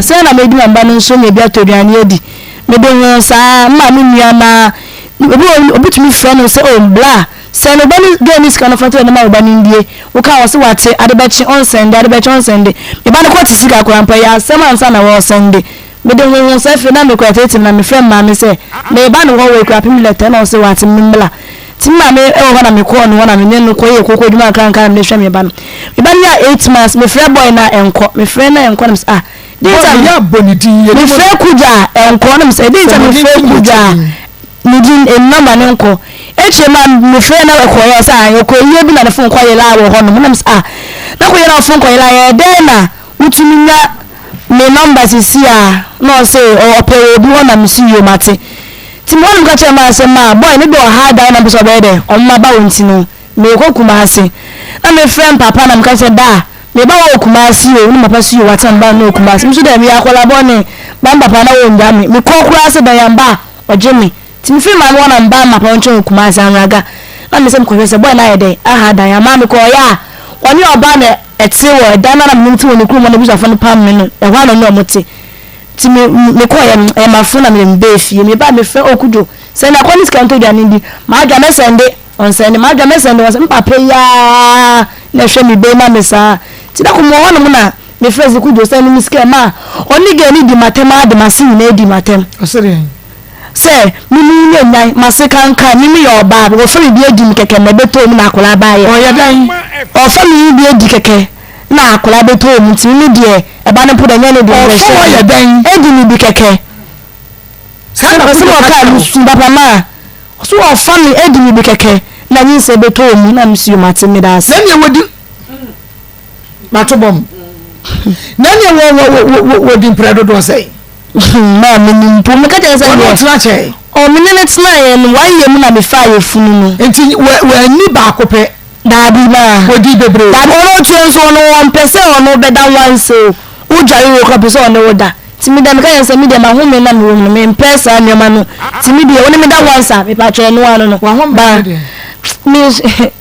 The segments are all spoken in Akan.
Sɛn na mɛdi ma me ba no nso anya bi atɔ aduane adi? Mede hoo saa, me maame nua mmaa, obi wɔ hɔ obi tumi frɛ no sɛ oh bla, sɛn wo ba no girl no sika no fa tɔ aduane ma wo ba no ndie. Woka a ɔse wate, ade bɛkye ɔnsɛnde, ade bɛkye ɔnsɛnde. Me ba no kɔte sika koraa mpo ɛyɛ asɛm ansa na wɔresɛnde. Mede hoo saa afei na mekura tetem na mefrɛ me maame sɛ mereba ne hɔ wɔ Akuapem lɛtɛ na ɔse wate me mmla. Nti me maame wɔ hɔ na mekɔɔ ne hɔ na me ne no kɔyɛɛ kooko adwuma nkakrankra na mede hwɛ me ba no. Me ba no nyaa 8 months, mefrɛ boy no a ɛnkɔ, mefrɛ no a ɛnkɔ na mese ah deɛ nti a Boy no yɛ abɔ ne din, yɛnim no. Mefrɛ Kudwo a ɛnkɔ na mese deɛ nti a Sɛ ne mefrɛ din Kudwo a yɛ din. ne din number no nkɔ. Akyire no a mefrɛ no ɛkɔeɛ ɔse ah ɔkɔ ayie bi na ne phone kɔyerae wɔ hɔnom na mese ah na kɔyera wo phone kɔyerae ɛyɛ dɛn na wotumi nya me number sisi a na ɔse ɔpɛ wɔ obi hɔ na mese yoo mate. Nti mewɔ no meka kyerɛ maa sɛ maa boy no de ɔha dan na mpɛ sɛ ɔbɛyɛ dɛ ɔmma ba wɔ nti no meekɔ Kumasi na mefrɛ mpapa na meka sɛ da meba wɔ Kumasi o na papa si o wate na meba no wɔ Kumasi me so dɛ meyɛ akwadaa bɔne ba mpapa na wɔngya me mekɔ koraa sɛ dan yamba a ɔgye me nti mefiri maame hɔ na meba mapa nkyɛn wɔ Kumasi Anraga na mesɛ mekɔhwɛ sɛ boy no ayɛ dɛn aha dan ama mekɔɔyɛ a ɔne ɔbaa na ɛte wɔ ɛdan no a na menim te wɔ ne kurom hɔ na abusuafoɔ no pam me no ɛhɔ a na ɔne ɔmo te. Nti me mekɔeɛ no, ɛyɛ m'afono na mede mebaa fie. Mebaa mefrɛ oh Kudwo, sɛnde akɔ ne sika ntɔ aduane ndi. M'adwa mɛsɛnde, ɔnsɛnde, m'adwa mɛsɛnde, ɔnsɛnde. Me papa yi ara na ɛhwɛ me ba yi ma me saa. Nti da koro mewɔ hɔnom na mefrɛ sɛ Kudwo sɛnde me sika ma ɔne girl no di m'atɛm ara de m'ase nyinaa di m'atɛm. Ɔse deɛn? Sɛ me me nyɛ nyan, m'ase kankan, me meyɛ ɔbaa, wɔfa me bi adi me kɛkɛ na ɛbɛtɔɔ mu na akwadaa baeɛ. Ɔyɛ dɛn? Ɔfa me bi adi kɛkɛ. Na akwadaa bɛtɔ mu nti me deɛ ɛba no mpo deɛ ɛnyɛ ne deɛ Ɔfa hyɛ wayɛ dɛn? Ɛdi me bi kɛkɛ. Saa na Ɔsɛ Kudwo ka ɔkaa kyerɛ me wo? su papa ma ɔsɛ ɔfa me ɛdi me bi kɛkɛ na nyinsɛn bɛtɔ mu na me su mate meda ase. Na nea wɔdi mato bɔm na nea wɔ wɔ wɔ wɔ wɔdi mprɛ dodoɔ sɛn? Maa me nim mpo meka kyerɛ sɛ Wɔne deɛ wo tena kyɛe? Ɔ me ne no tenaeɛ no one year mu na mefaa yafunu no. Nti wɔ wɔanni baako pɛ? Daabi maa. Wɔdii bebree. Daabi ɔno ɔtua nso ɔno ɔmpɛ sɛ ɔno bɛda once o wodware wie koraa ɔpɛ sɛ ɔne wo da nti me deɛ meka kyerɛ no sɛ me deɛ m'ahome na mewɔ mu no mempɛ saa nneɛma no nti me deɛ wo ne me da once a mepakyɛ ɛno ano no W'ahome ba ne deɛ?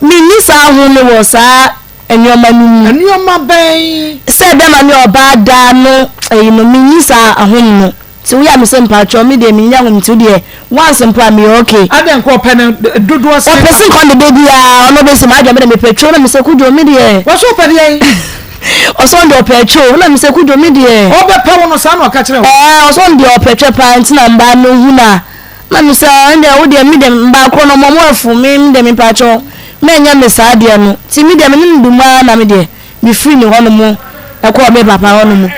me menni saa ahome wɔ saa nneɛma no mu. Nneɛma bɛn? Sɛ bɛma ne ɔbaa da no ɛyi no menni saa ahome no. Nti woyɛ a mese mpakyɛw me deɛ mennya home nti wodeɛ once mpo a meyɛ okay. Adɛn nka ɔpɛ no dodoɔ sɛn? Ɔpɛ se nka ɔde da biara ɔno bɛsi m'adwene me deɛ mepɛ two na mese Kudwo me deɛ. Wɔse ɔpɛ deɛn? Ɔse ɔno deɛ ɔpɛ two na mese Kudwo me deɛ. Ɔbɛpɛ wo no saa na ɔka kyerɛ wo? Ɛɛ ɔse ɔno deɛ ɔpɛ twɛ paa nti na mbaa no hu no a na mese ah ɛndeɛ wo deɛ me deɛ mbaa korɔ no ɔmo ɔmo afu me me deɛ mepakyɛw mɛnyɛ me saa deɛ no nti me deɛ me ne no di mu ara na me deɛ. Mefiri ne hɔnom kɔɔ me papa hɔnom.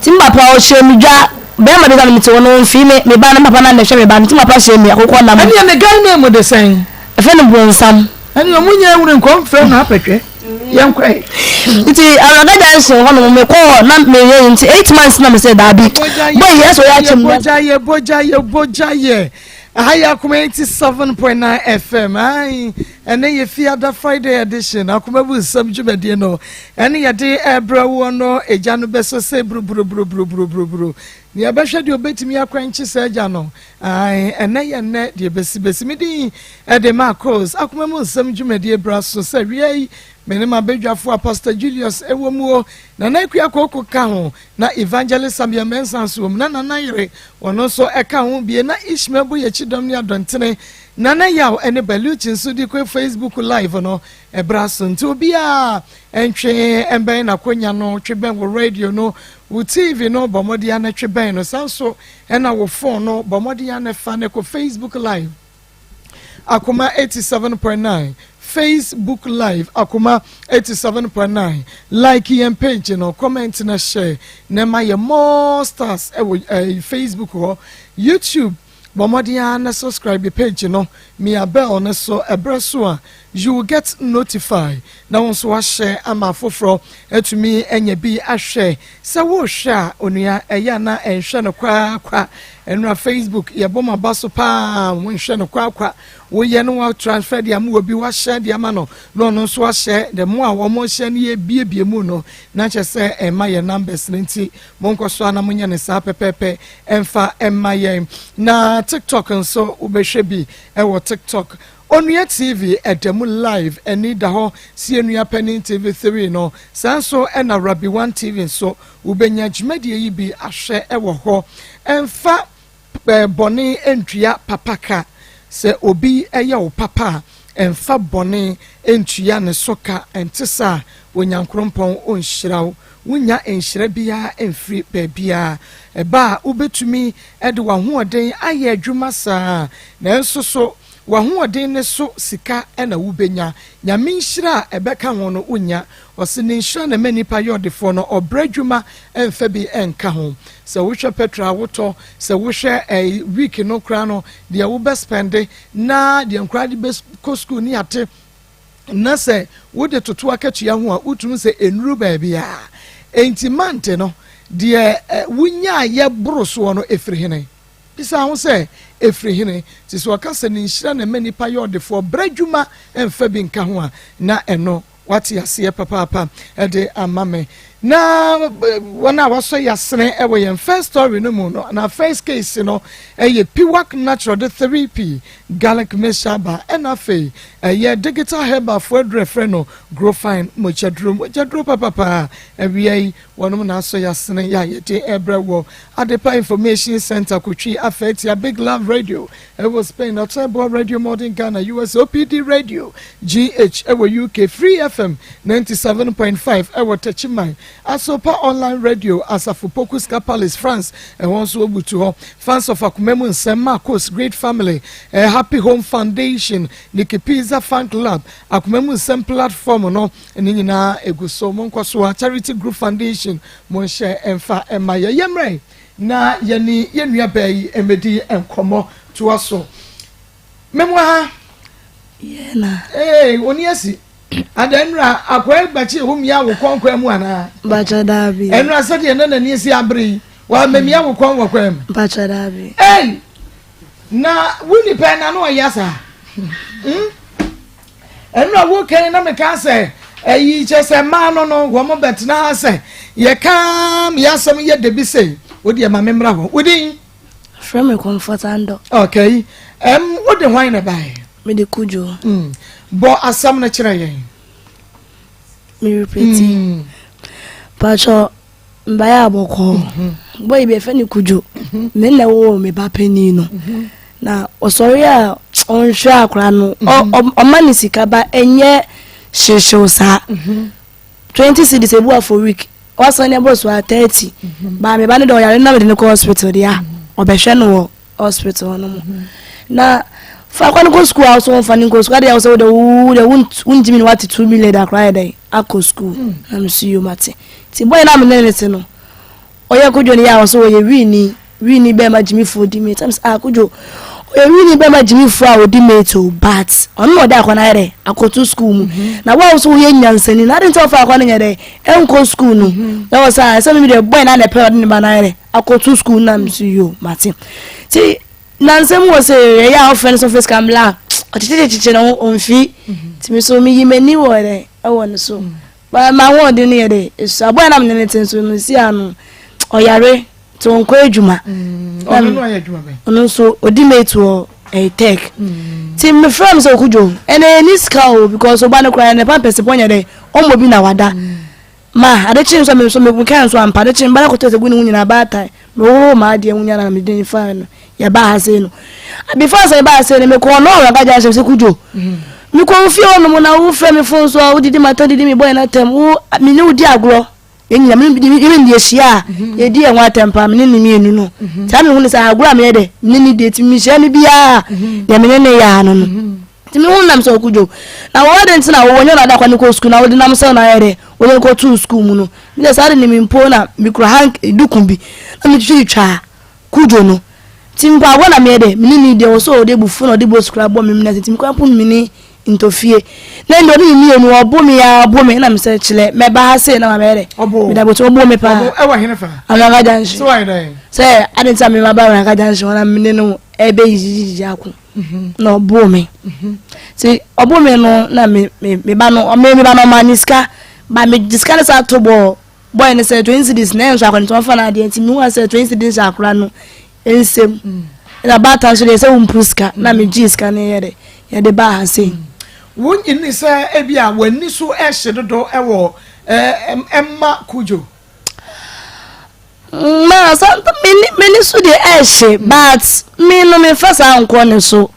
Nti me papa ɔhyɛɛ me dwa, bɛrima bi ka no mete hɔ no ɔmfii me, me ba no, me papa no na ɛhwɛ me ba no, nti me papa hyɛɛ me akokɔ nam. Ɛneɛ ne guy name de sɛn? Yɛfrɛ no Bronsam. Ɛneɛ ɔmo nyɛ awuri nkɔ mfrɛ no apɛtwɛ, yɛnkɔ ɛ. Nti Awuraba junction hɔnom mekɔ hɔ na meyɛ yi nti 8 months na mesɛ daabi, boy yi ɛsɛ ɔyɛ akyɛ mu. Yɛbogya yɛ bogya yɛ bogya yɛ. Aha yɛ Akoma 87.9 FM. Ae, ɛnɛ yɛ Fiada Friday edition, Akoma bu nsɛm dwumadie no. Ɛne yɛde ɛbrɛ woɔ no, egya no bɛsɔ sɛ buruburuburuburuburuburu. Nea ɛbɛhwɛ deɛ obɛtumi akwankye saa gya no. Ae, ɛnɛ yɛ nnɛ deɛ bɛsi bɛsi. Me din ɛde Marcos. Akoma mu nsɛm dwumadie bra so sɛ wia yi, me ne m'abadwafoɔ Pastor Julius ɛwɔ mu o, Nana Akua Koko ka ho, Na Evangelist Samuel Mensah nso wɔ mu, na Nana Yere, ɔno nso ka ho bie, na Ishmael Boyekyi-Dɔm ne Adɔntene, Nana Yaw ne Baluchi nso de kɔ Facebook live no bra so. Nti obiara ntwe mbɛn n'akonya no, twe bɛn wo radio no, wo TV no, bɔ mmɔden ara na twe bɛn no. Saa nso na wo phone no, bɔ mmɔden ara na fa no kɔ Facebook live. Akoma 87.9 Facebook live Akoma 87.9 Like yɛn page no, comment na share na ɛma yɛ more stars ɛwɔ eh, Facebook hɔ. YouTube bɔ mmɔden ara na subscribe page no, mia bell no so ɛberɛ so a you will get notify na wo nso wahyɛ ama afoforɔ atumi anya bi ahwɛ. Sɛ worehwɛ a onua ɛyɛ a na ɛnhwɛ no kwaakwa. Ɛnora Facebook yɛbɔ mo aba so paa monhwɛ no kwaakwa. Woyɛ no wa transfer de ama obi wahyɛ de ama no na ɔno nso ahyɛ the more a wɔn hyɛ no yɛbiebie mu no na kyerɛ sɛ ɛma yɛn numbers no nti monkɔ so a na monyɛ no saa pɛpɛɛpɛ ɛmfa ɛma yɛn. Na TikTok nso wobɛhwɛ bi ɛwɔ TikTok. Onua TV ɛda mu live, ani da hɔ si Enua Panin TV 3 no. Saa nso ɛna Rabbi One TV nso, wobɛnya dwumadie yi bi ahwɛ ɛwɔ hɔ. Ɛmfa bɔne ntua papa ka. Sɛ obi yɛ wo papa a, ɛmfa bɔne ntua ne so ka. Ɛnte saa a, Onyankrompɔn ɔnhyira wo. Wonnya nhyira biara mfiri baabiara. Ɛba a, wobɛtumi de w'ahoɔden ayɛ adwuma saa, nanso so w'ahoɔden no so sika na wobɛnya? Nyame nhyira a ɛbɛka ho no, wonnya. Ɔse ne nhyira na ɛma nnipa yɛ ɔdefoɔ no, ɔbrɛ adwuma mfa bi nka ho. Sɛ wohwɛ petrol a wotɔ, sɛ wohwɛ eh, week no koraa no, deɛ wobɛ spɛnde na deɛ nkoraa de bɛkɔ school ne ate, na sɛ wode toto akatua ho a, wotumi sɛ ɛnnuru baabiara. Enti mante no, deɛ eh, wonyaayɛ boro soɔ no, ɛfiri hene? Bisa ho sɛ, ɛfiri hene? Nti sɛ ɔka sɛ ne nhyira na ɛma nnipa yɛ ɔdefoɔ, brɛ adwuma mfa bi nka ho a, na ɛno Wate aseɛ papaapa de ama me. Na wɔn a wɔasɔ yɛ asene wɔ yɛn first story no mu no, na first case no ɛyɛ Piwak Natural de 3P garlic mixture aba, ɛna afei ɛyɛ digital herbal fo aduro ɛfrɛ no Growfine mogyaduro, mogyaduro papapa. Awia yi wɔnom na asɔ yɛ asene yɛ a yɛde ɛbrɛ wɔ Adepa Information Center, Kotwi Afɛtia, Big Love Radio Ɛwɔ Spain, Ɔtɛboa Radio Modern Ghana, US, OPD Radio, GH, ɛwɔ UK, Free FM 97.5 ɛwɔ Techiman, Asopa Online Radio, Asafo Poku Ska Palace, France, ɛhɔ nso wɔbutu hɔ, Fans of Akoma Mu Nsɛm, Marcos Great Family, eh, Happy Home Foundation, Nikki Pizza Fan Club, Akoma Mu Nsɛm Platform no, ne nyinaa egu so. Monkɔ so a, Charity Group Foundation, monhyɛ ɛmfa ɛma yɛ. Yɛmmrɛ Na yɛne yɛn nuabaa yi mmɛdi nkɔmmɔ toa so. Mɛmoa ha. Yɛ na. Ee, oni asi. Ada nnura akwa gbakye ewu mia wo kɔn kwan mu anaa? Bakyɛ daabi. Nnura sɛdeɛ na n'ani asi abere yi, wa mɛmia wo kɔn wɔ kwan mu. Bakyɛ daabi. Ee, na wo nipa na no ɔyɛ saa. Hmm? Ɛno a wokan na meka sɛ ɛyi kyɛ sɛ mmaa no no wɔn bɛtena ha sɛ yɛka yɛ asɛm yɛ dabi sei wo deɛ ma memmra hɔ wo din. Frɛ me Comfort Andɔ. Okay wode hwan na ɛbaeɛ? Mede Kudwo. Bɔ asɛm no kyerɛ yɛn. Me repeat. Pacho mbaeɛ a bɔkɔɔ. Boy bi yɛfrɛ no Kudwo. Me na ɛwoo me ba panin no. Na ɔsɔre a ɔnhwɛ akora no. Ɔma ne sika ba ɛnyɛ hyehyew saa. 20 cedis ebu a for week. Wasan ne ɛbɔ so a 30. Ba me ba no deɛ ɔyare na mede no kɔ hospital deɛ a ɔbɛhwɛ no wɔ hospital no mu. Na fa akwa no kɔ sukuu a wosɛ wɔmfa no nkɔ sukuu adeɛ a wosɛ wode wo de wontumi ne wate 2 million da akora yɛ dɛn akɔ sukuu. Na mesu yom ate. Nti boy no a me ne no te no, ɔyɛ Kojo no yɛ a ɔsɛ ɔyɛ wini, wini bɛrima gyimifoɔ di mate. Ɛm sɛ ah Kojo, ɔyɛ wini bɛrima gyimifoɔ a ɔdi mate o, but ɔno na ɔde akwa no ayɛ dɛ akɔto sukuu mu. Na wo a wosɛ woyɛ nyansani no, ade nti ɔfa akwa no nyɛ dɛ ɛnkɔ sukuu no. Na wɔ sɛ ah ɛsɛ me deɛ boy no a na ɛpɛ ɔde ne ba no ayɛ dɛ akɔto sukuu no na me so yo mate. Nti nansa mu wɔ sɛ ɛyɛ a ɔfrɛ no sɛ ɔfɛ sika mbla a, ɔkyekyekyekye ne ho ɔmfi. Nti me so meyi m'ani wɔ dɛ ɛwɔ ne so. But m'ahoɔden no yɛ dɛ esu. Aboa a na me ne no te nso no si ano ɔyare nti ɔnkɔ adwuma. Ɔno no ayɛ adwuma bɛn? Ɔno nso odi mate wɔ ɛyɛ tech. Nti mefrɛ no sɛ Okudwo ɛnɛ yɛnni sika o because ɔba no koraa ne pampers mpo ɔnyɛ dɛ ɔmmɔ bi na wada. Ma ade kye nso a me nso mekae nso ampa ade kye mba no akɔtɔ sɛ gu ne ho nyinaa baatan mehohoro m'adeɛ ho nyinaa na mede ne faa no yɛbaa ha sei no before sɛ yɛbaa ha sei no mekɔɔ no ɔwɔ agagya nhyɛm sɛ kudwo mekɔ wo fie hɔ nom na wofrɛ me fon so a wodidi m'atɛm didi me bɔyɛ no atɛm wo me ne wo di agorɔ yɛn nyina me ne ne yɛhyia a yɛdi yɛn ho atɛm paa me ne ne mmienu no saa mehu no sɛ agorɔ a meyɛ dɛ me ne ne di ɛtumi mehyia no biara deɛ me ne ne yɛ ano no Nti me ho nam sɛ ɔko dwom. Na wɔwɔ adɛn nti na wɔwɔ nyɛ ɔnada kwan kɔ sukuu na wode nam sɛ na ayɛ dɛ wode kɔ too sukuu mu no. Me deɛ saa de ne me mpo na mekura hank duku bi na metwitwitwaa kudwo no. Nti mpaabɔ na meyɛ dɛ me ne ne deɛ wɔ sɛ ɔde abufuo na ɔde bɔ sukuu abɔ me mena nti mekura mpo mene ntɔfie. Na ɛnde ɔne me mmienu ɔbo me aa ɔbo me na mesɛ kyerɛ mɛba ha sei na mabɛyɛ dɛ. Meda bɔtɔ ɔbo me paa. Ɔbo ɛwɔ hene fa? Awuraka junction. Sɛ wayɛ dɛn? Sɛ ade nti a mema ba Awuraka junction hɔ na mene no ɛbɛ yiyiyiyi ako. na ɔboo me nti ɔboo me no na me me me ba no me me ba no ɔmaa ne sika ba me gye sika no saa to bɔɔ bɔɔl no sɛ 20 cedis na ɛnso akɔnetɔn ɔfa no adeɛ nti mehu sɛ 20 cedis nhyɛ akora no nsam na baatan nso deɛ sɛ wompu sika na megye sika no yɛ dɛ. yɛde baa ha sei. Wonnye nni sɛ ebia w'ani so rehye dodo wɔ ɛma Kudjo? Ma sa m'ani so deɛ ɛhye but me no memfa saa nkɔ ne so.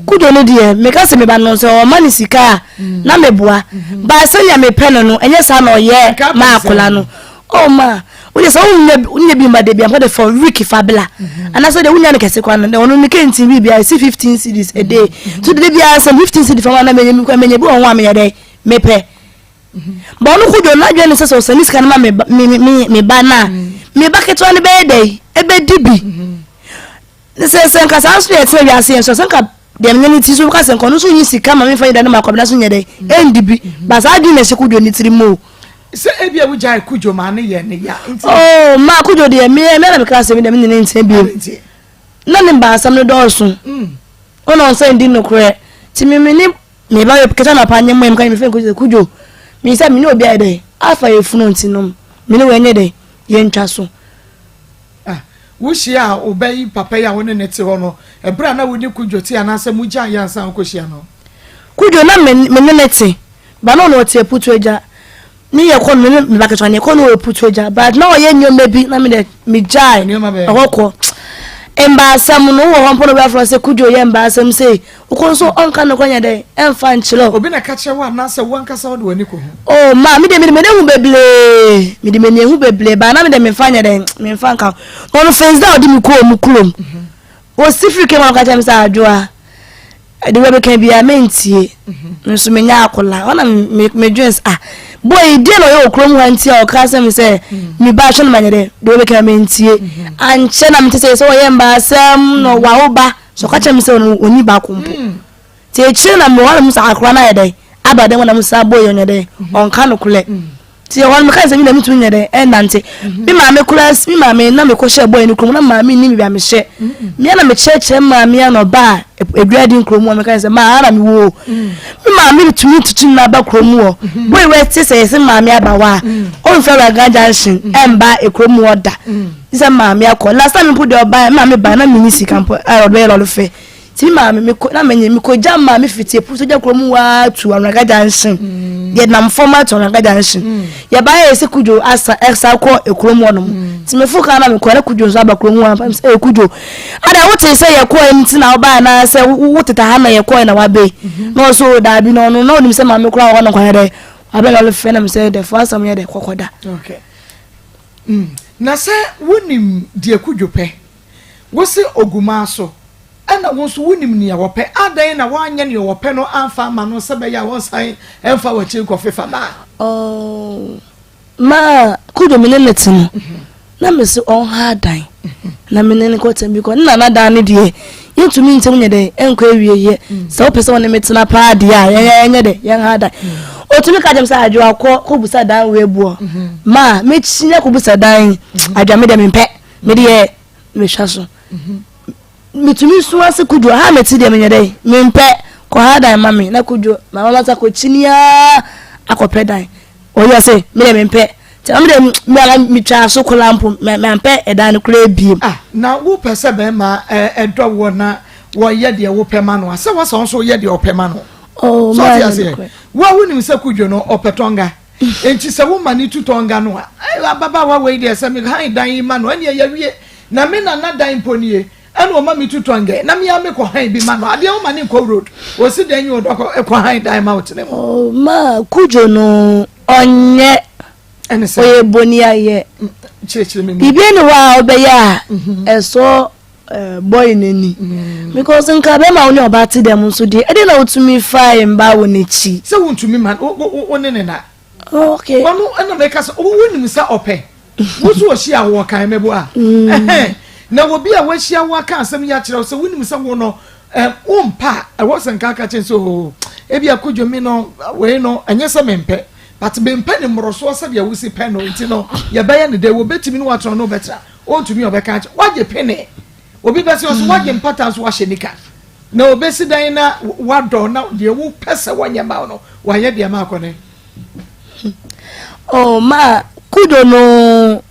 Kudjo no deɛ meka sɛ meba no sɛ ɔma ne sika a na meboa but sɛnea mepɛ no no ɛnyɛ saa na ɔyɛ ma akwadaa no. Oh ma wode sɛ wonya wonya bi ma da bi ampa de for week fa bla mhm. anaasɛ de wonya no kɛse kwa no ɔno ne kɛntin bi bia ɛsi 15 cedis a day mhm. so de bia sɛ 15 cedis fa ma na menya mi kwa menya bi wɔ ho a meyɛ dɛ mepɛ mhm. ba ɔno kodwo no adwene ne sɛ sɛ ɔsɛ ne sika no ma me me me me ba no a me ba ketewa no bɛyɛ dɛ ɛbɛdi bi Sɛ sɛ nka saa nso yɛ tena wiase yɛn so sɛ nka deɛ menyɛ ne ti so ka sɛ nka ɔno nso nyi sika ma memfa nyɛ dɛ no ma akɔbena so nyɛ dɛ ɛndi bi ba saa adwene na ɛhyɛ kodwo ne tiri mu o. Sɛ ebi a wogyae kodwo ma ne yɛ ne ya nti. Oh ma kodwo deɛ me me na meka sɛ me deɛ me ne ne ntena bio na ne mba asɛm no dɔɔso ɔna ɔnsa ndi nokorɛ nti me me ne me ba kɛtɛ na pa nyɛ mo meka me fɛ kodwo kodwo me sɛ me ne obi ayɛ dɛ afa yɛ funu nti no me ne wɔ nyɛ dɛ yɛntwa so. Ah, wuhyiaa wo ba yi papa yi a wo ne no te hɔ no bere a na wo ne Kudjo te anaasɛ mugyaee ansa na wukohyia no? Kudjo, Na me me ne no te, but na ɔno ɔte Aputu Agya. Ne yɛ kɔ no, me ne me ba ketewa no yɛkɔ no wɔ Aputu Agya, but na ɔyɛ nneɛma bi na me deɛ megyae Nneɛma bɛn? ɛhɔ kɔ. Mbaasɛm no, wowɔ hɔ mpo na obi afrɛ wo sɛ Kudjo yɛ mbaasɛm sei, wokɔ nso ɔnka nokorɛ nyɛ dɛn, ɛmfa nkyerɛ wo. Obi na ɛka kyerɛ wo anaasɛ wo ankasa wode w'ani kɔhu? Oh ma me deɛ mede m'ani ahu bebree mede m'ani ahu bebree baa na me deɛ memfa nyɛ dɛn memfa nka ho na ɔno first day a ɔde me kɔɔ mu kurom ɔsi firi kama ɔka kyerɛ me sɛ adwoa ɛde wɔ bɛka biara mentie nso menyɛ akola ɔna medwen sɛ ah boy yi deɛ na ɔyɛ wɔ kurom ha nti a ɔka sɛ me sɛ me ba hwɛ no manyɛ dɛ deɛ wɔbɛka mentie ankyɛ na mete sɛ sɛ ɔyɛ mbaasɛm na wawo ba so ɔka kyerɛ me sɛ ɔno ɔnni baako mpo Nti akyire na mewɔ hɔ na mehu sɛ akora no ayɛ dɛn aba dɛm na mehu sɛ abɔ yi ɔnyɛ dɛn ɔnka nokorɛ nti ɛhɔ no meka sɛ me na metumi nyɛ dɛn ɛnante me maame koraa me maame na mekɔhyɛ bɔyɛ no kurom na maame nni baabi a mehyɛ mea na mekyerɛkyerɛ maame a na ɔba a aduadi kurom hɔ meka sɛ maa na mewɔ me maame tumi tutu no aba kurom hɔ bɔyɛ wɔ te sɛ yɛsɛ maame aba hɔ a ɔmfrɛ Raga junction ɛmba kurom hɔ da sɛ maame akɔ last time mpo deɛ ɔba maame ba na menni sika mpo a ɔbɛyɛ lɔre fɛ Nti me maame mekɔ na menye mekɔgya maame fiti epu so gya kurom waa tu Anwraga junction mm. yɛnam fam ato Anwraga junction mm. yɛbaeɛ yɛ sɛ Kudwo asa ɛsa kɔ ekurom hɔ nom mm. nti mefo kaa na mekɔ na Kudwo nso aba kurom hɔ ampa sɛ Kudwo ada wote sɛ yɛkɔɛ nti na wobaa na sɛ woteta ha na yɛkɔɛ na wabe mm-hmm. na ɔso daabi na ɔno na onim sɛ maame koraa wɔ hɔ no kwan dɛ wabɛ lɔre fɛ na mesɛ dɛfo asɛm yɛ dɛ kɔkɔda. Okay. Mm. Na sɛ wonim deɛ Kudwo pɛ Wose ogumaa so, ɛna wo nso wonim nea wɔpɛ, adɛn na woanyɛ nea wɔpɛ no amfa amma no sɛ ɛbɛyɛ a wɔnsan mfa w'akyi nkɔfefa ma? Oh, ma Kojo me ne no te no, na mese ɔnha adan na me ne no kɔtena bi kɔ ne nana dan no deɛ yɛntumi ntɛm nyɛ dɛ ɛnkɔ awieyɛ sɛ wopɛ sɛ wo ne me tena paa deɛ a yɛnyɛ dɛ yɛnha adan ɔtumi ka kyɛm sɛ adwo akɔ kɔbusa dan wei boɔ ma mɛkyinya kɔbusa dan adwa me deɛ mempɛ Me deɛ mehwɛ so metumi su ase kudwo ha mete deɛ menyɛ dɛ mempɛ kɔha dan ma me na kudwo ma mama sa kɔkyini aa akɔpɛ dan ɔyɛ sɛ me deɛ mempɛ nti me deɛ meara metwaa so koraa mpo mampɛ ɛdan no koraa biem. Ah, na wopɛ sɛ bɛrima ɛdɔ woɔ na wɔyɛ deɛ wopɛ ma no a sɛ wɔsɛ wo nso woyɛ deɛ ɔpɛ ma no. Oh, so ɔte aseɛ wo a wonim sɛ kudwo no ɔpɛ tɔnga Enti sɛ woma no tu tɔnga no a, eh, ababaawa wei deɛ sɛ mehan dan yi ma no ɛneɛ yɛawie. Na me nana dan mpo nie, ɛna ɔma me tu tɔnga na me ara mekɔ han bi ma no. Adeɛ woma no nkɔ road, ɔsi dan yi ɔdɔ kɔ han dan ma wo tena mu. Oh, ma Kudjo no ɔnyɛ Ɛne sɛ? Ɔyɛ boniayɛ. Kyerɛkyerɛ me mu. Biribi ni hɔ a wobɛyɛ a ɛsɔ boy n'ani mm. because nka bɛma wo ne ɔba te dɛm nso deɛ ɛdeɛ na wotumi fa mba wɔ n'akyi. Sɛ wontumi ma wo ne ne na. Oh, okay. Ɔno ɛna mɛka sɛ wonim sɛ ɔpɛ wo so ɔhyia wo ɔkan mɛbo a mm. na obi a wahyia wo aka asɛm yi akyerɛ wo sɛ wonim sɛ wo no wompa a ɛwɔ sɛ nka aka kyɛn sɛ oo ebi akodwo mi no wei no ɛnyɛ sɛ mempɛ but mempɛ ne mmorosoɔ sɛdeɛ wosi pɛ no nti no yɛbɛyɛ ne dɛ wɔbɛtumi ne watena no wobɛtena Ontumi ɔbɛka akyerɛ wagye pene obi bɛsɛ ɔso wagye mpata nso wahyɛ nika na obesi dan na wadɔ na deɛ wopɛ sɛ wɔnyɛ ma no wayɛ deɛ ma akɔ ne. Oh ma kudo no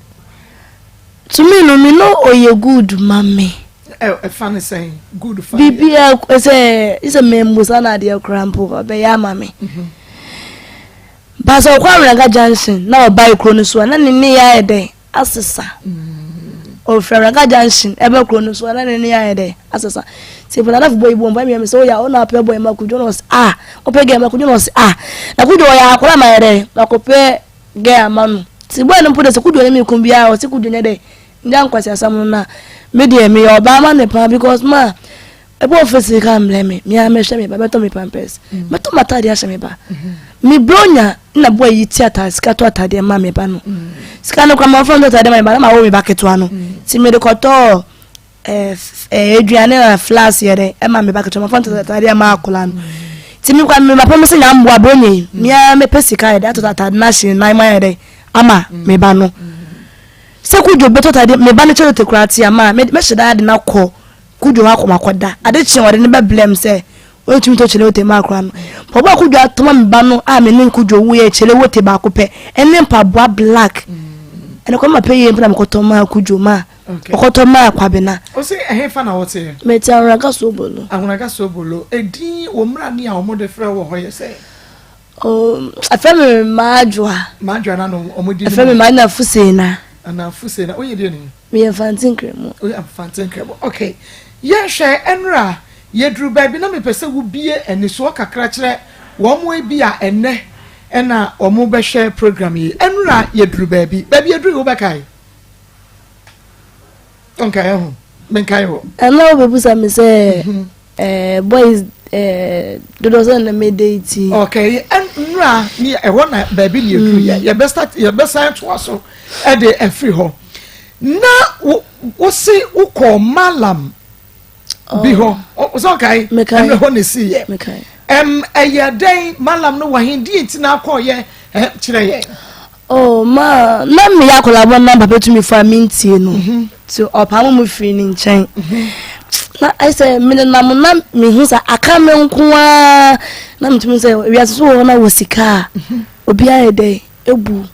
to me no me no ɔyɛ good ma me. Ɛfa ne sɛn? Good fa. Biribiara sɛ sɛ memmusa no adeɛ koraa mpo ɔbɛyɛ ama me. Ba sɛ ɔkɔ Awerɛga junction na ɔba kuro no so a na ne ne yɛ ayɛ dɛn asesa. Ɔfiri Awerɛga junction ɛbɛ kuro no so a na ne ne yɛ ayɛ dɛn asesa. Nti mpo nadafo bɔ yi bɔ mpa mmiɛ mi sɛ ɔyɛ a ɔna apɛ bɔ ɛma kudwo na ɔsɛ ah ɔpɛ gɛ ɛma kudwo na ɔsɛ ah na kudwo ɔyɛ akora ma yɛ dɛn makɔpɛ gɛ ama no. Nti bɔyɛ no mpo de sɛ kudwo ne mi ko biara ɔsɛ kudwo nyɛ dɛn Ngya nkwaseasɛm no na me deɛ meyɛ ɔbaa ma no paa because ma ɛbɔ ɔfɛ sika mbrɛ me me ara mɛhwɛ me ba mɛtɔ me pampers mm. mɛtɔ m'ataadeɛ ahyɛ me ba mm-hmm. me bronya na boy yi ti ataade sika tɔ ataadeɛ ma me ba no mm. sika no kora ma ɔfɛn tɔ ataadeɛ ma me ba na ma wo me ba ketewa no mm. ti me de kɔtɔɔ ɛɛ eh, aduane na flask yɛ dɛ ɛma me ba ketewa ma ɔfɛn tɔ ataadeɛ ma akɔla no ti me kora me ba pɔn sɛ nya mboa bronya yi me ara mɛpɛ sika yɛ dɛ atɔ ataade na ahyɛ nan ma yɛ dɛ ama me ba no. Sɛ Kudwo bɛtɔ atade, me ba no kyɛlɛte koraa te ama a, mɛhyɛ da de no akɔ Kudwo hɔ akɔ makɔda. Ade kye a, ɔde no bɛbrɛ me sɛ ɔntumi ntɔ kyɛlɛwote mma akora no. Mpaboa a Kudwo atɔ ma me ba no a me ne Kudwo woeɛ kyɛlɛwote baako pɛ ne mpaboa black. Ɛno koraa mapɛ yie mpo na mekɔtɔ maa Kudwo ma ɔkɔtɔ maa Kwabena. Ose ɛhefa na woteɛ? Mete Ahonaga Sobolo. Ahonaga Sobolo. Edin wɔ mmra ni a wɔde frɛ wɔ hɔ yɛ sɛn? Oh, ɛfɛ mi Madwoa. Madwoa na no ɔmo di. Ɛfɛ mi ma na Fusena. Ana Fusena, oyɛ deɛ ni? Mi yɛ Mfantse Nkremo. Oyɛ Mfantse Nkremo, okay. Yɛhwɛ ɛnora, yɛduru baabi na mepɛ sɛ wobie anisoɔ kakra kyerɛ wɔn mo ebi a ɛnɛ ɛna wɔn bɛhwɛ program yi. Ɛnora yɛduru baabi, baabi yɛduru yi wobɛkae? Ɔnkae ɛho, menkae wɔ. Ɛna wobɛbusa me sɛ. Mhm. Eh, boys eh, dodoɔ sɛ na me date. Okay, nnura ni ɛhɔ na baabi ni eduru yɛ mm. yɛbɛ start yɛbɛsan toa so ɛde ɛfiri hɔ na wo wosi wokɔ malam bi hɔ oh. sɛ ɔkae ɛnna hɔ na esi yɛ ɛm ɛyɛ dɛn malam no wɔ he die nti na akɔ yɛ ɛ kyerɛ yɛ. Oh ma na meyɛ akwadaa bɔ na papa tumi fa me ntie no mhm. nti ɔpamo mu firi ne nkyɛn mhm. na ayɛ sɛ menenam na mehu sɛ aka me nko ara na metumi sɛ wiase so wɔ hɔ na wɔ sika a mhm. obiara yɛ dɛ ebu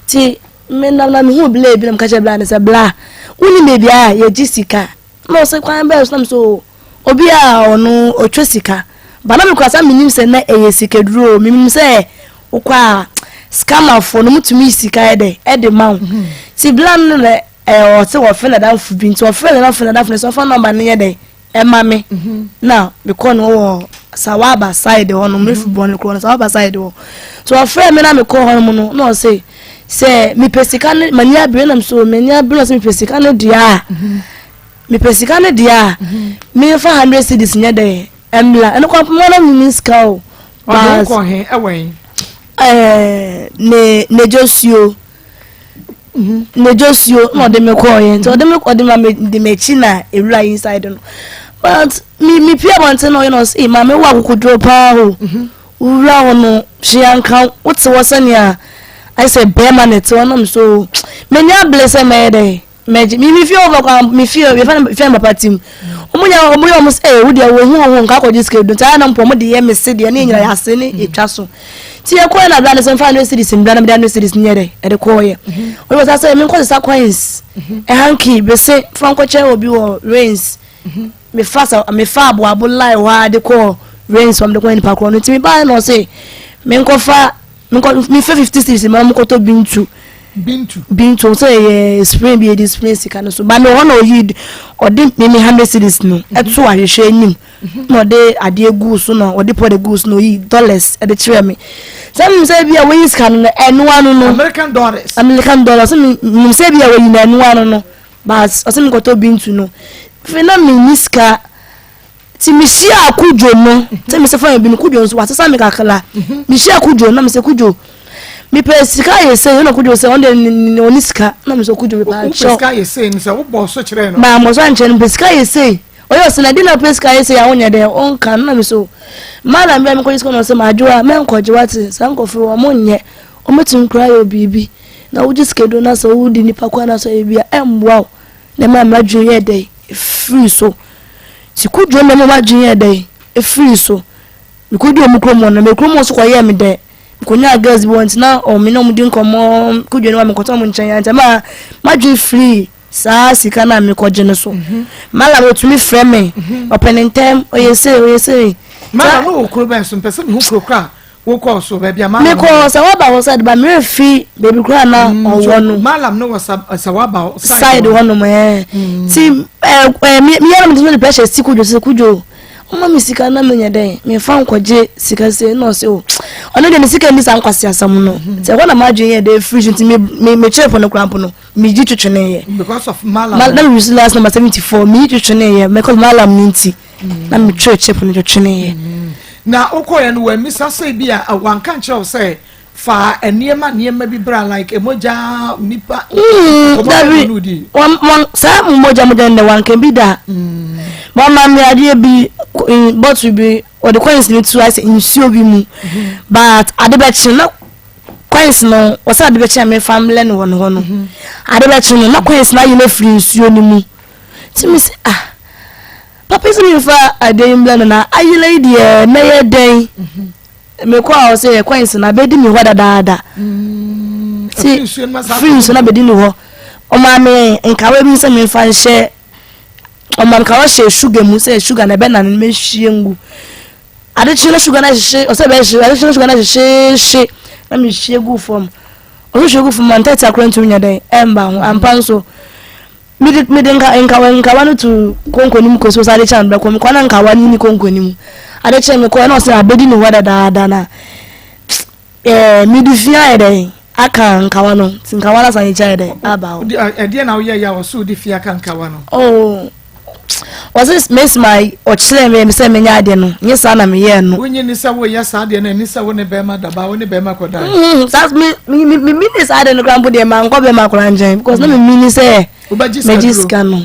nti menam na mehu bla bi na meka kyerɛ bla no sɛ bla wonim baabi a yɛgye sika Na ɔse kwan bɛn so na me so obi a ɔno ɔtwa sika ba na mekura sa menim sɛ na ɛyɛ sikaduro o menim sɛ wokɔ a scammerfoɔ no mutumi yi sika yɛ dɛ ɛde ma wo mhm. ti bla no na ɛɛ ɔse wɔfrɛ nadamfo bi nti ɔfrɛ nadamfo nadamfo no sɛ ɔfa nɔmba no yɛ dɛ ɛma me mhm. na mekɔ no wɔ sawaba side hɔ no mefi mhm. bɔ no korɔ no sawaba side hɔ nti ɔfrɛ me na mekɔ hɔ no mu no na ɔse sɛ mepɛ sika no m'ani abere nam so m'ani abere sɛ mepɛ sika no deɛ a mepɛ sika no deɛ a memfa hundred cedis nyɛ dɛ ɛmmla ɛno kwan poma na menni sika o ɔde wokɔ he ɛwɔ he ɛɛ ne ne josuo ne josuo na ɔde me kɔɔ yɛ nti ɔde me ɔde ma me de m'akyi na ewura inside no but me me pia abɔnten na ɔyɛ na ɔsɛ maame wɔ akokoduro paa o. Wowura hɔ no, hwee anka wo, wote hɔ sɛnea ayɛ sɛ bɛrima na ɛte hɔ nam so m'ani abere sɛ mɛyɛ dɛ mɛgye me me fie hɔ kora me fie yɛfa no fie papa tim wɔn nya wɔn yɛ wɔn sɛ ɛɛ wo deɛ wɔn hu wɔn ho nka akɔgye sika edu nti ayɛ na mpo wɔn de yɛ me se deɛ ne nyina yɛ ase ne etwa so ti yɛ kɔɛ na abira ne sɛ nfa hundred cedis mbira na mede hundred cedis nyɛ dɛ ɛde kɔɔ yɛ wɔn wɔ sɛ me nkɔ sesa coins ɛhanki bese fa nkɔkyɛ obi wɔ rains. Mefa sa mefa aboabo line hɔ ara de kɔɔ rains fam de kɔɔ nipa korɔ no nti mebaeɛ na ɔse menkɔfa menkɔ mefa 50 cedis ma mekɔtɔ bintu bintu bintu sɛ ɛyɛ spray bi yɛde spray sika no so ba me hɔ na ɔyi ɔde me me 100 cedis no ɛto ahwehwɛ anim na ɔde adeɛ guu so na ɔde pɔde guu so na ɔyi dollars ɛde kyerɛ me sɛ menim sɛ bi a wɔyi sika no no ɛnoa no no American dollars American dollars sɛ menim sɛ bi a wɔyi no ɛnoa no no But ɔsɛ me kɔtɔ bintu no. Afei na me ni sika. Ti me hyia Kudwo no. Sɛ me sɛ fa bi no Kudwo nso wasesa me kakra. Me hyia Kudwo na me sɛ Kudwo. Me pɛ sika yɛ sɛ na Kudwo sɛ ɔno de ne ɔni sika na me sɛ Kudwo me pa kyɛw. Wo pɛ sika yɛ sɛ ni sɛ wo bɔ so kyerɛ no. Ma mo so ankyerɛ no pɛ sika yɛ sɛ. Ɔyɛ ɔsɛ na di na pɛ sika yɛ sɛ ya wonyɛ dɛ ɔnka na me so. Ma na me kɔ sika no sɛ ma adwoa me nkɔgye wate saa nkɔfo wɔn mo nyɛ. Wɔbɛtumi koraa ayɛ wo biribi na wogye sikaduro no sɛ wodi nipa kwan anaasɛ ɔyɛ bi a ɛmmoa wo na ɛma m'adwene yɛ dɛn ɛfiri so nti kodwo na ɛma m'adwene yɛ dɛn ɛfiri so mekɔdi wɔn kurom hɔ no me kurom hɔ nso kɔyɛɛ me dɛ mekɔnyaa girls bi wɔ nti na wɔn ne wɔn di nkɔmmɔ kodwo no ma mekɔtɔ wɔn nkyɛn nti ɛma m'adwene firi. saa sika no a mekɔgye no so. Malam ɔtumi frɛ me, ɔpɛ ne ntɛm, ɔyɛ sei, ɔyɛ sei. Malam no wɔ kuro bɛn so? Mpɛ sɛ mehu kuro koro a wokɔɔ so, baabi a malam no. Mekɔɔ Sawaba hɔ side ba merɛ fi baabi koraa na mm, ɔwɔ no. Malam no wɔ Sawaba side hɔ nom ɛɛ. Mm. Ti ɛɛ ɛɛ meyɛ no mede pressure si Kudwo sɛ Kudwo ɔma me sika na menyɛ dɛn memfa nkɔgye sika sei na ɔsɛ o ɔno deɛ ne sika nni saa nkwasi asɛm no. Mm-hmm. Nti ɛhɔ na m'adwene yɛ dɛ firi so nti me me mekyerɛ fo no koraa mpo no meyi twetwene yɛ. Because of malam. Na me use last number 74 meyi twetwene yɛ because malam no nti. Na metwerɛ chip no twetweneeɛ. Na wokɔeɛ no wammisa sɛ bi a wanka nkyerɛ wo sɛ fa nneɛma nneɛma bi bra like mogya nipa mm, dabi wɔn saa mogya mogya no wanka bi da mm. wɔma me adeɛ bi bottle bi wɔde coins no tu ayɛ sɛ nsuo bi mu mm-hmm. but ade bɛkye na coins no wɔsɛ ade bɛkye a mefa mlɛ no wɔ no hɔ no mm-hmm. ade bɛkye no na coins no ayɛ no afiri nsuo no mu nti me sɛ ah Papa yi sɛ memfa adeɛ yi mbrɛ no na ayera yi deɛ mɛyɛ dɛn? Mekɔ a ɔsɛ yɛ coins no abɛdi me hɔ dadaada. Ti firi nsuo no abɛdi ne hɔ. Ɔmaa me nkawa bi sɛ memfa nhyɛ ɔmaa me nkawa hyɛ sugar mu sɛ sugar na ɛbɛnane no mɛhwie ngu. Ade kye no sugar no ahyehye ɔsɛ ɛbɛhye ade kye no sugar no ahyehye na mehwie gu fam. Ɔsɛ hwie gu fam a ntɛtea koraa ntumi nyɛ dɛn ɛmba ho ampa nso. Mede mede nka nkawa nkawa no to konko no mu kɔsi sɛ ade kyɛ a mebɛkɔ mekɔ na nkawa no ni konko no mu ade kyɛ mekɔ ɛna ɔsɛ abɛdi ne hɔ dadaada na ɛɛ mede fi ayɛ dɛn aka nkawa no nti nkawa no asan akyi ayɛ dɛn aba hɔ. Ɛdeɛ na woyɛ yɛ a ɔsɛ wode fi aka nkawa no. Oh ɔsɛ mesi ma ɔkyerɛ me sɛ menyɛ adeɛ no nyɛ saa na meyɛɛ no. Wonyi ni sɛ woyɛ saa adeɛ no ɛni sɛ wo ne bɛrima daba wo ne bɛrima kɔda. Mm, saa me me me me ni saa adeɛ no koraa mpo deɛ mankɔ bɛrima koraa nkyɛn because na me mi ni sɛ mɛgye sika no.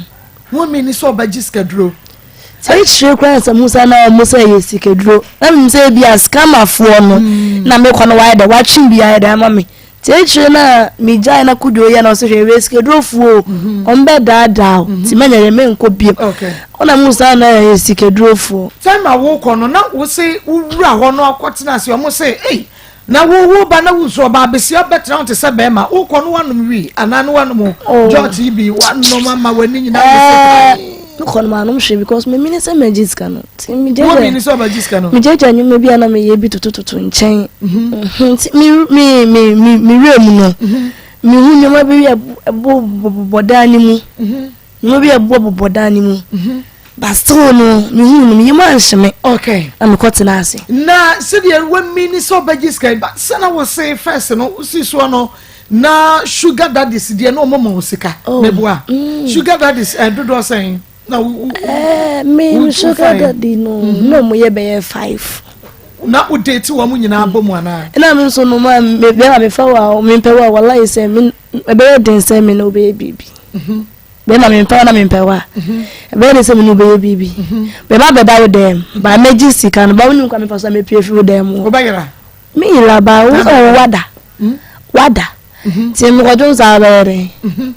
Wo mi ni sɛ ɔbɛgye sika duro. Sɛ ekyire koraa sɛ musa na ɔmo sɛ yɛ sika duro na mi sɛ ebi a scammerfoɔ no mm. na mekɔ no wayɛ dɛ watwe bi ayɛ dɛ ama me. Nti akyire no a megyae na Kojo yɛ na ɔsɛ hwɛ wei sikadurofoɔ o mhm. ɔmo bɛ daadaa o nti mɛnyɛ yɛ menkɔ biem ɔna mu saa na yɛ sikadurofoɔ. Time a wokɔ no na wose wowura hɔ no akɔtena ase ɔmo se ei na wo wo ba na wusu ɔba abesia bɛtena ho te sɛ bɛrima wokɔ no wanom wi anaa no wanom oh. jɔt yi bi wanom ama w'ani nyinaa eh, mekɔ no manom hwee because memene sɛ magye sika no Megyagya nnwuma bi a na meyɛ bi totototo nkyɛn. Mhm. Mhm, nti me werɛ mu no, mhm. mehu nneɛma bi ɛbobɔbobɔ dan no mu. Nneɛma bi ɛbobɔbobɔ dan no mu. But still no, mehu no, meyɛ mu anhye me. Okay. Na mekɔ tena ase. Na sɛdeɛ wamini sɛ ɔbɛgye sika yi ba sɛ na wɔse first no wosi soɔ no na sugar daddies deɛ na ɔmɔma wo sika oh. meboa mm. sugar daddies ɛdodoɔ eh, sɛn na wo wo ɛɛ me me sugar daddy no mhm. na ɔmo yɛ bɛyɛ five. na wo date wɔn nyinaa bɔ mu anaa. ɛna mi nso no ma me bɛrima mi fa wa mi mpɛ wa wala yi sɛ mi ɛbɛyɛ den sɛ mi na ɔbɛyɛ biribi mhm. bɛrima mi mpɛ wa na mi mpɛ wa mhm. ɛbɛyɛ den sɛ mi na ɔbɛyɛ biribi bɛrima bɛda wo dɛm ba mɛgye sika no ba wo nim kwa mi fa so a mɛ pie fi wo dɛm wɔ. Wobɛyera. Mi yera ba wo wada wada ti mi kɔdwo nsa bɛyɛ den.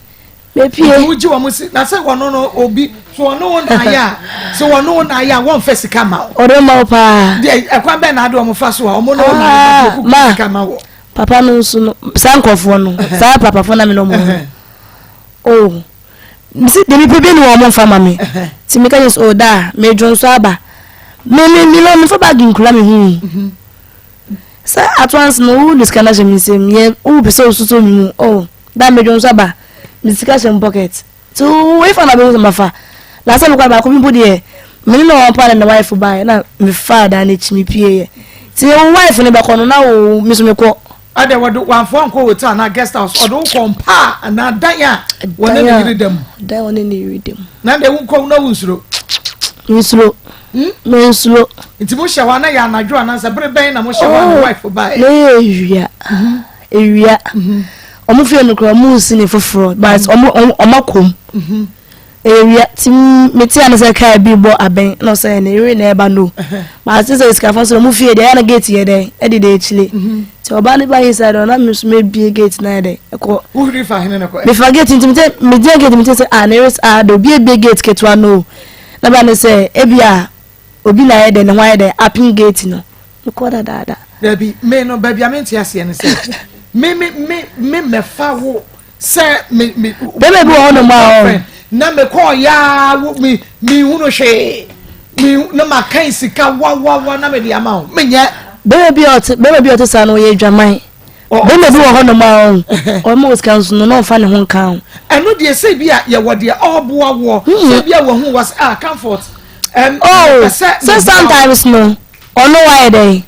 Mepie. Nti wogye wɔn si na sɛ wɔn no obi so wɔn wo na ayɛ a sɛ wɔn wo na ayɛ a wɔn fɛ sika ma wo. Ɔde ma wo paa. Deɛ ɛkwan bɛn na ade wɔn fa so a wɔn no na ayɛ kuku ah, sika ma wɔ. Papa no nso no saa nkurɔfoɔ no saa papafoɔ na mi na wɔn ho oh mesi deɛ mepɛ bi ne wɔn mfa ma me ti mi ka yɛ sɛ oh daa medwo nso aba me me me na mefa baagi nkura me ho mhm. sɛ atoanse no wo de sika no ahyɛ me nsam yɛ wo pɛ sɛ wosusu me mu oh. Da medwo nso aba me sika hyɛ me pocket nti wei fa na bɛhu sɛ mafa last time kora baako bi mpo deɛ me ne na wɔn pa na ne wife baeɛ na mefaa dan n'akyi mepieeɛ nti wo wife no bɛkɔ no na wo me so mekɔ. Ɛdɛ wɔde wamfa wo nkɔ hotel anaa guest house ɔde wo kɔ mpa a anaa dan a wɔne ne yere da mu. Dan wɔne ne yere da mu. Na deɛ wokɔ na wonsuro. Mensuro. Hmm? Mensuro. Nti mo hyɛ hɔ ana yɛ anadwo anaasɛ bere bɛn na mo hyɛ hɔ a ne oh, wife baeɛ. Na yɛ awia. Mhm. Ewia. Ɔmo fie no koraa ɔmo nsi ne foforɔ but ɔmo ɔmo akɔ mu. Ewia ti me te ano sɛ kaa bi bɔ abɛn na ɔsɛ ne yere na ɛba no. But ate sɛ sikafo nso ɔmo fie deɛ ɛyɛ na gate yɛ dɛ ɛde da akyire. Ti ɔbaa ne ba inside ɔna me nso mebie gate na yɛ dɛ ɛkɔ. Wohuri fa hene no kɔ. Mefa gate nti mete me gyina gate mete sɛ ah ne yere ah de obi ebie gate ketewa no na ba ne sɛ ebia Obi na ayɛ dɛ ne ho ayɛ dɛ apem gate no mekɔ dadaada. Dabi me no baabi a mente aseɛ ne sɛ me me me me mɛfa wo Sɛ me me. Bɛrima bi wɔ hɔ nom a ɔ. Na me kɔɔ yaa wo me me hunu hwee me na ma kan sika wa wa wa na me de ama wo me nyɛ. Bɛrima bi a ɔte bɛrima bi a ɔte saa no ɔyɛ adwaman. Bɛrima bi wɔ hɔ nom a ɔ ɔma wo sika nso no na ɔnfa ne ho nka ho. Ɛno deɛ sɛ bi a yɛwɔ deɛ ɔɔboa woɔ sɛ bi a wahu wɔ sɛ ah comfort. Ɛm oh sɛ sometimes no ɔno wayɛ dɛn.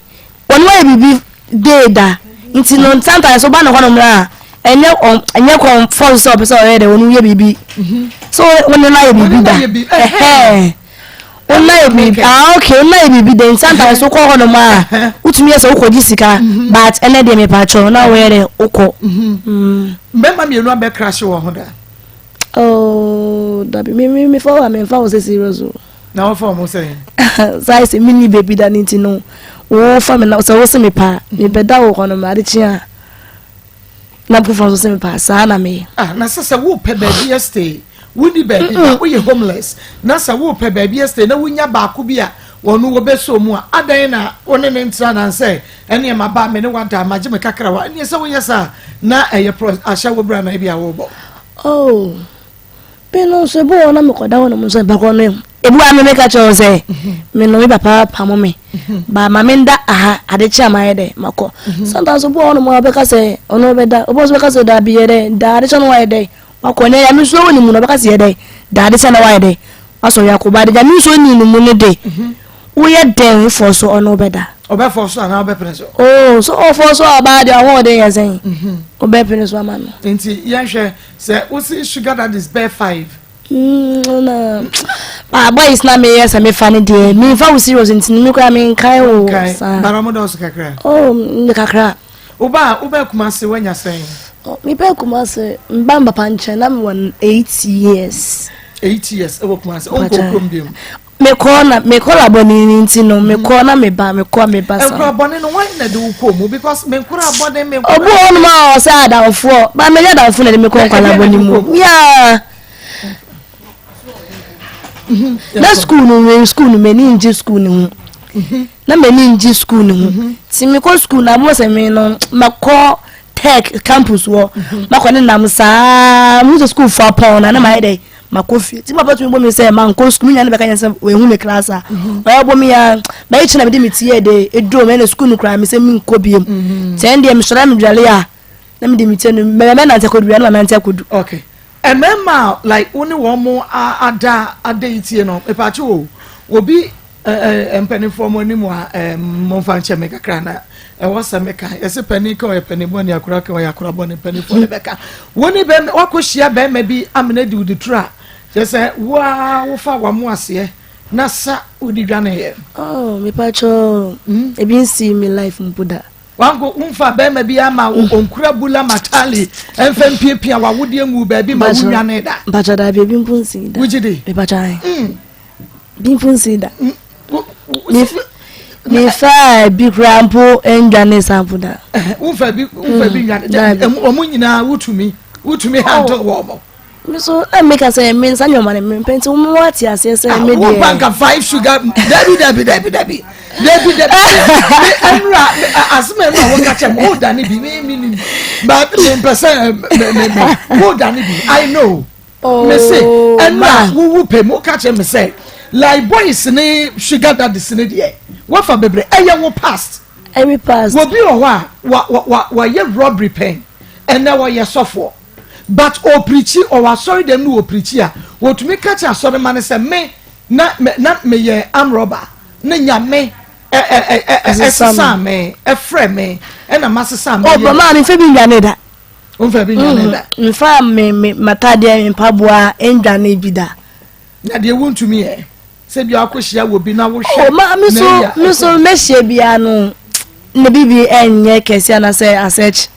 Wɔn ayɛ biribi dee da nti no sometimes woba ne hɔnom no a ɛnyɛ ɛnyɛ kɔn fɔs sɛ ɔpɛ sɛ ɔyɛ dɛ wɔn yɛ biribi so wɔn ne no ayɛ biribi da ɛhɛn wɔn ayɛ biribi ah okay wɔn ayɛ biribi da nti sometimes wokɔ hɔnom a wotumi yɛ sɛ wokɔ gye sika but ɛnɛ deɛ mepa kyɛw na wɔyɛ dɛ wokɔ. Mmarima mmienu abɛ crash wɔ ho da. Oh dabi mi mi mi fa wa mi nfa wo sɛ serious o. Na wɔfa wɔn sɛn? Saa sɛ menni baabi da no nti no, wofa me na sɛ wo se me paa, mebɛda wo hɔ no ma ade kye a na foforɔ nso se me paa, saa na meyɛ. Ah, na sɛ sɛ wopɛ baabi stay, wonni baabi da, woyɛ homeless, na sɛ wopɛ baabi stay na wonya baako bi a wɔn wɔbɛsɔ mu a, adɛn na wo ne ne ntra nansɛ ɛneɛ maba me ne wada magye me kakra wa, ɛneɛ sɛ woyɛ saa na ɛyɛ prɔ ahyɛ wo bra na ebi a wobɔ. Oh. Me no nso ebi wɔ hɔ na mekɔda hɔ nom nso mpakɔ no ebi wɔ a me meka kyerɛ wo sɛ me no me papa pamo me ba ma me nda aha ade kye a mayɛ dɛ makɔ sometimes obi wɔ hɔ nom a ɔbɛka sɛ ɔno ɔbɛda obi nso bɛka sɛ daabi yɛ dɛ da ade kye no wayɛ dɛ wakɔ nɛ nyame nsuo wɔ ne mu no ɔbɛka sɛ yɛ dɛ da ade kye na wayɛ dɛ wasɔre akɔ ba de nyame nsuo ni ne mu no de woyɛ dɛn wofɔ so ɔno ɔbɛda ɔbɛfɔ so anaa ɔbɛpene so oh so ɔfɔ so a ɔbaa deɛ ɔhoɔden yɛ sɛn ɔbɛpene so ama no nti yɛnhwɛ Sɛ wosi sugar daddies bɛɛ five. Mm, na ah, boys na meyɛ sɛ mefa no deɛ memfa wo serious nti no me koraa menkae wo saa. Bara mo dɔɔso kakra. Oh, me kakra. Woba woba Kumasi wanya sɛn? Oh, mebɛ Kumasi mba papa nkyɛn na mewɔ eight years. 8 years ɛwɔ Kumasi. Wonkɔ kurom biom. Mekɔ na mekɔ labɔne no nti no mekɔ na meba mekɔ meba sa. Nkora bɔne no wɔn na de wo kɔ mu because me nkora bɔne me nkora. Obi wɔ hɔnom a ɔsɛ adamfoɔ ba menya adamfo na de mekɔ nkora bɔne mu. Yeah. Na school no me school no m'ani ngye school no ho. Na m'ani ngye school no ho. Ti mekɔ school na abo sɛ me no mɛkɔ tech campus wɔ makɔ ne nam saa mu sɛ school fo apɔn na na mayɛ dɛ makɔ fie ti papa tumi bɔ mi sɛ mankɔ sukuu mi nua no bɛka yɛn sɛ wɔahu me class a mhm. ɔyɛ bɔ mi ya bɛyɛ kyi na mede me ti yɛ de eduro mɛ na sukuu no koraa mi sɛ mi nkɔ biem mhm. sɛ ɛn deɛ mesɔrɔ mi dwale a na mede me ti no mɛ mɛ nante akɔdu bia na ma nante akɔdu. Okay mmarima like wo ne wɔn mo ada ada yi tie no mepakye o obi Mpanimfoɔ mo anim a momfa nkyɛ me kakra na ɛwɔ sɛ meka yɛsɛ panin ka ɔyɛ panin bɔne akora ka ɔyɛ akora bɔne mpanimfoɔ ne bɛka wo ne bɛrima wakɔhyia bɛrima bi amena di wode turu a kyerɛ sɛ wo a wofa wamo aseɛ na sa wode dwaneyɛ. Oh, mepakyɛ hmm? ebi nsi me life mpo da. Wanko womfa bɛrima bi ama wo onkura bula matali ɛmfa mpiapia wawodeɛ ngu baabi ma wonwane da. Mpakyɛ da ebi mpo nsi da. Wogye di? Mepakyɛ ae. Hmm. Bi mpo nsi da. Mefaa bi koraa mpo ndwane saa mpo da. Womfa bi womfa bi ndwane. Wɔn nyinaa wotumi wotumi handle wɔn mo. Me so na meka sɛ me nsa nyɔma no mempɛ nti wɔn ate aseɛ sɛ me deɛ. Wo banka five sugar dabi dabi dabi dabi dabi dabi me ɛnura asem ɛnura wɔn ka kyɛ mo wo dane bi me mi nim but me mpɛ sɛ me me me wo dane bi I know. Me se ɛnura wowu pɛ mu ka kyerɛ me sɛ like boys ne sugar daddies ne deɛ wafa bebree ɛyɛ wo past. Every past. Obi wɔ hɔ a wa wa wa wayɛ robbery pɛn ɛnɛ wɔyɛ sɔfoɔ but ɔpirikyi ɔwɔ asɔre dɛm ne ɔpirikyi a wɔtumi ka kyerɛ asɔre ma no sɛ me na me na meyɛ arm robber ne nyame ɛ ɛ ɛ ɛsesa me ɛfrɛ me ɛna masesa me. Ɔbɔ maa mi fɛ bi ndwane da. Womfa bi ndwane da. Mfa me me m'ataadeɛ mpaboa ndwane bi da. Na deɛ wontumi yɛ sɛ bi akɔhyia wɔ bi na wohwɛ. Oh, ma me so me so mɛhyia biara no ne bibi ɛnyɛ kɛse anaasɛ asɛkye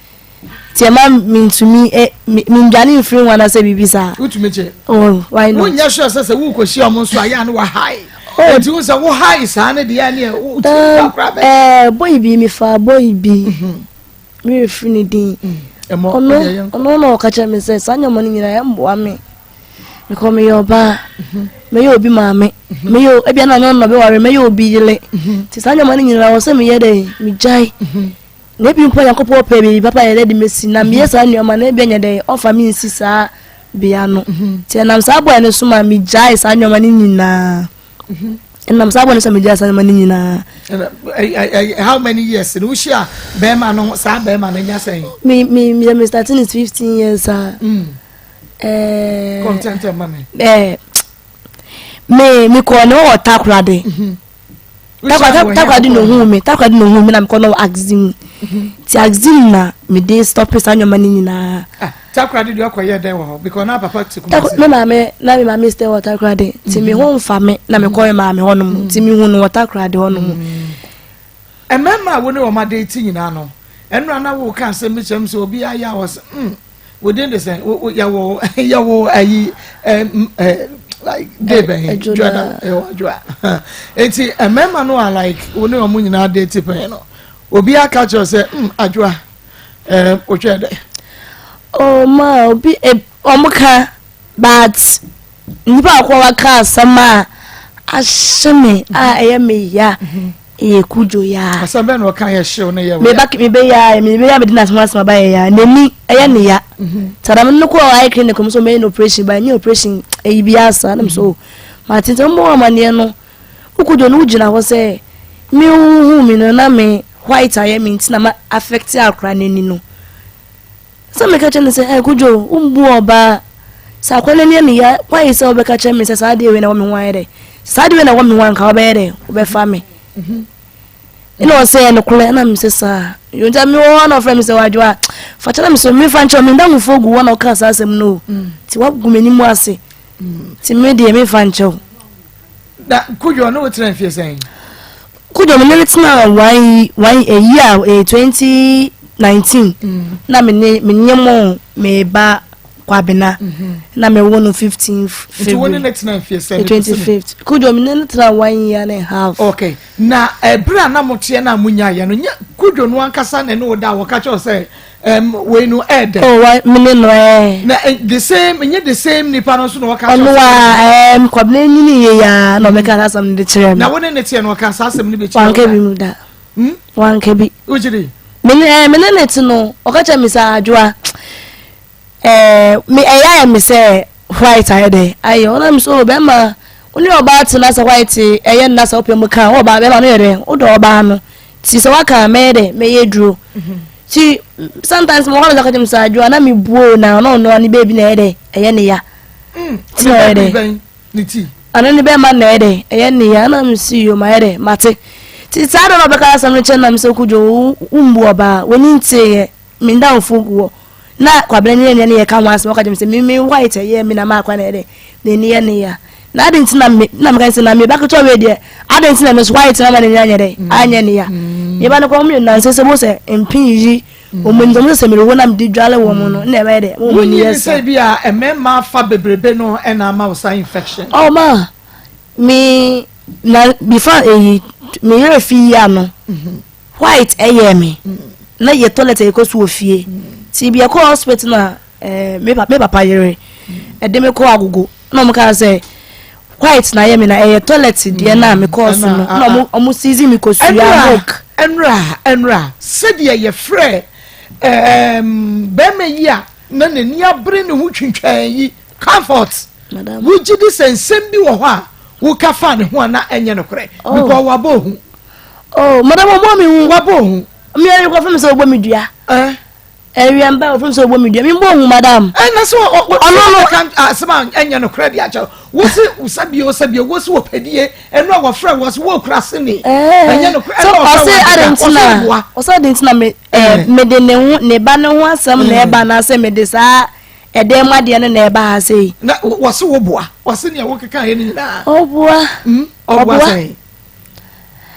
nti ɛma mentumi mendwane mfiri ho anaasɛ biribi saa. Wotumi gye. Oh, why not? Wonyɛ sure sɛ sɛ wokɔhyia ɔmo nso a yɛ a ne wahae. Oh. Nti wo sɛ wohae saa ne deɛ ne wotumi kakra bɛ. Ɛɛ boy bi mefaa boy bi. Mhm. Me werɛ firi ne din. Ɔno ɔno na ɔka kyerɛ me sɛ saa nneɛma no nyinaa ɛmmoa me. Mekɔ meyɛ ɔbaa, mɛyɛ obi maame, mɛyɛ ebia na nyɛ ɔno na ɔbɛware mɛyɛ obi yere. Nti saa nneɛma no nyinaa wɔ sɛ meyɛ dɛ megyae. Na ebi mpo Nyankopɔn pɛ biribi papa yɛ dɛ de mesi na meyɛ saa nneɛma na ebi anya dɛ ɔmfa me nsi saa bea no. Nti ɛnam saa bɔyɛ no so ma megyae saa nneɛma no nyinaa. Ɛnam saa bɔyɛ no so ma megyae saa nneɛma no nyinaa. How many years no wohyia bɛrima no saa bɛrima no nya sɛn? Me me me me starting is 15 years a. Mm. Eh. Content ma me. Eh. Me me kɔ ne wɔ Takoradi. Mm-hmm. Takoradi na ohun mi Takoradi na ohun mi na mekɔ na wɔ Axim ti Axim na mede stop saa nneɛma no nyinaa. Ah, Takoradi deɛ ɔkɔ yɛ dɛn wɔ hɔ because na papa te Kumasi. Me maame na me maame stay wɔ Takoradi ti me ho nfa me na mekɔ me maame hɔ nom ti me hu no wɔ Takoradi hɔ nom. Mmarima a wo ne wɔn adate nyinaa no ɛnora na wo ka asɛm bi kyerɛ m sɛ obi ayɛ a wɔsɛ mm Wo din de sɛn? Wo yɛwɔ yɛwɔ ayi ɛm ɛ like day bɛn? Dwada ɛwɔ adwoa. Eti mmarima no a like wo ne wɔn nyinaa date pɛn no, obi aka kyerɛ sɛ mm adwoa ɛɛ otwɛ dɛ. Oh ma obi e wɔn ka but nipa akɔ waka asɛm a ahyɛ me a ɛyɛ me ya. Eyɛ kudwo yaa. Asɛm bɛn na ɔka yɛ hyew ne yɛ wo ya? Me ba ya me ba ya me de n'asɛm asɛm aba yɛ ya n'ani ɛyɛ ne ya. Tada me no kɔ ayɛ clinic mo so mɛyɛ no operation ba nyɛ operation ɛyi bi asa na me so ma tete mo bɔ amaneɛ no wokudwo no wogyina hɔ sɛ me hu me no na me white ayɛ me nti na ma affect akora n'ani no. Sɛ meka kyerɛ no sɛ, Ɛ, Kojo, wombu ɔbaa. Sɛ akwadaa no ani yɛ me ya, why sɛ wobɛka kyerɛ me sɛ saa adeɛ wei na ɛwɔ me ho ayɛ dɛ? Saa adeɛ wei na ɛwɔ me ho a, nka wobɛyɛ dɛ? Wobɛfa me. Ɛna ɔsɛ ɛyɛ nokorɛ, ɛna mesɛ saa. Yo, nti mewɔ hɔ na ɔfrɛ me sɛ wadwo a, fa kyɛ na mesɛ memfa nkyɛ wo, me ndamfofoɔ gu hɔ na ɔkaa saa asɛm no o. Nti wagu m'anim ase. Nti me deɛ memfa nkyɛ wo. Na Kojo ɔne wo tena mfie sɛn? Kojo me ne no tena one one a year eh, 2019 mm. na me ne me nye mo me ba Kwabena mm -hmm. na me wo no 15 February. Nti wo ne ne tena mfie sɛn? 25th. Kojo me ne no tena one year and a half. Okay. Na ɛberɛ a na moteɛ na monyaeɛ no nyɛ Kojo no ankasa na ɛne wo da a wɔka kyerɛ sɛ Um, wei no ɛɛdɛ. Oh, wa mene no ɛɛ. Na eh, the same nye the same nipa no nso na ɔka. Ɔno a ɛɛm kwabena nyini yie ya na ɔbɛka saa asɛm no de kyerɛ mi. Na wo ne ne teɛ no ɔka saa asɛm no bi kyerɛ. Wanka bi mu da. Hmm? Wanka bi. Wogyiri. Mene ɛɛ mene ne te no ɔka kyerɛ mi sɛ adwoa ɛɛ me ɛyɛ ayɛ mi sɛ white ayɛ dɛ ayɛ ɔnam so oh, bɛrima wo ne ɔbaa te na sɛ white ɛyɛ nna sɛ wopɛ mu ka ɔbaa bɛrima no yɛ dɛ wodɔ ɔbaa no ti sɛ waka mɛyɛ dɛ mɛyɛ duro. Ti sometimes mo hɔ na sɛ sɛ adwoa na me buo na ɔno ɔno ne baby na ɛyɛ dɛ ɛyɛ ne ya. Mm, ti na ɔyɛ dɛ. Ne ti. Ɔno ne bɛma na ɛyɛ dɛ ɛyɛ ne ya na me si yo ma yɛ dɛ mate. Ti saa da na ɔbɛka asɛm no kyerɛ na me sɛ kudwo wo mbu ɔbaa w'ani nteeɛ me ndamfo gu hɔ na kwabena ne yɛ ne yɛ ka ho asɛm ɔka kyerɛ me sɛ me me white ɛyɛ me na maakwa na ɛyɛ dɛ n'ani yɛ ne ya. Na adɛn nti na me na meka sɛ na me ba ketewa wei deɛ adɛn nti na me so white na ma n'ani anyɛ dɛ mm. anyɛ ne ya mm. me ba no kɔ wɔn nanse sɛ bo sɛ mpin yi mm. wɔn ani sɛ sɛ merewo na mede dwale wɔn no na ɛbɛyɛ dɛ wɔn ani yɛ sa. bi a mmarima afa bebrebe no ɛna ama wo saa infection. ɔ ma me na before eyi me yɛrɛ fi yi ano mm-hmm. white ɛyɛ me na yɛ toilet ɛkɔ so wɔ fie ti bi ɛkɔ hospital na ɛɛ me papa yere ɛde me kɔ agogo. Na ɔmo kaa sɛ white na ayɛ me na ɛyɛ toilet deɛ na me kɔɔ so no na ɔmo ɔmo season me kosua milk. Ɛnura ɛnura sɛdeɛ yɛfrɛ ɛɛm bɛrima yi a na n'ani abere ne ho twintwɛn yi comfort wogye di sɛ nsɛm bi wɔ hɔ a woka fa ne ho a na ɛnyɛ nokorɛ oh. because wabɔ ohu. Oh, madam ɔmo mi hu. Wabɔ ohu. Mi yɛrɛ kɔ fún mi sɛ ɔbɔ mi dua. Eh? Awia mba ofim sɛ ɔbɔ me dua membɔ hu madam. Ɛna sɛ ɔno no ka asɛm a ɛnyɛ nokorɛ de akyɛ wo se sɛbio sɛbio wo se wɔpɛdie ɛno a wɔfrɛ wɔ se wɔkura se ne ɛnyɛ nokorɛ ɛna ɔfrɛ wɔ ɔsɛ ade ntina me mede ne ho ne ba ne ho asɛm na ɛba anaasɛ mede saa ɛdɛn mu adeɛ no na ɛba ha sei. Na wɔse woboa wɔse nea wokeka yɛ no nyinaa ɔboa ɔboa sɛn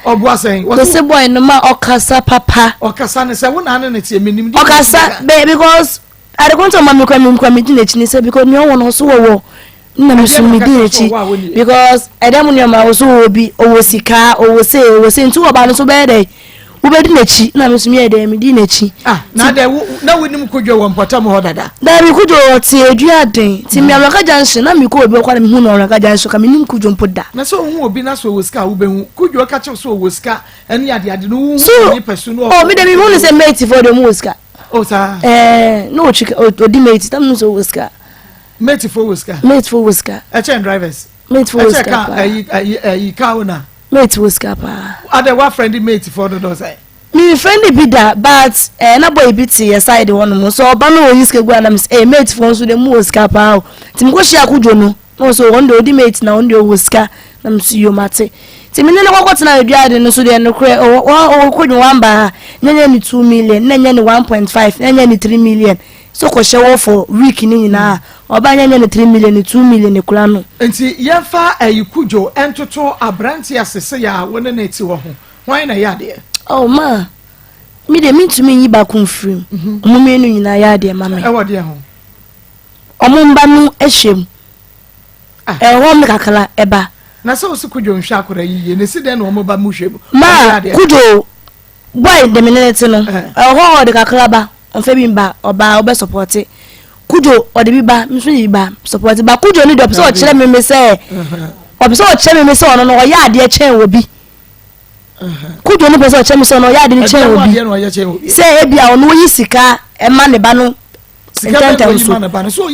Ɔboa sɛn? Wɔse Mese boy no ma ɔkasa papa. Ɔkasa ne sɛ wo na ne ne teɛ menim deɛ Ɔkasa bɛ because adeko nti ɔma me kura me kura me di n'akyi ne sɛ because nea ɔwɔ no ɔso wɔwɔ na me so me di n'akyi because ɛdɛm nneɛma ɔso wɔ bi ɔwɔ sika ɔwɔ se ɔwɔ se nti ɔba no so bɛyɛ dɛ. Wobɛdi n'akyi na me nso meyɛɛ dɛn medii n'akyi. Ah, na dɛ wo na wonim Kojo wɔ mpɔtam hɔ dada? Daabi, Kojo ɔte Aduaden. Nti me Awuraka Junction na mekɔ obi hɔ koraa na mehu no Awuraka Junction ka mennim Kojo mpo da. Na sɛ wohu obi na sɛ ɔwɔ sika a wobɛhu? Kojo ka kyerɛ wo sɛ ɔwɔ sika ne adeade no wohu So, ne nipasu no oh, me deɛ mehu no sɛ mate foɔ deɛ ɔmo wɔ sika. Oh saa? Ɛɛ, na ɔtwi ɔdi mate, na mehu sɛ ɔwɔ sika. Mate foɔ wɔ sika? Mate foɔ wɔ sika. Ɛkyɛn drivers? Mate foɔ wɔ sika paa. Ɛkyɛn ka ɛyi ɛyi ɛyi car owner? Mate wɔ sika paa. Adɛ wa friend mate fɔ dodo sɛ. Me friend bi da but eh, na boy bi te yɛ side hɔ nom so ɔba no oyi sika gu anam sɛ eh mate fo nso de mu wɔ sika paa o. Nti mekɔ hyia Kojo no na ɔsɛ ɔno de odi mate na ɔno de ɔwɔ sika na me so yo mate. Nti me ne no kɔkɔ tena aduade no so deɛ nokorɛ ɔwɔ Kojo wamba ha na nyɛ ne 2 million na nyɛ ne 1.5 na nyɛ ne 3 million So kɔhyɛ hɔ for week ne nyinaa ɔba nyɛ nyɛ ne 3 million ne 2 million ne kura no. Nti yɛnfa ayi Kudjo ntoto abranteɛ a sesei a wo ne no te hɔ ho, hwan na ɛyɛ adeɛ? Oh ma, me deɛ mentumi nyi baako mfiri mu, ɔmo mmienu nyinaa yɛ adeɛ ma me. Ɛwɔ deɛ ho? Ɔmo mba no hyɛ mu, ɛwɔ me kakra ɛba. Na sɛ wo se Kudjo nhwɛ akwadaa yi yie, na esi dɛn na ɔmo ba mu hwɛ mu? Ma, Kudjo Boy de me ne no te no, ɛwɔ hɔ a ɔde kakra ba, ɔmfa bi mba, ɔba a wobɛ sɔpɔte. Kudjo ɔde bi ba, me nso de bi ba, sɔpɔte. Ba Kudjo no deɛ ɔpɛ sɛ ɔkyerɛ me me sɛ, ɔpɛ sɛ ɔkyerɛ me me sɛ ɔno no ɔyɛ adeɛ kyɛn obi. Kudjo no pɛ sɛ ɔkyerɛ me sɛ ɔno ɔyɛ adeɛ kyɛn obi. Sɛ ebi a ɔno oyi sika ɛma ne ba no ntɛntɛm so.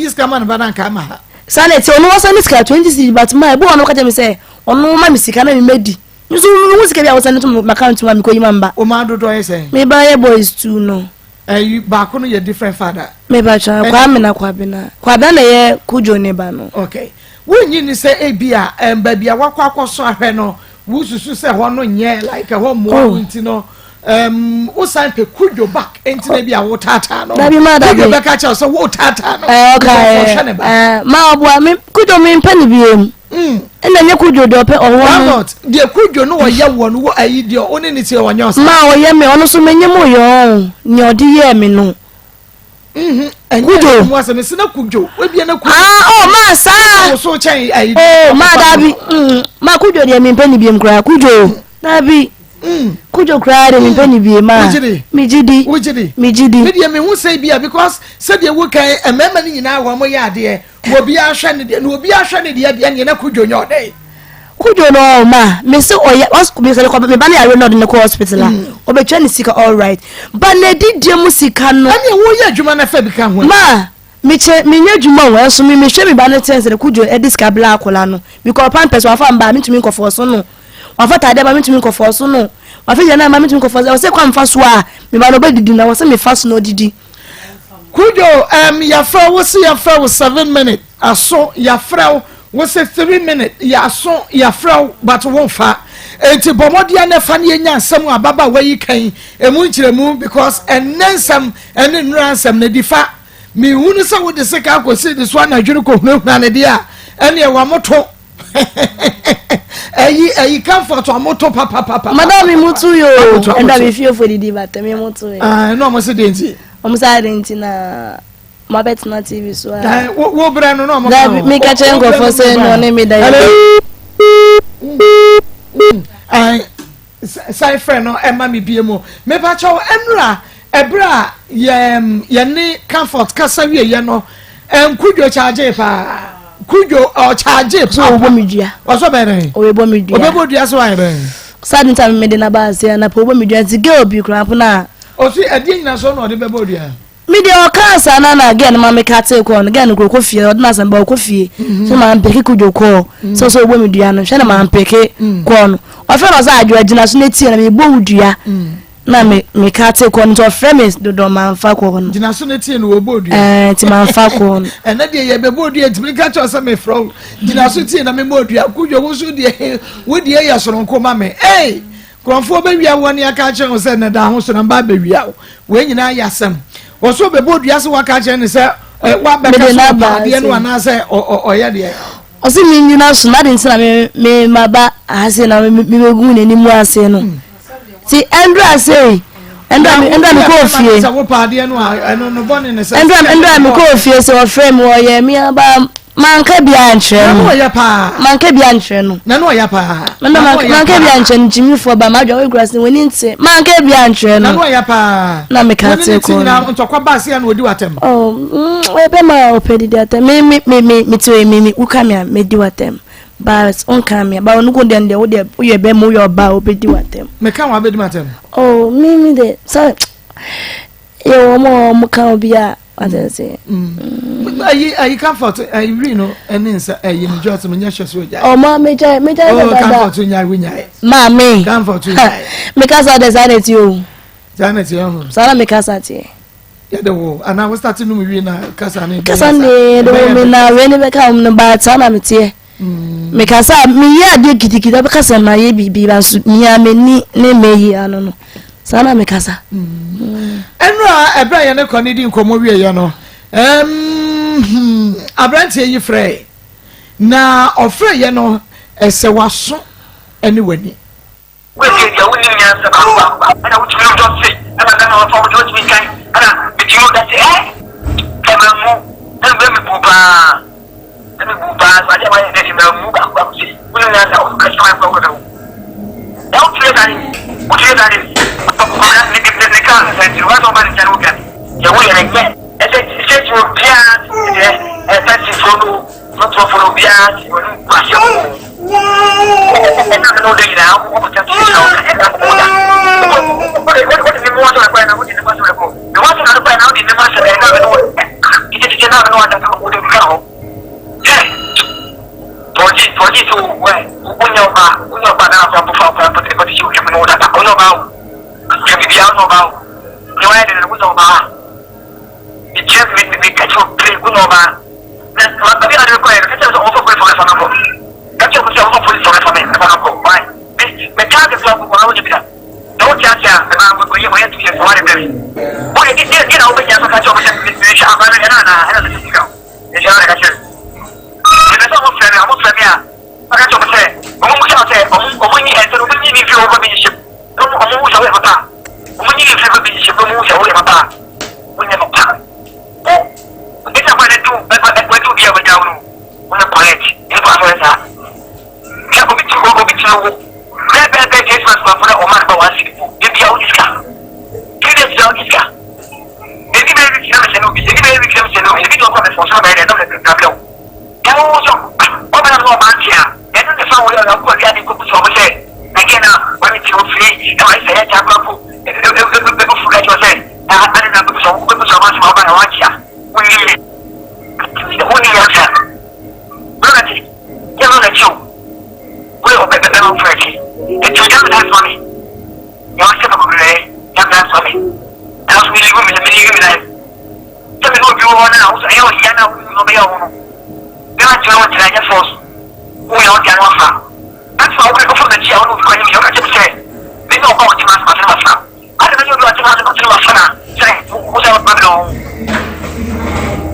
Saa na ɛte, ɔno ɔsan ne sika 20 cedis but ma ebi wɔ hɔ no ɔka kyerɛ me sɛ ɔno ma me sika na me mɛdi. Nso mehu sika bi a wɔsɛne to m'account mu a mekɔyi ma mba. Wo mma dodoɔ yɛ sɛn? Me ba yɛ boys two no. Ɛyi baako no yɛ different father. Me ba twa Kwame na Kwabena. Kwabena na ɛyɛ Kojo ne ba no. Okay. Wonnye nni sɛ ebi a ɛm baabi a wakɔ akɔsɔ ahwɛ no wosusu sɛ hɔ no nyɛ like ɛhɔ mmoa wo nti no um, wosan pɛ Kojo back nti na ebi a wotaataa no. Dabi ma dabi. Kojo bɛka kyerɛ sɛ wotaataa no. Ɛɛ ɔka ɛɛ. Ne ba. Ɛɛ ma ɔboa me Kojo me mpɛ ne biem. Ɛna nyɛ Kojo deɛ ɔpɛ ɔwɔ no. Landlord deɛ Kojo no ɔyɛ wɔ no wɔ ayi deɛ ɔne ne tie ɔnyɛ ɔsa. Ma ɔyɛ me ɔno so menye mo yɛ ɔn nea ɔde yɛɛ me no. Kojo. Mu asɛm si na Kojo ebia na Kojo. Ah oh ma saa. Woso kyɛn ayi. Oh ma dabi ma Kojo deɛ mempɛ ne biem koraa Kojo dabi. Kojo koraa deɛ mempɛ ne biem ma. Megye di. Wogye di. Megye di. Me deɛ mehu sɛ bia because sɛdeɛ wokan mmarima no nyinaa wɔn yɛ adeɛ. Obiara hwɛ ne deɛ na obiara hwɛ ne deɛ deɛ neɛ na Kudwo nyɛ ɔdɛn. Kudwo no ɔɔ ma me se ɔyɛ ɔs me sɛ me ba no yare na ɔde no kɔ hospital a ɔbɛtua ne sika all right but na adidie mu sika no. Ɛneɛ woyɛ adwuma na fa bi ka ho. Ma me kyɛ me nyɛ adwuma o ɛnso me me hwɛ me ba no kyɛn sɛ Kudwo ɛde sika bla akwadaa no because pampers wafa mba a mentumi nkɔ fɔɔso no wafa taade aba mentumi nkɔ fɔɔso no wafa gya no aba mentumi nkɔ fɔɔso ɛwɔ sɛ kwan fa so a me ba no ɔbɛdidi na ɛwɔ sɛ me fa so na ɔdidi. Kudwo um yɛfrɛ wo se yɛfrɛ wo 7 minute aso yɛfrɛ wo wo se 3 minute yɛaso yɛfrɛ wo but wo nfa enti bɔ mmɔden na fa ne yɛnya nsɛm a ababaawa yi kan emu nkyerɛmu because ɛnnɛ nsɛm ɛne nnura nsɛm na di fa mehunu sɛ wode sika akɔsi de so anadwo no kɔhunahuna ne deɛ a ɛneɛ wamoto ɛyi ɛyi comfort ɔmo to papapapa. Madam mi mu tu yo ɛnna mi fie fo didi bata mi mu tu yɛ. Ɛnna ɔmo si den ti. Ɔmo sɛ adan ti na mo abɛ tena TV so a. Wo wo brɛ no na ɔmo ka ho. Mi ka kyerɛ nkurɔfoɔ sɛ na ɔne mi da yɛ. San frɛ no ɛma me bie mu. Mepakyɛw ɛnura ɛberɛ a yɛn yɛne Comfort kasa wie yɛ no Nkudwo kyagyee paa. Kudwo ɔkyagyee paa. So ɔbɔ me dua. Ɔsɔ bɛn dɛn? Ɔbɛbɔ me dua. Ɔbɛbɔ dua so ayɛ dɛn? Saa de nta me de n'aba ase anapa ɔbɔ me dua nti girl bi koraa mpo na. Ɔsi ɛdeɛ nyina so na ɔde bɛbɔ dua. Me deɛ ɔkaa saa na na girl no ma me katee kɔɔ no girl no kura ɔkɔ fie ɔde n'asɛm ba ɔkɔ fie mm-hmm. so maa mpeke kudwo kɔɔ mm-hmm. sɛ sɛ ɔbɔ me dua no hwɛ na maa mpeke mm. kɔɔ no ɔfrɛ no ɔsɛ adwo agyina so na etie na mebɔ wo dua mm. na me me katee kɔɔ no nti ɔfrɛ me dodo maa nfa kɔɔ no. Gyina so na etie na wɔbɔ dua. Ɛɛ nti maa nfa kɔɔ no. Ɛnɛ deɛ yɛ bɛbɔ dua ntumi nka kyerɛ sɛ mefrɛ wo gyina so tie na mebɔ dua kudwo wo so deɛ wo deɛ yɛ soronko ma me ee. Nkurɔfoɔ bɛwia woɔ ne aka akyerɛ wo sɛ nnɛ da ho so na mba abɛwia wo. Wei nyinaa yɛ asɛm. Wɔ so ɔbɛbɔ dua sɛ waka akyerɛ no sɛ wabɛka so ɔpɛ adeɛ no anaasɛ ɔyɛ deɛ. Ɔse mennyina so na ade nti na me me maba ha sei na me mebɛgu n'anim ase no. Ti ɛndra sei ɛndra me ɛndra me kɔɔ fie. Sɛ wopɛ adeɛ no a ɛno no bɔne ne sɛ. Ɛndra ɛndra me kɔɔ fie sɛ ɔfrɛ me ɔyɛ me aba. Manka bi ankyerɛ no. Na ɔyɛ paa. Manka bi ankyerɛ no. Na no ɔyɛ paa. Na manka bi ankyerɛ no gyimifoɔ ba madwa wo ekura sɛ w'ani nte. Manka bi ankyerɛ no. Na no ɔyɛ paa. Na meka te kɔ. Wɔne ne ti nyinaa ntɔkwa ba ase a na ɔdi w'atɛm. Oh, ɔyɛ bɛma a ɔpɛ didi atɛm. Me me me me me ti me me woka me a me di w'atɛm. But wonka me a ba ɔno ko deɛ deɛ wo deɛ woyɛ bɛma woyɛ ɔbaa a ɔbɛdi w'atɛm. Meka wɔn abɛdi m'atɛm. Oh, me me de sɛ yɛ wɔn a wɔn ka obi a. Wate ase? Ayi ayi comfort ayi wi no ɛne nsa ayi no jɔs mo nyɛ hyɛ so gya. Ɔmo a megya megya yɛ dada. Comfort nya wi nya. Maame. Comfort nya. Mekasa de saa na ti o. Saa na ti ɔho. Saa na mekasa teɛ. Yɛde wo anaa wo start no mu wi na kasa ne. Kasa ne yɛde wo mi na wei ne bɛka wɔn no ba saa na meteɛ. Mekasa a meyɛ adeɛ gidigidi abɛka sɛ mayɛ biribi nanso mia m'ani ne mayi ano no saa na mekasa. Ɛno a ɛberɛ a yɛne kɔ ne di nkɔmmɔ wieɛ no hmm, aberanteɛ yi frɛe na ɔfrɛeɛ no ɛsɛ w'aso ne w'ani. Woesie deɛ wonnim nyansa baako baako baako ɛna wotumi nom dɔ se ɛna bɛma wɔfa wo deɛ wotumi nkan ɛna metumi wo da se ɛ sɛ mammu ɛna bɛ mebu paa sɛ mebu paa so adeɛ mayɛ dɛ se mammu baako baako se wonim nyansa wo kɛse mayɛ kɔ kɔdɛ wo na wotumi yɛ saa de wotumi yɛ saa de ne ne ne kaa sɛ nti wɔn sɛ wɔba ne nkyɛn no wodwane deɛ woyɛ no nyɛ ɛsɛ sɛ ti obiara deɛ ɛsɛ ti fo no Tɔtrɔfo no obiara te wɔn mu asɛm o. Ɛna me ne wo da nyinaa wo kɔ tɛm sisi na wo ka ɛna wo da. Wode ne mu asɛm ɛkɔɛ na wode ne mu asɛm ɛkɔ. Ne mu asɛm na ɛkɔɛ na wode ne mu asɛm ɛna me ne wo tete tete na me ne wo da wo de ka ho. Hɛ pɔgye pɔgye so wɛ wonya ɔba wonya ɔba na afɔ abɔfra akora pɔte pɔte si wo me ne wo dada wonya ɔba o. Hwɛ biribiara wonya ɔba o. Ne wayɛ de no wonya ɔba. Mekyerɛ me me ka kyerɛ wo pere wonya ɔba. Na ma baabi a ɔde me kɔeɛ no, ka kyerɛ me sɛ ɔmfa polisi ɔmɛfa me nkɔ. Ka kyerɛ me sɛ ɔmfa polisi ɔmɛfa me mɛfa me nkɔ. Why? Me metaa de kura nkokɔ na wonyɛ bi da. Na wote ase a mɛma wɔyɛ wɔyɛ 2 years ɔware brɛ me. Woyɛ de de na wobɛgyina so ka kyerɛ ɔmo sɛ mehwɛ akora no hwɛ no anaa ɛna mese sika o. Mehwɛ no na ka kyerɛ me. Mepɛ sɛ ɔmo frɛ me a ɔmo frɛ me a mɛka kyerɛ ɔmo sɛ ɔmo mmusa sɛ ɔmo ɔmo nyi ɛnsɛ no ɔmo nyi me mfiri hɔ mfa me nhyɛ mu. Na ɔmo ɔmo hu sɛ woyɛ papa a ɔmo nyi me mfiri mfa me nhyɛ mu na ɔmo hu sɛ woyɛ papa a wonyɛ papa. Wo Eti akwan no du wadu obi a wagya wo no wo yɛ correct nipa asɔre saa hwɛ obi ti obi ti wo bɛɛ bɛɛ bɛɛ Christmas kurafo na ɔma no ba one cedi po ebi a wodi sika 3 days bia wodi sika ebi bɛyɛ week na mesɛ no obi ebi bɛyɛ week na mesɛ no obi ebi de ɔkɔ mɛfɔ so na bɛyɛ dɛ na mɛ kabrɛ wo ɛwo wo so ɔbɛn na ɔba nti a ɛno ne fa wo yɛ ɔkɔ wi ade kɔbu sɛ ɔmo sɛ ɛgɛ na wɔne ti wo firi ɛma sɛ yɛ gya kurafo ɛbɛfu ka kyerɛ sɛ Na adɛn na wobɛbisa wobɛbisa wɔn asɛm a woba na woagye a wonnim me? Wonni nyansa. Wei na te, yɛ no na ti o. Wei ɔbɛ bɛ bɛma fura ti. Eti ogya mi na asoma me. Yɛ ɔsɛ bɛ kɔbɛrɛ yɛ mi na asoma me. Na nso mi live mi mi live mi life. Sɛ mi ne obi wɔ hɔ na wosɛ ɛyɛ ɔyɛ na wo na ɔbɛyɛ ɔho no. Bɛma kyerɛ wɔn kyerɛ ɛnyɛ force. Wo yɛ ɔde ano afa. Asoma wo kɔ kɔfɔ n'akyi a wɔne obi kɔ anim yɛ ɔka kyerɛ mi sɛ me ne ɔba ɔte ma asoma sɛ ma fira. Adɛn na obi a ɔte m'ase kɔtene m'afa na sɛ wo sɛ Babilon ho?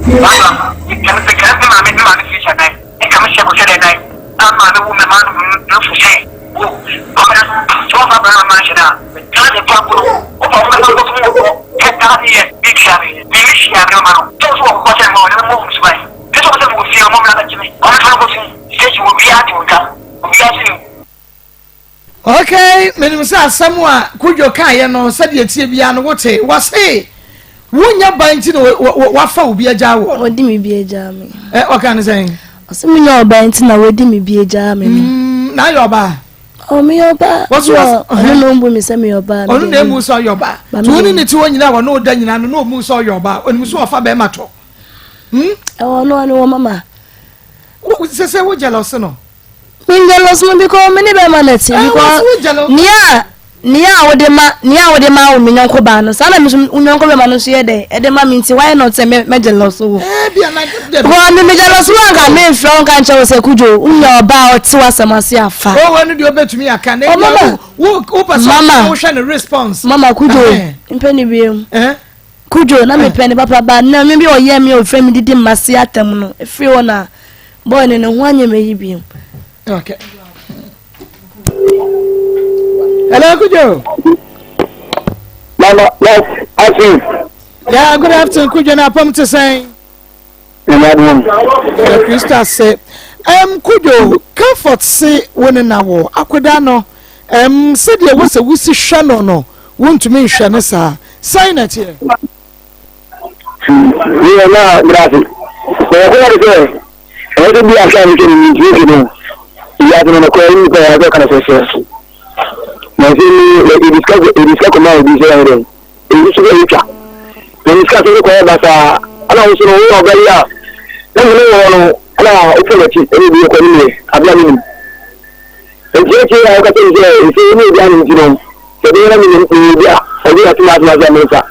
Babilon, meka meka me maame me maame firi hyɛ nan, nka me hyɛ kɔhyɛ dɛ nan, a me maame wo me ma no nufu sɛ wo Kwabena, sɛ wɔmfa abran ma manhyɛ no a, metaa ne pa koro, wofa wo mɛma nkɔso mu wɔ hɔ, 10,000 years, me tua me, me me hyia me mama no, sɛ wo so wɔ kɔkɔ sɛ mma ɔne me mmɔ ho suban, sɛ sɛ wo sɛ mewɔ fie ɔmɔ mmra bɛgye me, ɔmɛfa no kɔso station, obiara te wo nka, obiara so nim. Okay, menim sɛ asɛm a Kudwo kaeɛ no sɛdeɛ ɛteɛ biara no wote. Wɔse wonyɛ ba nti na wafa wo bi agyaa wɔ. Wɔdi me bi agyaa me. Ɛ ɔka ne sɛn? Ɔse menyɛ ɔbaa nti na wɔdi me bi agyaa me no. Na ayɛ ɔbaa? Ɔ meyɛ ɔbaa. Wɔso ɔno na ɔmbu me sɛ meyɛ ɔbaa. Ɔno na emu sɛ ɔyɛ ɔbaa. Nti wo ne ne te hɔ nyinaa wɔ ne ɔda nyinaa no na ɔmu sɛ ɔyɛ ɔbaa. Ɔnim sɛ ɔfa bɛrima tɔ. Hmm? Ɛwɔ ɔno ɔne wɔ mama. Sɛ sɛ wo jealous no. Me jealous no because me ne bɛrima na te because nea nea a wode ma nea a wode ma wo me nyɔnko baa no saa na me nso wo nyɔnko bɛrima no nso yɛ dɛ ɛde ma me nti why not sɛ me me jealous wo because me me jealous wo anka me nfrɛ wo nka nkyɛn wo sɛ kudwo wonya ɔbaa a ɔte w'asɛm ase afa. o wɔ no deɛ ɔbɛtumi aka na ebia wo wo pɛ sɛ wohwɛ ne response. Mama kudwo mpɛ ne wiem. Kudwo, na mepɛ ne papa ba na me bi ɔyɛ me ɔfrɛ me didi mmase atam no ɛfiri hɔ na boy no ne ho anyɛ me yi bio. Okay. Hello, Kudwo. Mama, yes, Afi. Yeah, good afternoon, Kudwo. Na apam te sɛn? Nyame adom. Yɛda Kristo ase. Ɛm Kojo, Comfort se wo ne na wɔ akoda no. Ɛm sɛdeɛ wɔ sɛ wosi hwɛ no no, wontumi nhwɛ no saa. Sɛn na ɛteɛ? Yɛ na meda ase. Na yɛkɔyɛ de sɛ ɛyɛ sɛ bi ahwɛ a mehwɛ no mentumi nhwɛ no. Wiase no nokorɛ nnipa yɛ sɛ ɔka no sɛsɛ. Na sɛ ni yɛde sika yɛde sika kɔma obi sɛ ɛyɛ dɛn ebi nso bɛyɛ twa. Yɛde sika sɛ kɔyɛ basaa ɛna wo so no woyɛ ɔbɛ yi a na mene wɔ no ɛna wofɛ n'akyi ɛna obi kɔ ne yɛ abla ne nim. Nti akyire a woka kyerɛ me sɛ sɛ wo ne obi ano nti no, sɛ ɛbɛyɛ na menim meyɛ obi a ɔde atom atom ase a memfa.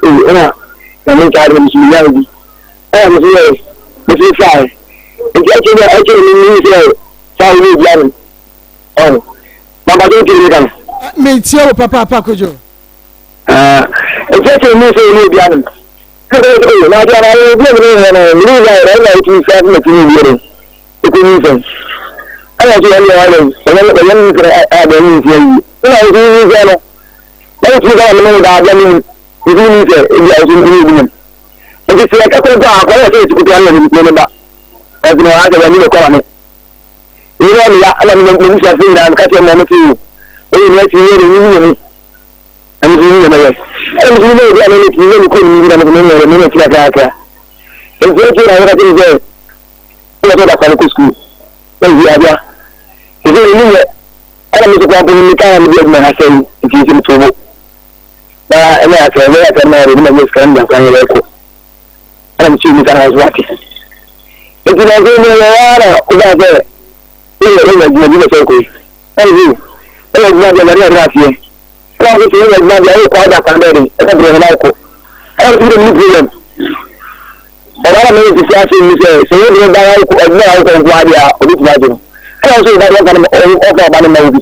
Ei, ɛna na menka ade na mesu menyaa obi. Ɛna me so yɛe, me so mefae. Nti akyire no akyire no menim sɛ saa wo ne obi ano. Ɔho. Mampatɛ wotie me ka no. Metie wo papaapa Kojo. Ah, nti akyire no menim sɛ wo ne obi ano. Sɛ sɛ sɛ, na adeɛ na ayɛ obi a mene ne no, mene ne ayɛ na ɛna wotumi fa ma tumi wie no. Ɛkɔnyinsɛn. Ɛna ɔso wɔn deɛ wɔayɛ wɔyɛ wɔyɛ ne nsɛn a deɛ ne nsia yie. Ɛna ɔso nyinsɛn no na wotumi ka wɔn ne daa bia ne nim nso nim sɛ ebi a ɔso ne obi nim. Nti sɛ yɛka kɔn kɔ a akɔyɛ sɛ yɛsi kutu ano ne ne ba. Ɛnti na wɔn asɛ wɔn ani na ɛkɔ ma me. Eyi na ɔne ya ɛna me m'abusuafo nyinaa meka kyerɛ wɔn sɛ o ɛyɛ nea ɛsi yɛ ne nyi ne mu. Ɛno nso ne mɛyɛ. Ɛna me nso meyɛ obi a me ne me kɔ ne mu bi na me nso meyɛ me ne kyerɛ kakra. Nti ɛkyɛ na wɔka kyerɛ me sɛ ɛna sɛ ɔda kɔ sukuu na nti abia ɛsɛ ɛni yɛ ɛna me nso kɔ abɔne me kaa me di adwuma ha sɛn nti nti meto bo na ɛna asɛ ɛbɛyɛ asɛ na ɛde ma nyɛ sika no dakwan yɛ ɛkɔ ɛna me kyerɛ mu saa nso ate nti na nso me yɛ ya na ɔba sɛ ɛyɛ ɛyɛ adwuma bi na sɛ ɔkɔ yi ɛna nso ɛyɛ adwuma bi na ɛde ɛde aseɛ ɛna nso sɛ ɛyɛ adwuma bi a ɛkɔ ada kwan bɛyɛ de ɛna brɛ na ɔkɔ ɛna nso de ne problem Ɔba na meyɛ sisi ase mu sɛ sɛ wo deɛ ba awokɔ adwuma a awokɔ nko adeɛ a obetumi agye no ɛna nso ɔba deɛ ɔfa no ɔfa ɔba no ma obi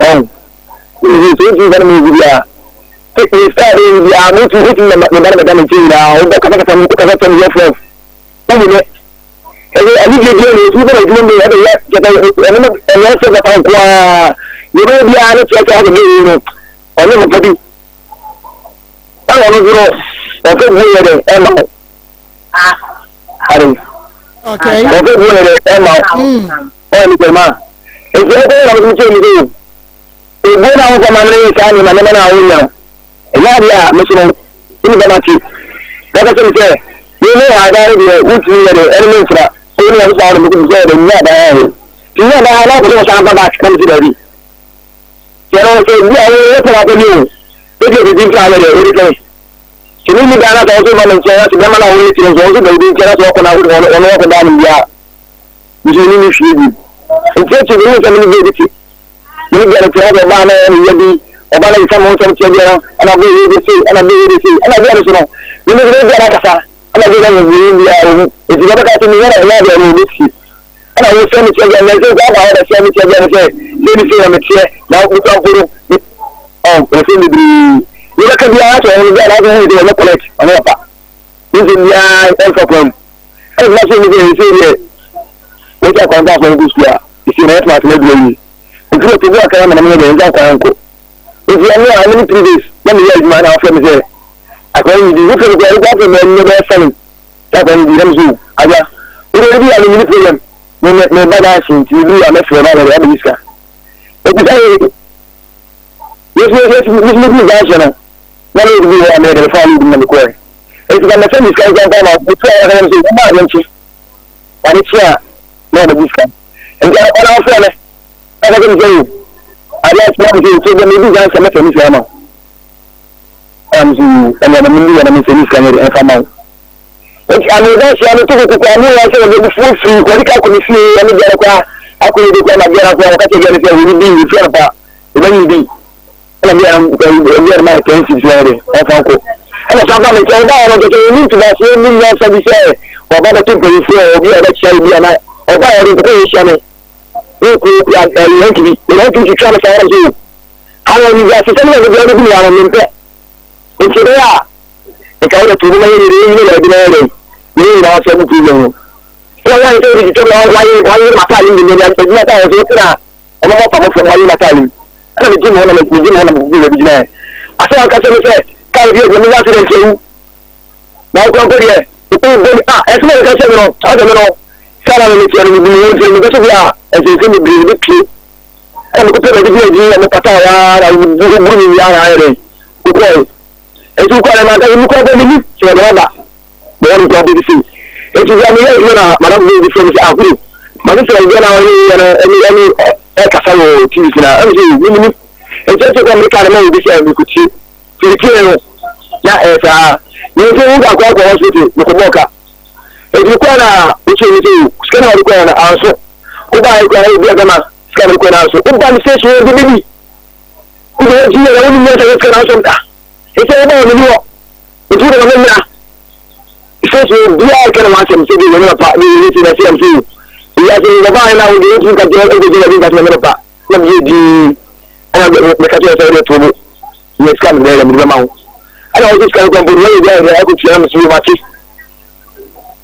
ɔn nti sɛ wotumi fa no ma obi deɛ a ne style de bi a motumi wotumi ma me ba no bɛda me nkyɛn nyinaa wobɛ kasakasa mu wokasa kyɛm yɛ fɔf wohu ne ɛsɛ anigye deɛ na otumi bɛ adwuma mu ɛbɛyɛ kyɛtɛ ɛno no ɛnyɛ sɛ papa nko ara yɛbɛyɛ biara ne kyerɛ sɛ asɛ bɛyɛ no ɔne papa bi Ɛna ɔno nso no ɔfɛ buo yɛ dɛ ɛma wo. Ade. Okay. Ɔfɛ buo yɛ dɛ ɛma wo. Ɔyɛ mi sɛ ma. Nti ɛkɔ yɛ na mo kyerɛ mi sɛ o. Ebuo na ahofa ma mi ne saa nneɛma nneɛma na awo nya no. Ɛnyɛ adeɛ a me so no ne bɛma te. Wɔka kyerɛ mi sɛ me ne adan no deɛ wotumi yɛ dɛ ɛne me mfra. Ɛne me ahofa no me sɛ yɛ dɛ nyɛ adan ayɛ. Nti nyɛ adan na akɔsɛ wɔsan ba back na me sɛ daabi. Kyerɛ sɛ bi a wo pɛ w'asɛm yi o, ebi a biribi nti a ayɛ dɛ wode pɛ. Sɛ me nni dan na sɛ wo nso ba me nkyɛn na sɛ bɛrima no a wo ne te no nso ɔno nso ba obi nkyɛn na sɛ ɔkɔ na ɔno ɔno ɔkɔ dan no bi a, me nso menni ne hwee bi. Nti akyiri no mehu sɛ me ne baabi te. Me ne bia no te na sɛ ɔbaa na ɔyɛ ne ya bi, ɔbaa na bisa me ho nsɛm kyerɛ bia no, ɛna bɛyɛ wei de sei, ɛna bɛyɛ wei de sei, ɛna bia no so no, me ne bia no akasa, ɛna bia no ahu bia ɔhu. Nti bɛbɛka sɛ meyɛ na ɛyɛ adeɛ no ɔbɛtie. Ɛna wo sɛ mekyerɛ bia nanso nka aba hɔ bɛkyerɛ mekyerɛ bia no sɛ sei ne sei na meteɛ na wokura mpo no ɔn nsɛm bebree yɛbɛka biara sɛ ɔno biara na ɔno sɛ ɔnyɛ correct ɔno papa nsɛm biara ɛmfa kwan mu ɛna sɛ sɛ sɛ sɛ deɛ wɔsɛ akwan fa akwan kɔ sukuu a ɛsi na yɛtena asɛm adura yi nti na tɛbu akara ma na meyɛ deɛ nsa akwan nkɔ nti ɛno a ɛno ne 3 days na meyɛ adwuma na afrɛ me sɛ akwan yi di wofrɛ me sɛ ɛwokɔ afrɛ me ɛnyɛ bɛyɛ 7 Saa kwan no bi nam so agya. Wode obi a menyini problem me me me ba daakye nti me bi a mɛfrɛ na abɛde abɛyi sika. Eti sɛ yesu yesu yesu yesu me bi daakye no na me bi wɔ a meyɛ de fa load na mekɔɛ. Eti ka mɛsɛ me sika nsa nfa ma otu a wɔka sɛ wɔma ade nkye. Ade kye a na wɔbɛgye sika. Nti ɔna ɔfrɛ me ɔka sɛ me sɛ o ade akye na me sɛ o sɛ me bi daakye mɛsɛ me sika ama wo. Ɛna me sɛ o ɛna me bi wɔ na me sɛ me sika nyɛ de ɛmfa ma wo. Enti Amewura hyia no toko koko ano yɛ sɛ wɔde abufuo firi wɔde ka akɔ ne fie ɛne biara koraa akɔ yɛ de koraa ma biara koraa wɔka kyerɛ biara sɛ wɔde bi wɔtua no pa wɔbɛnyi bi ɛna biara biara ma yɛ 10 cedis wɔyɛ de ɔfa nkɔ ɛna saa ba me nkyɛn ɔbaa no kyerɛ wɔn ntubaseɛ ne nyansa bi sɛ ɔba bɛto mpanyinfoɔ obi a ɔbɛkyia obi a na ɔbaa yɛ de nkokɔ yɛ hyia me nku ɛyɛ ntumi ɛyɛ ntumi twitwa no saa wɔn so àwọn onígbà sísẹ́ nígbà gbogbo ọdún bí wọn mempɛ nti ɛbɛyɛ a nka wode to bɛma yɛyere yɛnyina baabi na yɛdɛn yɛn nyinaa sɛ mo problem no sɛ wɔn sɛ wode twitwa mu wɔayɛ wɔayɛ m'ataade mu deɛ adwuma ta wɔn so na wɔn mɔ pamɔfoɔ wɔayɛ m'ataade mu ɛna megye me ho na megye me ho na megye baabi gyina yɛ asɛ wɔn kasa mi sɛ kaa bi adwuma mi nya accident awu na wɔkɔ nkɔ deɛ. Ah, ɛsɛ sɛ meka kyerɛ me no, saa sɛ me no, saa na memeteɛ no, mebu me ho nti no, mepɛ sɛ bi a nsɛnsɛm bebree bɛpue. Ɛna mekɔpɛ baabi bi a ɛdi a mepata hɔ ara na woburu me wie ara na ayɛ dɛn, wokɔe. Nti wokɔe no, manka mekɔ bɛ menim sɛ wɔde aba bɛwɔ no nkɔ bɛbi sei. Nti bia meyɛ adwuma na madam bi frɛ me sɛ ahuru, mate sɛ obi a na ɔne yɛ no ɛne ɛne ɛkasa wɔ TV so na ɛne sɛ menim. Nti ɛsɛ sɛ meka no ma obi sɛ mekɔtie. Tiritiri no, na ɛyɛ saa. Me nso wo baako akɔ hospital, mekɔbɔɔ ka. Enti mekɔɛ na wokyerɛ me sɛ sika na wɔde kɔɛ no anso. Wobaa ekura obi abɛma sika na mekɔɛ no anso. Woba me station yɛ de bɛbi. Wode wɔn ti yɛ na wonim nyansa sɛ sika na anso da. Enti wobaa wɔ m'ani hɔ. Enti wode ma me mmra. Station biara kɛ na wɔn asɛm sɛ deɛ wɔn papa de yɛ ti na sɛ ɛm sɛ wiase bɛbaa na wode wotumi ka kyerɛ ɛgye gyina bi nka sɛ wɔn papa na meyɛ dii ɛna meka kyerɛ sɛ wode to mu. Menya sika a mede bɛyɛ dɛ mede bɛma wo. Ɛna ɔgye sika no kora mpo no wayɛ bi ayɛ dɛ akɔtua na mese yo mate.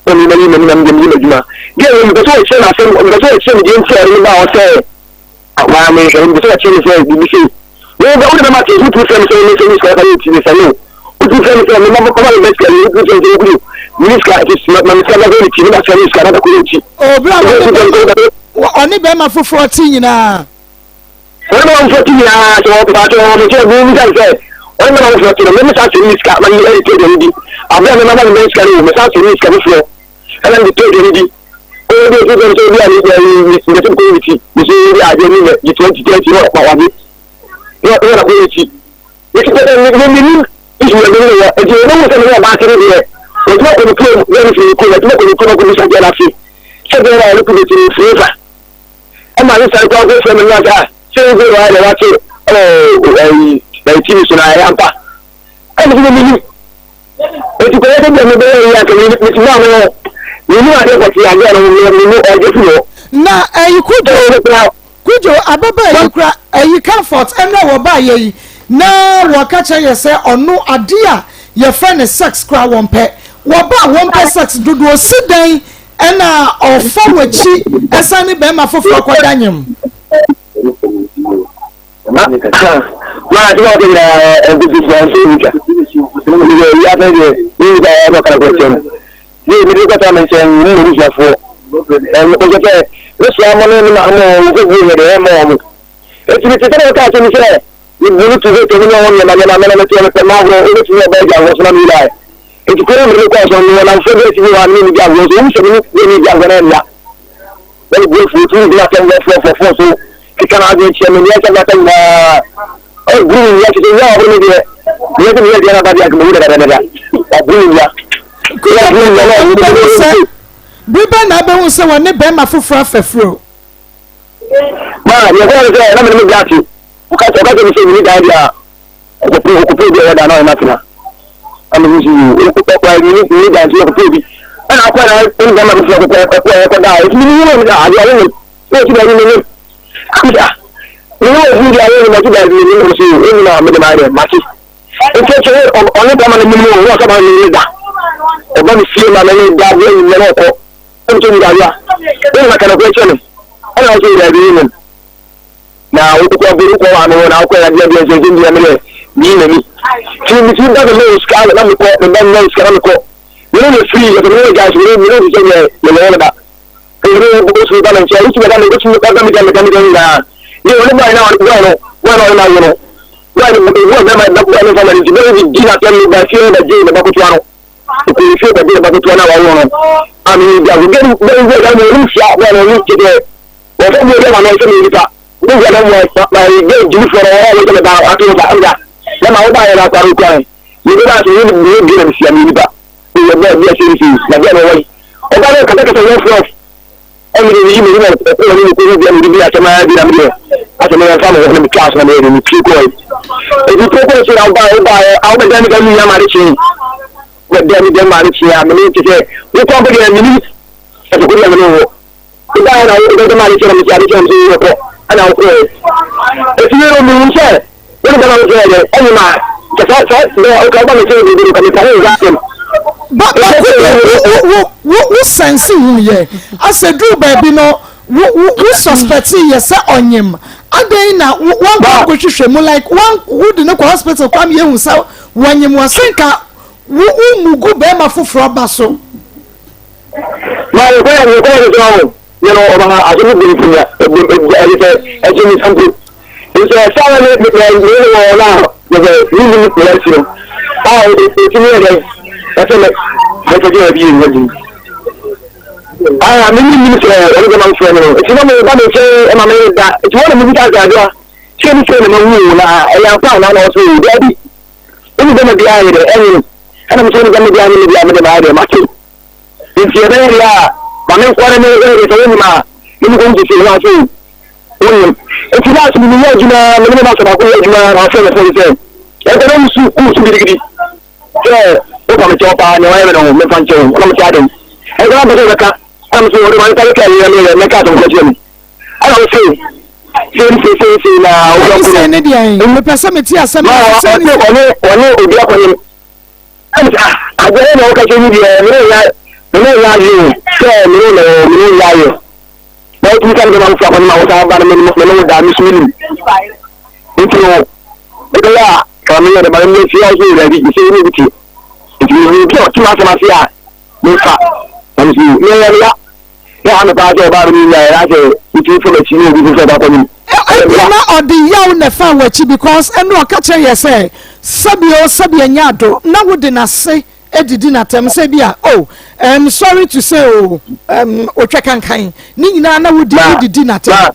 Na me mayi m'ani na mede meyɛ m'adwuma. Deɛ wɔ mepɛ sɛ ɔkyerɛ me asɛm mepɛ sɛ ɔkyerɛ me deɛ nti a ɔde me baa hɔ sɛ akwaa mehwɛ no mepɛ sɛ ɔkyerɛ me sɛ biribi sei. Wo bɛ wode bɛma te wotumi frɛ me sɛ me sɛ me sika yɛ ti me sɛ no. Wotumi frɛ me sɛ me ma ma me bɛ sika yi wotumi frɛ me sɛ wokunu me sika ti ma me sika bɛkɔ ne ti me ba sika me sika bɛkɔ ne ti. Obra ɔne bɛrima foforɔ te nyinaa. Ɔne bɛma foforɔ te nyinaa sɛ ɔpaatɔ ɔmo sɛ ɔmo bisa sɛ ɔne bɛma foforɔ te no mɛmɛ saa sɛ ne sika ma ne ɛde tɔ aduane di abere a mɛma ma ne bɛn sika no wɔ mɛ saa sɛ ne sika foforɔ ɛna mede tɔ aduane di ɔyɛ bi ofi fɛm sɛ obi a ne ne ne sɛ kɔ ne ti ne sɛ obi a adeɛ ne yɛ gye 20 30 na ɔkpa wagye na ɔyɛ na kɔ ne ti ne ti pɛpɛ ne ne ne isu yɛ ne ne wɔ nti ɔmo sɛ ne wɔ ɔbaa te ne deɛ ɔtuma kɔ ne kurom na ne fi ne kurom ɔtuma kɔ ne kurom akɔ bisa deɛ n'ase sɛ deɛ na ɔne kɔ ne ti ne firi fa Ɛma ne san kɔ akɔfrɛ me na ɔka sɛ wo bɛwɔ ayɛ na wate ɛwɔ ɛyi ɛyi tv so na ɛyɛ ampa. Ɛna sɛ menim. Eti kɔyɛ sɛ deɛ mebɛyɛ yi anka metumi a mewɔ menim adeɛ pɔtee adeɛ no memu ɔgye fi hɔ. Na ɛyi Kudwo Kudwo ababaa yi kura ɛyi Comfort ɛnna wɔbaa yɛ yi na wɔka kyerɛ yɛ sɛ ɔno adeɛ a yɛfrɛ no sex kura wɔn pɛ wɔbaa wɔn pɛ sex dodoɔ si dɛn Ɛna ɔfa w'akyi san ne bɛrima foforɔ kɔda nyem. Maa sɛ ɔkɛ nyinaa nkutu sɛ nso nitwa. Mede yi afɛ deɛ ne nipa ɛna ɔkara kɔ kyɛm. Yɛ mede kɔta me nkyɛn ne m'abusuafoɔ. Ɛmɛ sɛ ne soa mo ne ne ma mo wɔn kɔ guo yɛ deɛ ɛmɔ wɔn. Eti mi te sɛ ɔka akyɛ mi sɛ mebu no tu sɛ tɛmi ne wɔn nneɛma nneɛma mɛna mɛte wɔn pɛ maa horɔ wobɛtumi ɔbaa agya horɔ so na meyɛ ayɛ. Enti kwan a mede no kɔɔ so no, mewɔ nnamfo bi a esi hɔ a me ne wɔn di agorɔ nso. Wohu sɛ me ne wɔn redi agorɔ no ɛnna. Na me bo afuw, otumi gyina asɛm fɔfɔɔfɔ fon so keka n'adwene kyerɛ me, nea ɛsɛ fata nyinaa. Ɔboro me nnua, kyerɛ sɛ nnua a ɔboro me deɛ, meyɛ sɛ meyɛ aduan aba deɛ anka mawu dadadada. Waboro me nnua. Kuya, Waboro me nnua na wobɛhu sɛ bere bɛn na wobɛhu sɛ wɔne barima foforɔ afa furo? Ma, nea ɛkɔɔ ne sɛ, na me ne me bra te. Ɔka kyerɛ me sɛ menni dan deɛ a, Ɔkɔpɛ ɔkɔpɛ obi a ɔwɔ dan na ɔne no atena. Ɛna mo nso yi o ɔkɔ ne ne dan nso ɔkɔpɛ obi. Ɛna akɔ na ɔne bɛrima foforɔ kɔkɔ ɛkɔ ɛkɔ da. Eti mi ni wɔn da adeɛ ɔwɔ mu. Ɛna ɔsi baabi mi nim. Ɛna mi ni wɔn fi deɛ ɔwɔ mu ɔsi baabi mi nim ɔsi o ɛna mi de ma yɛ mate. Nti ɛkyɛ ɔne bɛrima no nim no ɔwɔ sɛ ɔba ne da. Ɔba ne fie ma ne ne da bi ɛnyɛ na ɔkɔ. Ɛna ɔsi dabi a. Ɛna maka no kɔ ɛkyɛ no. Ɛna ɔsi dabi nim. Na wokɔ bere wokɔ wa no na wokɔ yadeɛ deɛ nsɛnsɛm deɛ medeɛ meyi m'ani ti me ti ba me mɛ sika na mekɔ me ba mɛ sika na mekɔ me ne firi yɛ sɛ me ne gya so me ne me ne sɛ yɛ yɛ yɛ ne ba me ne wo so ba me nkyɛn wotu ba me wotu ba me gya me gya me gya nyinaa ne wɔne bɔɔ na ɔne bɔɔ no bɔɔ na ɔne na wo no bɔɔ no ewu a bɛma bɛma ne fama ne nti bɛyɛ bi di na tɛm ne ba fie ba gye ne ba kotoa no okɔ fie ba gye ne ba kotoa na wɔn no a me ne gya go bɛn bɛn bɛn bɛn ne fia bɔɔ no ne kyɛ Wɔfa mu obi ama no sɛ meyɛ nipa. Wo wura no mmoa ma ma yɛ gyimifoɔ no wɔn a wɔyɛ me ba ato nsa ɛnda na ma wo ba yɛ no akware okura me meyɛ ba sɛ meyɛ meyɛ bi na mesia meyɛ nipa meyɛ bɛ bi ɛsɛ nsi na bia na wɔyi ɔba no kasa kasa wɔn frɔf ɛmi de yi meyɛ na ɔkɔ wɔn ne kɔ bi ɛmi de bi asɛm ayɛ bi na meyɛ asɛ meyɛ nfa mo hɔ na metwa aso na meyɛ de mepie kɔɔ yi ebi pie kɔɔ so na ɔba ɔba ɔba dan mi dan mi ama de kye bɛ dan mi dan ma de kye a mene te sɛ wokɔ abɔ deɛ mene ɛsɛ kɔ bi a mene wɔ Wobaeɛ na wode bɛma ade kyerɛ me sɛ ade kyerɛ me sɛ wokɔ ɛna wokɔɛ. Ɛti no mehu sɛ wode bɛma me sɛ ɛdɛ ɛne ma sɛ sɛ sɛ ɔka woba me sɛ biribi no ka mepa ho nsa asɛm. Ba ba wo wo wo wo sɛnse hu yɛ asɛ duru baabi no wo wo wo suspect yɛ sɛ ɔnyem adɛn na wo wankɔ ankɔhwehwɛ mu like wan wo de no kɔ hospital kwam yɛ hu sɛ wɔnyem wɔ sɛ nka wo wo mugu bɛrima foforɔ ba so. Ma yɛkɔyɛ yɛkɔyɛ ne sɛ ɔho yɛ no ɔba ha asɛm no bɛn firi ɛde sɛ ɛgye ne sampo nti sɛ saa na ne ne ne wɔ na yɛsɛ ne ne ne asi no a ɛtumi yɛ dɛn ɛsɛ mɛ mɛkɛgye ɛbi yɛ nyɛ din a me ne nim sɛ ɔne bɛma mfrɛ me no nti na meba me nkyɛn ɛma me da nti wɔn na mebisa sɛ adeɛ sɛ ne sɛ na mahu na ɛyɛ ampa anaa na ɔsɛ daabi wone bɛma biara yɛ dɛ ɛnwene ɛna mesɛ wone bɛma biara nyɛ me biara mede maayɛ dɛ mate nti ɛbɛyɛ deɛ a ma me nkɔ ne me yɛ sɛ wonim a ne me kɔhu sese na ɔsɛ wonim nti na asɛ meyɛ adwuma me ne me ba sɛ baako yɛ adwuma na ɔfrɛ me fon sɛ ɛnkɔ na wosu wosu gidigidi sɛ wopa me kyɛw paa nea wayɛ me no ho memfa nkyɛw wo na mete adɛn ɛnkɔ na mpɛ sɛ wobɛka ɛna mesɛ wɔde ma nsa bɛka ɛyɛ meyɛ mɛka asɛm kora kyerɛ me ɛna wo se sei ne sei sei sei na wokura mpo no. Ne deɛ mepɛ sɛ mete asɛm no ase ne ɔne ɔne obi akɔnyem ɛna sɛ ah adeɛ na woka kyerɛ mi deɛ mene yɛ mene yɛ ayɛ o sɛ mene na mene yɛ ayɛ na wotumi ka ne bɛma wofi akɔnyem a wosan ba no mene mene wo daa me so menim nti no ɛbɛyɛ a kama meyɛ dɛ ma meyɛ fie a wo sɛ yɛ daabi sɛ wone bi te nti mehu obi a ɔte m'asɛm ase a memfa na mesɛ meyɛ meya Na ɛha me paa sɛ ɔbaa no ne nyaeɛ na sɛ wotumi fa m'akyi ne obi foforɔ ba kɔnim. Ebia na ɔde yaw na ɛfaa w'akyi because ɛno ɔka kyerɛ yɛ sɛ sɛbi o sɛbi ɛnyɛ ado na wode n'ase didi n'atɛm sɛ bi a oh um, sorry to say o um, otwa kankan ne nyinaa na wodi wodidi n'atɛm. Na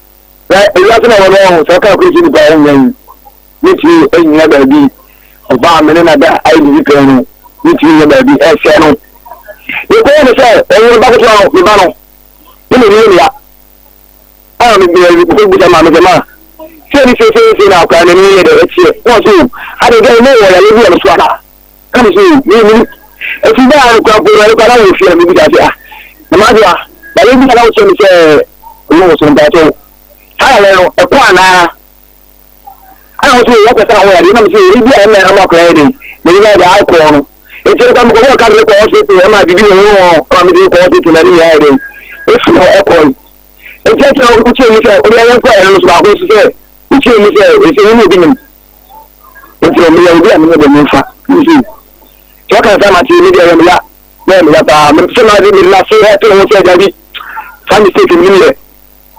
na ewiase na wɔn ɔho sɛ ɔka akɔsi nipa a ɔnyɛ yi metumi nyina baabi ɔbaa me ne na da ayɛ bibi pɛn no metumi nyɛ baabi ɛsɛ no mekɔyɛ ne sɛ ɔwɔ ba ketewa no me ba no ne m'ani yɛ meya a mekɔbisa maame sɛ ma sɛ ne seeseesei na akora n'ani yɛ dɛ ɛteɛ na ɔsɛ o ade dɛ ne wɔ yare bi wɔ no so ana na me sɛ o menim ɛti bɛ a mekora mpo no ɛkora na wɔ fie na mebisa sɛ ah na maadewa yare bi na wokyerɛ me sɛ ɔwɔ wɔ so no mpakyɛw saa yare no ɛkɔ anaa Ɛna ɔsɛ wɔn kɔsa ho yadeɛ na mesɛ ebi a ɛna ama akwadaa yɛ den na ebi ayɛ alcohol no eti ɛka mekɔ bɔɔ kaade kɔ hospital ɛma bibi wɔ ho ɛma mede kɔ hospital na ne nyinaa yɛ den efi hɔ ɛkɔ yi eti ɛkyɛ na wokyerɛ mu sɛ ɔde ayɛ nkɔ ɛno nso baako nso sɛ wokyerɛ mu sɛ ɛsɛ wo ne obi nim nti meyɛ obi a menyɛ dɛ memfa nso sɛ ɔka sɛ mate me deɛ yɛ meya na yɛ meya paa sɛ made mede nase ɛto ho sɛ dabi saa mistake menim yɛ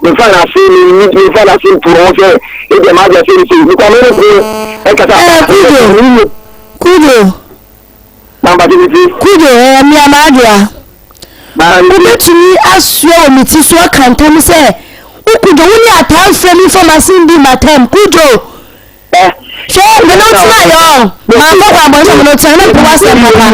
Memfa n'ase me memfa n'ase mpo ho sɛ ebia m'agya sɛ ne sei mekɔ amene ko ɛkasa Eh, Kujo, Kujo. Mamba te tete. Kujo, eh, mia m'adwoa. Wobɛtumi asoa wɔ me ti so aka ntam sɛ wo Kujo, wo ne ataa mfrɛ me mfa m'ase ndi m'atam. Kujo. Hwɛ, me no tena yɛ ɔ. Mamfa kwan bɔne sɛ me no tena, na mepɛ w'asɛm papa.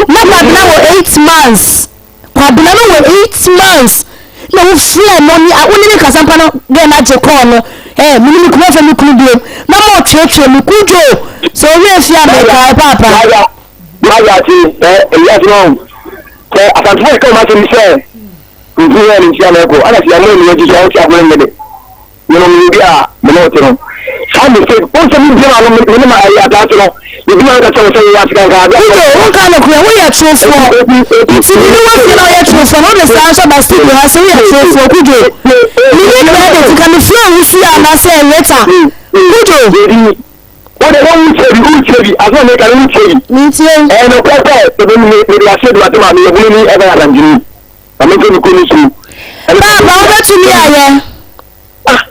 Na Kwabena wɔ 8 months. Kwabena no wɔ 8 months na wo frɛ no ne wo ne ne kasa mpa no gɛ no agye kɔɔ no eh me ne me kunu afɛ me kunu biom na mo tweetwee me Kudwo sɛ owura fie a mekae paapa. Maga ate ɛ ewiase no sɛ asantefo keka wɔn asɛm sɛ nti yɛ ne ntia na ɛkɔ ɛna sɛ yɛn mo ani agye so a wote akɔnɔ nyɛ de. Me no meyɛ obi a me ne wo te no saa mistake wo sɛ me biem ano me ne ma ɛyɛ ataase no me biem ano ka kyerɛ wo sɛ yɛyɛ asika nka adeɛ Kujo wo nka nokorɛ woyɛ torofoɔ nti me ne wafie na woyɛ torofoɔ na wode saa nso aba studio ha sɛ woyɛ torofoɔ Kujo me ne credit nka me frɛ wo fie anaasɛ later Kujo. Wo de wo tie bi wo tie bi asɛm a meka no wo tie bi Mentie wo. Ɛyɛ nokorɛ sɛ me me mede aseɛ du ase ma meyɛ bunu ni ɛbɛyɛ asanteni. Ma memfa me kunu nsuo. Paapa wobɛtumi ayɛ. Ah,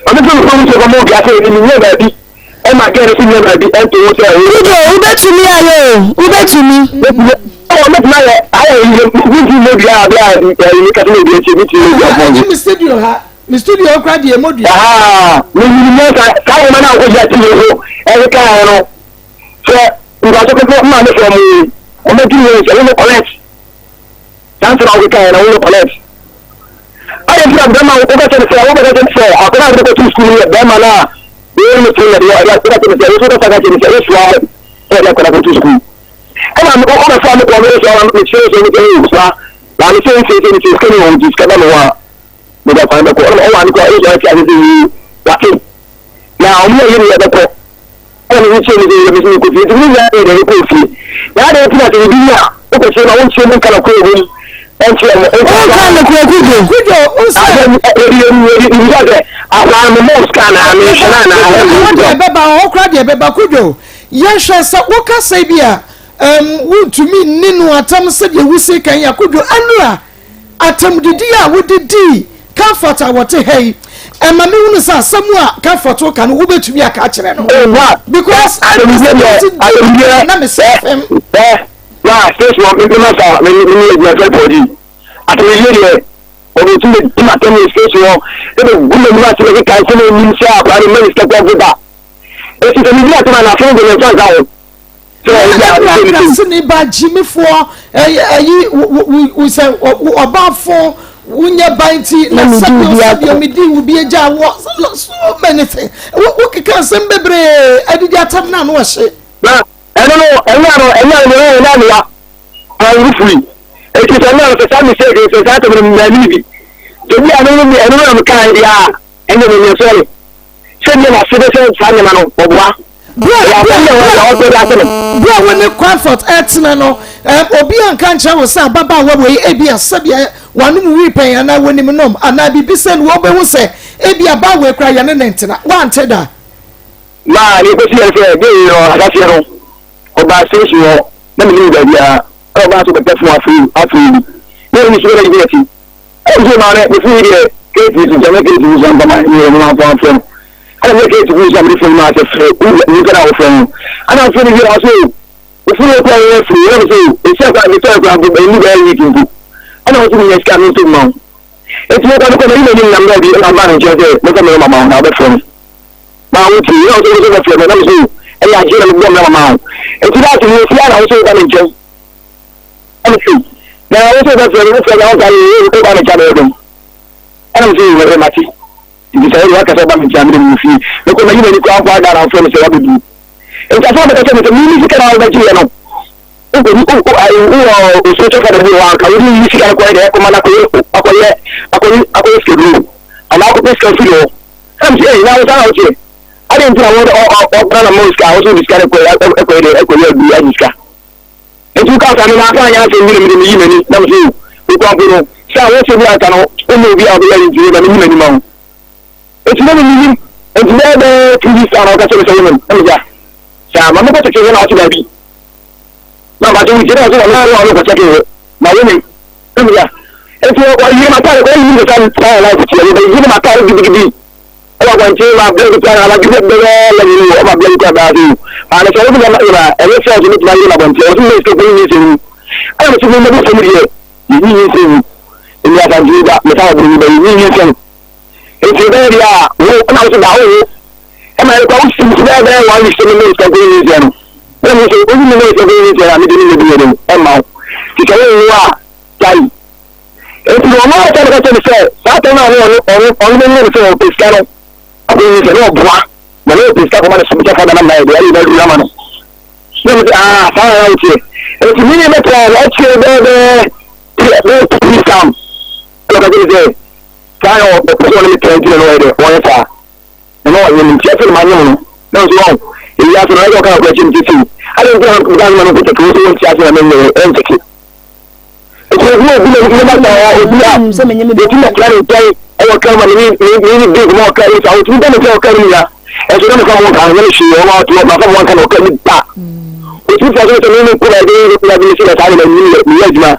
ma memfa me kunu nsuo kɔma obi asɛ ɛni menyɛ baabi. Ɛma gɛɛ no so nyɛ baabi ɛnto ho sɛ. Kujo wobɛtumi ayɛ o, wobɛtumi. Ɔwɔ mɛtumi ayɛ ayɛ yi mɛtumi mɛ dua abɛ a ɛyi mi kasa mɛ dua akyi mɛtumi mɛ dua fɔn. Ɛnyɛ mi studio ha, mi studio kura deɛ mo dua. Aa mi yi mi saa saa wɔn na akɔ gya ti yɛ so ɛyɛ kaa no sɛ nkwaso kɔkɔ mmaa mi fɔ mu wɔn bɛ ti yɛ sɛ wɔn collect. Saa nsɛm a wokekaeɛ no, wonyɛ correct. Adɛn nti na bɛrima a woka kyerɛ no sɛ wobɛka kyerɛ no sɛ akwadaa a wode kɔto sukuu no yɛ bɛrima no a wowɔ no tiri na deɛ ɔde woka kyerɛ no sɛ wo nso wobɛsa ka kyerɛ no sɛ wosoa mo sɛ ɔde akwadaa kɔto sukuu. Ɛna wobɛfa me kɔɔ me soa mekyerɛ sɛ mesɛ wo soa na me sɛ sɛ sɛ sɛ sika ni wɔ nti sika ba me hɔ a mede akwadaa bɛkɔ ɛna ɔwɔ ane kɔ wosoa ate ase sɛ yii wate na ɔmo yɛ yɛ ne yɛbɛkɔ Ɛna me kyerɛ me sɛ yɛ me kɔ fie nti me nyinaa yɛ dɛ kɔ fie na adɛn nti na sɛ biribi a wokɔ kyerɛ ma wonkyerɛ mu nka nokorɛ wɔ mu ɛnkyerɛ mo Wonka nokorɛ Kudwo. Kudwo wo sɛ. Mebisa sɛ akwaa no memmɔ wo sika anaa menhwɛ no anaa Ɛhɔ deɛ ɛbɛba ɛhɔ koraa deɛ ɛbɛba Kudwo yɛnhwɛ sɛ woka sɛ bi a. Um, wontumi nni no atam sɛdeɛ wosi kan yi akodwo anura atamdidi a wode dii Comfort a wɔte ha yi. Ɛma me hunu sɛ asɛm a Comfort woka no wobɛtumi aka akyerɛ no. Because anura sɛ deɛ wosi dii na mesɛ fam. Na station wɔ me ma sa me me me adwuma fɛ pɔdi. Atamdidi deɛ ɔbɛtumi di m'atam wɔ station hɔ ɛbɛ gu m'anim ase bɛkeka nsɛm a ɛnim sɛ akwadaa no mma ne sika kura mpo da. Eti sɛ medi atam a na afei de me nsa nka ho. Ɛna ba gyimifoɔ ɛyi wo sɛ ɔbaafo wonyɛ ba nti na sɛdeɛ sɛdeɛ medi wo bi agya wɔ so many things wokeka nsɛm bebree adidi atam no ano ɔhye. Na ɛno no ɛnyɛ ano ɛnyɛ ano no ɛnyɛ ano ya anwu fui eti sɛ ɛnyɛ ano sɛ saa mistake sɛ saa asɛm no mɛ mi bi sɛ bi ano no ɛno no na meka deɛ a ɛnyɛ no nyɛ sɔre sɛ bi na ase bɛ sɛ saa nneɛma no ɔboa. Berɛ a wo ne Comfort retena no, obi anka nkyerɛ wo sɛ ababaawa wei ebia sɛdeɛ w'anom wii pɛn anaa wɔnim nom anaa biribi sɛ no wɔbɛhu sɛ ebia abaa wei koraa yɛne ne ntena. Woante da? Maa ne kɔsi yɛn sɛ gay no ahyɛseɛ no ɔbaa station hɔ na menim baabiara ɛna ɔbaa so bɛpɛ fon afei afei bi na ɛni so bɛda gyina akyi. Ɛna ɔsɛ maame me fon yi deɛ Kate so nkyɛn mɛ Kate nso ampa ma ne yɛ ampa afrɛ no. Ɛna mɛ Kate nso a mede fon maa sɛ frɛ nipa na wofrɛ no. Ɛna afrɛ no wie ɔsɛ o wo fon yi kura yɛ free. Ɛna mɛ sɛ o esi akora me tɔn kura mpo ɛni bɛyɛ week mpo. Ɛna ɔsɛ menya sika me nto ma wo. Eti mekɔ mekɔ mɛyi m'anim nam baabi ɛna ɔbaa ne nkyɛn sɛ mɛfa me nɔma ma wo na wobɛfrɛ me. Ma wo ti ɛna ɔsɛ ɔsɛ bɛfrɛ me na mɛ sɛ o ɛyɛ agye na mebɔ me nɔma ma wo. Eti daakye mewɔ fie a na wo sɛ woba me nkyɛn. Ɛna sei, na wo sɛ wobɛfrɛ me, wofrɛ me a wonka me, woba me nkyɛn bɛyɛ dɛn? Ɛna me sɛ, wɛrɛ mate. Nti sɛ wode waka sɛ woba me nkyɛn a, mede mewɔ fie. Mekɔ mayi m'ani koraa mpo ada na wofrɛ me sɛ woabɛduru. Nti asɛm a bɛka kyerɛ me sɛ, mimi sika na wobɛgyeeɛ no, wokɔdi wowɔ osuo kyɛfa da bi wɔ hɔ anka wode yi sika no kɔyɛ deɛ ɛkɔma no akɔyɛ akɔyɛ akɔyɛ akɔyɛ sikaduro anaa akɔpɛ sika firi hɔ. Ɛna me sɛ, ei, na wo saa na woteɛ? Adɛn nti na wɔde ɔbra na ma wo sika a wo sɛ wode sika no kɔyɛ ɛkɔyɛ deɛ ɛkɔyɛ aduru agye sika? Enti wokaa saa no, mamfa anyɛ asɛm bi na mede meyii m'ani, na mese, O, Okuafo no, sɛ awɔsɛ bi anka no, wonyɛ obi a ɔbɛyɛ ayi nti, na meyi m'ani ma wo. Enti na minnim. Enti bɛyɛ bɛyɛ 2 weeks a na ɔka kyerɛ me sɛ wonim, na mese, Ah, saa, ma menkɔ kyɛke hɔ na ɔse daabi. Na ɔka sɛ, Wotie, na ɔse, ma menkɔ hɔ mekɔ kyɛke hɔ, na wonim. Na mese, Ah. Enti ɔyii m'atare, kɔyɛ menim sɛ saa saa life teɛ, wɔbɛyi m'atare gidigidi. Ɛwɔ akwankyɛn ma bere bi koraa anadwo bɛ bɛyɛ 11 mu ɔma bere bi koraa bɛyɛ ase maame sɛ wode bɛma yɛma ɛnyɛ sɛ ɔsɛ mɛtumi ayɛ no abɔnten ɔsɛ mɛ sɛ kɔyi nyinsɛn mu ɛna mɛ sɛ mɛ mɛ fam deɛ yɛyi nyinsɛn mu ɛmi asante ba mɛ sa ɔbɛn ba yɛyi nyinsɛn nti ɛbɛyɛ deɛ a wo ɛna wo sɛ da wo ɛma yɛ kɔ wo si bɛyɛ bɛyɛ one week sɛ mɛ mɛ sɛ kɔyi nyinsɛn no ɛna mɛ sɛ oyi mɛ mɛ sɛ kɔyi nyinsɛn a mɛ de ne mɛ bi yɛ den ɛma wo ti sɛ wo wo a gyae. Enti na ɔno ara ka kyerɛ me sɛ, saa atɛn no a na ɔno ɔno ɔno bɛnya no sɛ ɔpɛ sika no, afei sɛ na ɔboa, na na ɔpɛ sika kɔma ne somkyɛfo da na mma yɛ deɛ ɛyɛ bɛduru ama no. Na me sɛ, ah, saa na na woteɛ. Enti me ne bɛtra no akyire bɛyɛ bɛyɛ bɛyɛ 3 weeks time. Ɛna ɔka kyerɛ me sɛ, saa na ɔpɛ sɛ ɔne me tra nti na na ɔyɛ dɛ, ɔyɛ saa. Na na ɔyɛ me nti afei na manyem no. Na nso wɔn, eyi ase no, ɛsɛ ɔka akora kyerɛ me sɛ sei. Adɛn nti na meka sɛ ma no nkɔkyɛke wo sɛ wonte ase na menyɛ ɛnkyɛke. Nti obi obi na obi na ta obi a obi na kura ne nkyɛn ɛwɔ kra ma ne ne ne big ma ɔkra ne sa otumi da ne nkyɛn ɔkra ne mu ya ɛso na mefa mo nka nyɛ ne hwee ɔma ɔte ɔma fa mo nka na ɔkra ne ba otumi fa so sɛ me ne kura ɛde ne kura de ne si na saa ne na ne yɛ adwuma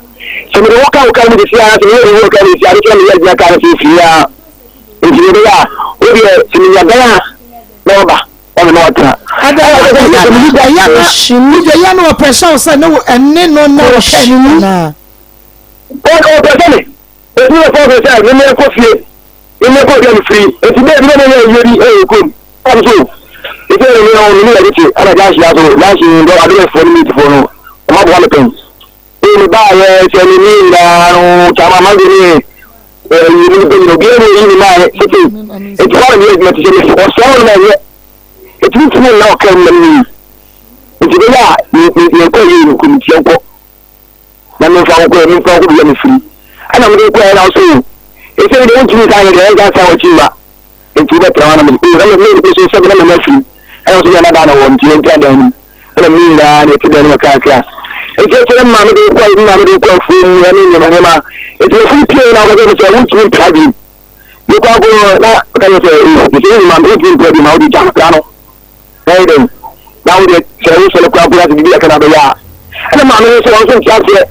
sɛ mede wo ka wo ka ne de si ara sɛ meyɛ wo ka ne si ara sɛ meyɛ adwuma ka ne si firi ya nti ne bɛyɛ a wo deɛ sɛ menya dan a na waba ɔne na watena. Ɛyɛ na ɔpɛ sɛ wo sɛ ne wo ɛne no na ɔpɛ ne nyinaa. Ɔpɛ sɛ me ɛtumi bɛ fɔn sɛ me mɛ kɔ fie me mɛ kɔ bia me firi eti bɛɛ bi na mɛ yɛ yie bi ɛwɔ kurom ɛm so eti ɛna mi ɔmo mi yɛ de kye ɛna gyansi aso gyansi ndɔ adeɛ no mi ti fo no ɔmo aboa me pɛn. Ee me baa yɛ sɛ me ni nyinaa no kyama ma de ne ɛyi ne nipa nyina obiara ne eyi ne maa yɛ sese eti hɔ na meyɛ adwuma ti sɛ me ɔsɛn wɔn na ɛyɛ etumi tumi nna ɔka mu na me yi nti bɛyɛ a me me me kɔ yie no kɔ me tia nkɔ na me nfa nkɔ me nfa nkɔ bia me firi ɛna me de nkɔ yɛ na ɔsɛ o ese mi de wontumi nsa yɛ deɛ ɛnsa nsa wɔ akyi mma nti wobɛtena hɔ na me na me me so sɛ na me ma firi ɛna ɔsɛ na da na wɔ nti yɛntra dan no mu ɛna me nyinaa na ɛte dan no mu kakra nti ɛkyɛ ne maame de kɔ ne maame de kɔ afuo mu ɛne nneɛma nneɛma nti wɔfiri pie na ɔkɔsɛ sɛ wontumi ntra bi mekɔ akɔ na ɔka sɛ sɛ ne maame wontumi ntra bi ma wode gya akora no na yɛ dɛn na wode sɛ wosɔre kora kora sɛ biribi aka na bɛyɛ a. Ɛna maame no nso wɔn nso nte aseɛ.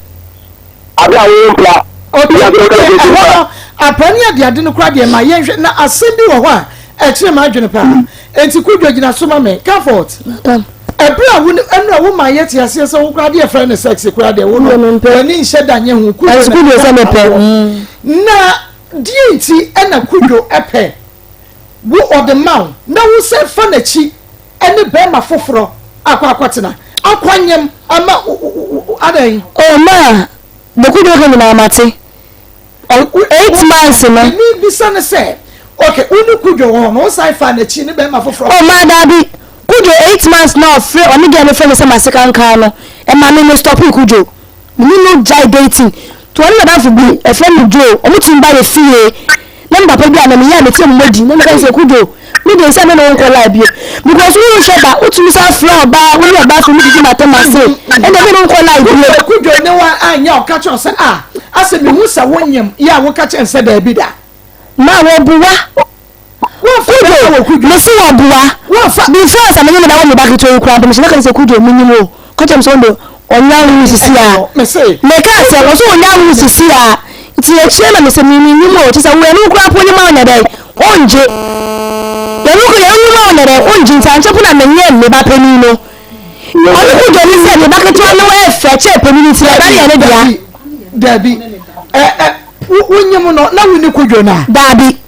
Adeɛ a wɔn mpira. Okay, ɛhɔ no apra ne adeade no koraa deɛ ma yɛnhwɛ na asɛm bi wɔ hɔ a ɛkyerɛ m'adwene paa. Enti Kudwo gyina so ma me. Comfort. Ɛberɛ a wo ɛno a wo ma yɛte aseɛ sɛ wo koraa deɛ frɛ no sex koraa deɛ wo no w'ani nhyɛ da nyɛ ho. Kudwo na mepɛ. Na deɛ nti ɛna Kudwo ɛpɛ wo ɔde ma wo na wo sɛ fa n'akyi ɛne bɛrima foforɔ akɔ akɔtena akɔ anyem ama adɛn. Oh ma de Kudwo ka nyinaa mate. 8 months no. Mi bisa ne sɛ, okay, wo ne Kudwo wɔ hɔ no, wo san fa n'akyi ne bɛrima foforɔ. Oh ma daabi, Kudwo 8 months na ɔfrɛ ɔne girl no frɛ me sɛ ma sekankan no ɛma me me stop Kudwo, me ne no gyae dating to ɔne nadamfo bi ɛfrɛ no Joe, ɔmo tumi ba yɛ fie na me papa bi a na meyɛ a mete ɔmo adi na meka sɛ, Kudwo, me deɛ sɛ me ne wo nkɔ lie bio because wo nhwɛ ba wotumi san frɛ ɔbaa wo ne ɔbaa firi mu didi ma tɛm ase, ɛnna me ne wo nkɔ lie bio. Kudwo ne wa anyɛ ɔka kyerɛ sɛ a asɛ mehu sɛ wonyem yɛ a woka kyerɛ sɛ daabi da. Ma wɔboa Kudwo, mesi wɔboa before sɛ menye ne bɛwɔ me ba ketewa yi koraa mpo mehyɛ ka sɛ, Kudwo, menyim o, ka kyerɛ me sɛ ɔno ɔnya wo sisi a meka sɛ wɔ so ɔnya wo sisi a nti akyire na mesɛ menyim o kyɛ sɛ wo ɛno koraa po nyim a ɔnyɛ dɛn ɔngye yɛno ko yɛno ma ɔnyɛ dɛn ɔngye nti ankyɛ po na menyɛ me ba panin no ɔno Kudwo ne sɛ me ba ketewa no ɛfɛ kyɛ panin nti ɛba yɛ ne dea. Dabi, ɛ ɛ wonyim no na wonni Kudwo no a. Dabi.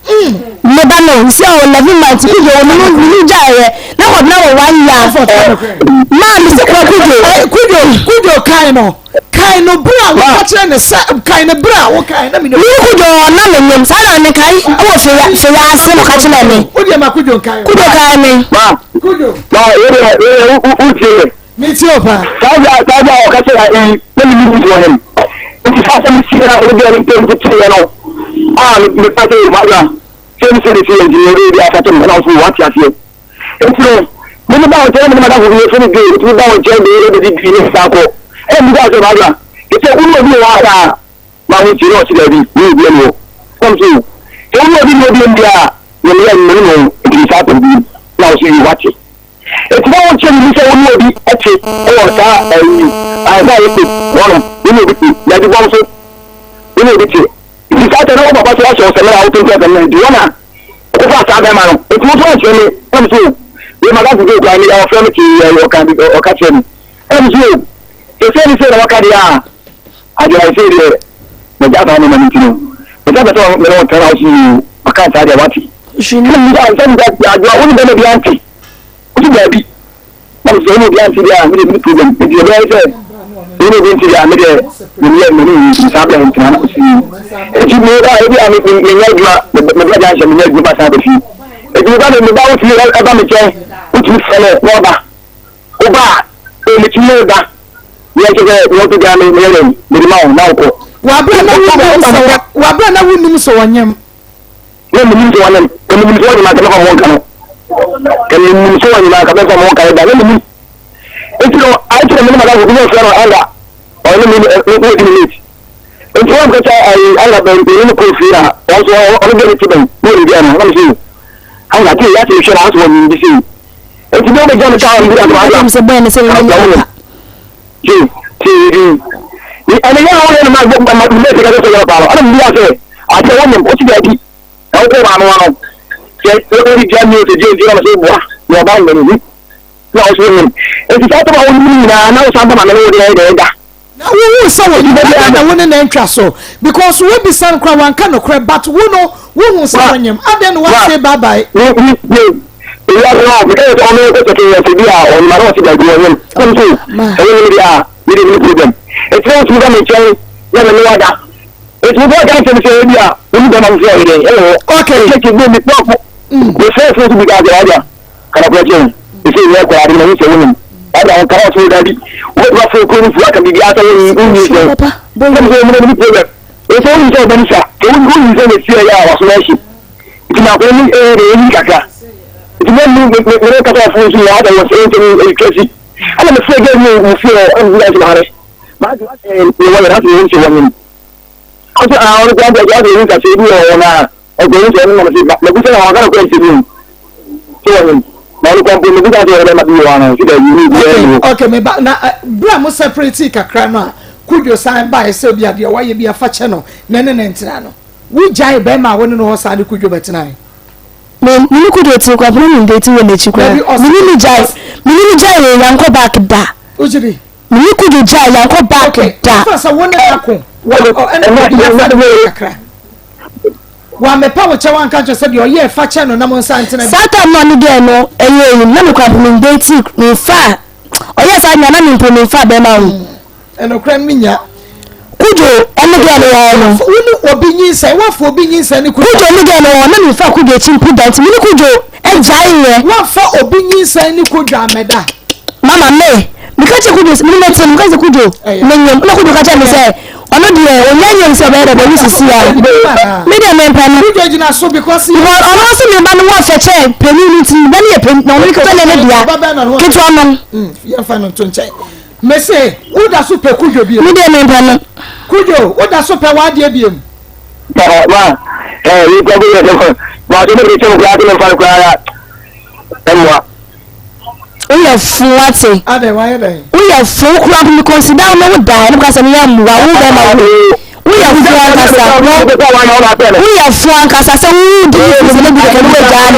Me ba no nsi a 11 months Kudwo wɔ menu menu gyaeɛ na kɔbena wɔ one year maa me se kɔ Kudwo. Kudwo, Kudwo kan no, kan no bere a woka kyerɛ ne sɛ kan no bere a wokan na mene. Me Kudwo na menyim saa na mekae wɔ feya feya ase na ɔka kyerɛ me. Wo deɛ ma Kudwo nkae. Kudwo kae me. Ma Kudwo. Ma wo deɛ wo wo wo tie me. Me tie o paa. Saa bere a saa bere a ɔka kyerɛ eyi na me nim wɔ hɛn. Nti saa asɛm si na ɔno deɛ ne ntɛm tete yɛ no a me ka sɛ wada sɛ ne sɛ ne si yɛ nti ne ɔbɛyɛ bi afa kyɛm ɛna ɔso wate aseɛ. Nti no me ne ba wo nkyɛn na me ne madamfo bi yɛfrɛ no Joe nti me ba wo nkyɛn de yɛ bɛdi di ne san kɔ ɛna me bisa sɛ wada ɛsɛ wo ne obi wɔ hɔ a ma ho nti na ɔse daabi me ne obi ɛne hɔ na me so sɛ wo ne obi ne obi ɛndi a na me yɛ me ne no nti me saa tɛm bi na ɔso yi wate. Enti na wonkyerɛ biribi sɛ wo ne obi te wɔ saa ayi ahemfo a yɛte hɔnom, wo ne obi te, na adubɔ nso, wo ne obi te. Nti saa sɛ na wo papa so ahyɛ wo samina a wotontɔn samina nti hɔ na wokɔfaa saa bɛrima no. Nti wo nso ankyerɛ me, na me so o, wei madamfo bi okura me, ɔfrɛ me tee ɔka ɔka kyerɛ me. Na me so o, sɛ sei ne sei na waka deɛ a, adeɛ a sei deɛ magya saa nneɛma no nti no, mesa pɛ sɛ me ne wo tena na wo so yi o, maka saa deɛ wate. Ɛna me sɛ adwoa wo ne bɛrima bi ante. Wosi daabi. Na mesɛ wo ne obi ante deɛ a, me deɛ mene problem. Nti ɛbɛyɛ sɛ wo ne obi nte deɛ a, me deɛ menyɛ m'ani nwu nti saa berɛ ntena na ɔsi. Nti me ba ebi a menyɛ adwuma, meba gya nhyɛ menyɛ adwuma ba san ba fie. Nti me ba me ba wotumi ɛba me nkyɛn, wotumi frɛ me na ɔba. Woba a, o metumi ne wo da. Yɛ kyɛ sɛ wɔn to gya me meyɛ dɛn mede ma wo na wokɔ. Wabere na wonim sɛ wɔnyem. Na menim sɛ wɔnyem, na menim sɛ wɔnyem anka mɛfa mo nka no, ka menim sɛ wɔnyem anka mɛfa mo nka da, na menim. Nti no, ayɛ sɛ me ne madamfo bi na ɔfrɛ no Anga, ɔno ne me ne di me mate. Nti wɔn kasa ayi Anga bɛn mene no kɔɔ fie na wɔn nso ɔno deɛ ne te bɛn ne wɔn bia no, na me sɛ Anga te yɛ ase hwɛ na asɛ wɔnyem bi sei. Nti bɛ wɔbɛgya me kaa bi na Anga sɛ bɔyɛ ne sɛ ne ne papa. Te te bi. Ɛne yɛ a wɔyɛ no ma ma ma me mate kasa sɛ yɛ paa no, ɛna me bi asɛ Asɛ wonim, wote baabi na wokɔ maame wa no, sɛ wode dua mi o, sɛ dua nti na sɛ woboa na ɔba wo hu na wo so wonim. Enti saa tɔm a wonim no nyinaa na wosan ba maame no wode ɛyɛ dɛ ɛda. Na wohu sɛ wɔnim adɛn na wo ne no antwa so because woabisa no koraa wanka nokorɛ but wo no wohu sɛ wɔnyem adɛn na woansee bye bye. Me me me ewiase no meka yɛ sɛ ɔno kɔ kyɛke yɛ sɛ bi a ɔnyem ana ɔse daabi ɔnyem na me so sɛ wonyem deɛ a me deɛ mene problem. Enti na wotumi ba me nkyɛn na me ne wada. Enti wo bɔɔ kyerɛ me sɛ ebi a wo ne bɛma foforɔ yɛ dɛn ɛwɔ hɔ. Okay. Ɛkyɛ kyɛ bi mi pɔpɔ. Me fɛ fo so bi ka sɛ wagya kana kora kyerɛ me. Ɛsɛ nyɛ kora ade na wo sɛ wonim. Wagya wo kara so da bi. Wo bɛ fo kuro no fu aka biribi asɛ wo nyi sɛ. Sɛ me sɛ wo ne problem. Ɛsɛ wo nim sɛ ɔbɛn sa. Sɛ wo nim sɛ ne fie yɛ a waso na ahyi. Nti na akɔyɛ ne ɛyɛ de ɛyi kakra. Nti me me me me kasa fo nso yɛ ada wɔ sɛ ntɛm ɛtwa si. Ɛna me fɛ gɛ mi mu fie hɔ ɛna mi sɛ ma maa de wasɛ ne wɔyɛ na afei wɔn sɛ wɔn nim ɔsɛ aa ɔno kura deɛ ɔsɛ wɔn kasa ebi wɔ wɔn a ɔsɛ wɔn sɛ wɔn nam sɛ na bisa na wɔn akana kura nsɛm mu sɛ wɔn nim. Na ɔno kɔmpo no bisa sɛ ɔbɛma bi wɔ ano nso dɛ yi ne bi ɛnu. Okay, me ba na bere a mo separate kakra no a Kudwo san bae sɛ obi adeɛ wayɛ bi afa kyɛ no na ne ne ntena no. Wogyae bɛrima a wo ne no hɔ saa ne Kudwo bɛtenae? Me me ne Kudwo te kora me ne date wɔ n'akyi kora. Me ne ne gyae me ne ne gyae yɛ yankɔ back da. Wogye di? Me ne Kudwo gyae yankɔ back da. Okay, fa sɛ wo ne ako wɔ ɛna Kudwo yɛ fa ne kakra. Wammɛpa wo kyɛw anka nkyerɛ sɛ deɛ ɔyɛɛ fa kyɛ no na mo nsa ntena bi. Saa time no a ɔne girl no ɛyɛ eyi no na me kora mpo me date me nfa ɔyɛɛ saa nyinaa na me mpo me nfa bɛrima ho. Ɛnokorɛ no me nya. Kudwo ɔne girl no wɔ hɔ no. Wo ne obi nyinsɛn woafa obi nyinsɛn ne Kudwo. Kudwo ne girl no wɔ hɔ na me nfa Kudwo akyi mpo da nti me ne Kudwo agyae yɛ. Woafa obi nyinsɛn ne Kudwo ammɛda. Mama me meka kyerɛ Kudwo sɛ me ne no te no meka kyerɛ Kudwo menyem na Kudwo ka kyerɛ me sɛ Ɔno deɛ ɔnya nyem sɛ ɔbɛyɛ dɛ bɛwo sisi a me deɛ mempɛ no. Kudwo gyina so because. Because ɔno nso ne ba no ho afɛ kyɛn panin no nti ne ba no yɛ panin na ɔno ketewa no ne dea ketewa no. Yɛmfa no nto nkyɛn. Mese woda so pɛ Kudwo bio. Me deɛ mempɛ no. Kudwo woda so pɛ w'adeɛ biom. Ma ɛɛ yi kura bi yɛ sɛ ma ɔsɛ ne bi kyɛn koraa sɛ memfa no koraa ɛmmoa. Woyɛ fo wate. Adɛn wayɛ dɛn. Woyɛ fo kura mpo me consider wo ne wo da ɛna bɛka sɛ meyɛ mmoa wo bɛma wo woyɛ fo ankasa woyɛ fo ankasa sɛ wo di ne fo sɛ ne bi kɛkɛ ne wagyaa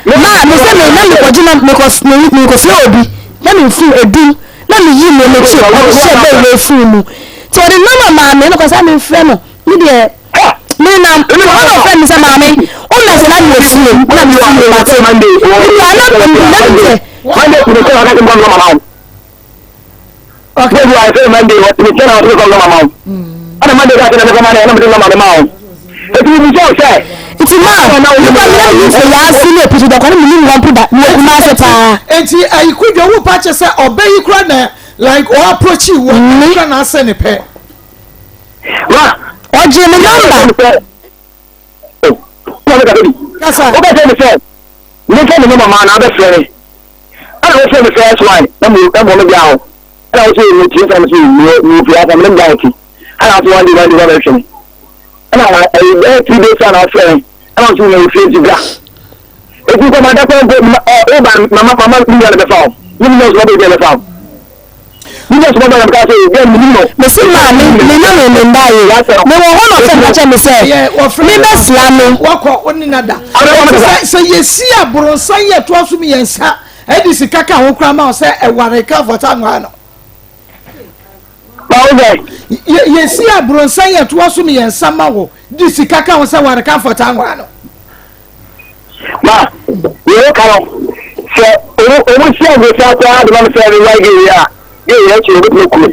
me ma me sɛ me na mekɔgye na mekɔ mekɔfrɛ obi na me fon edum na meyi me mekyi ɔde hyɛ bɛn wɔ efun mu nti ɔde nɔma maa me na kɔ sɛ memfrɛ no me deɛ me nam ɔno na ɔfrɛ me sɛ maame wo mɛ sɛ na mewɔ fie na me fie mate mekura na na me sɛ Monday kò ní sọ wákàtí nǹkan lọ́mọ máa wò. Monday wà sọ Monday wà ní sọ wákàtí nǹkan lọ́mọ máa wò. Ɛna Monday ká sọ na mɛfɛ máa na ɛna mɛfɛ lọ́mọ máa wò. Ètò ìbí sọ sẹ. Nti maa nipa mi na mi sɛ yaase ne epusu da kwan mi nim wɔn po da mi wɔ Kumase paa. Nti ayi Kudwo wo pa kyɛ sɛ ɔbɛ yi kura na like ɔ approach wo kura na asɛ ne pɛ. Ma. Ɔgyee me number. Kasa. Wobɛ sɛ me sɛ mefa me nɔma maa na abɛfrɛ me ɛna wofrɛ me first one na mo ɛbɔ me bia ho ɛna wosɛ mo tie sɛ mo sɛ mo mo fie asa me ne bia ho ti ɛna wosɛ one day one day wabɛhwɛ me ɛna ɛyɛ bɛyɛ 3 days a na wofrɛ me ɛna wosɛ mo fie nti bra eti nkɔmɔ adakɔ mpo ɔ woba mama mama me nua na bɛfa wo ne me nua nso bɛbɛ bɛfa wo. Mese maame me na me me nda ye me wɔ hɔ na ɔfɛ ka kyɛ me sɛ me bɛ sra no. Wakɔ wo ne nada. Sɛ sɛ yɛsi abrɔnsan yɛ toa so mmiɛnsa ɛde sika ka ho koraa ma wo sɛ ɛware ka fata nwaa no. Yɛsi abrɔnsan yɛ toa so mmiɛnsa ma wo de sika ka ho sɛ ware ka fata nwaa no. Ma, deɛ woka no, sɛ ɔmo si agosa koraa de ma me sɛ meware gay yi a, gay yi akyi obetumi aku me.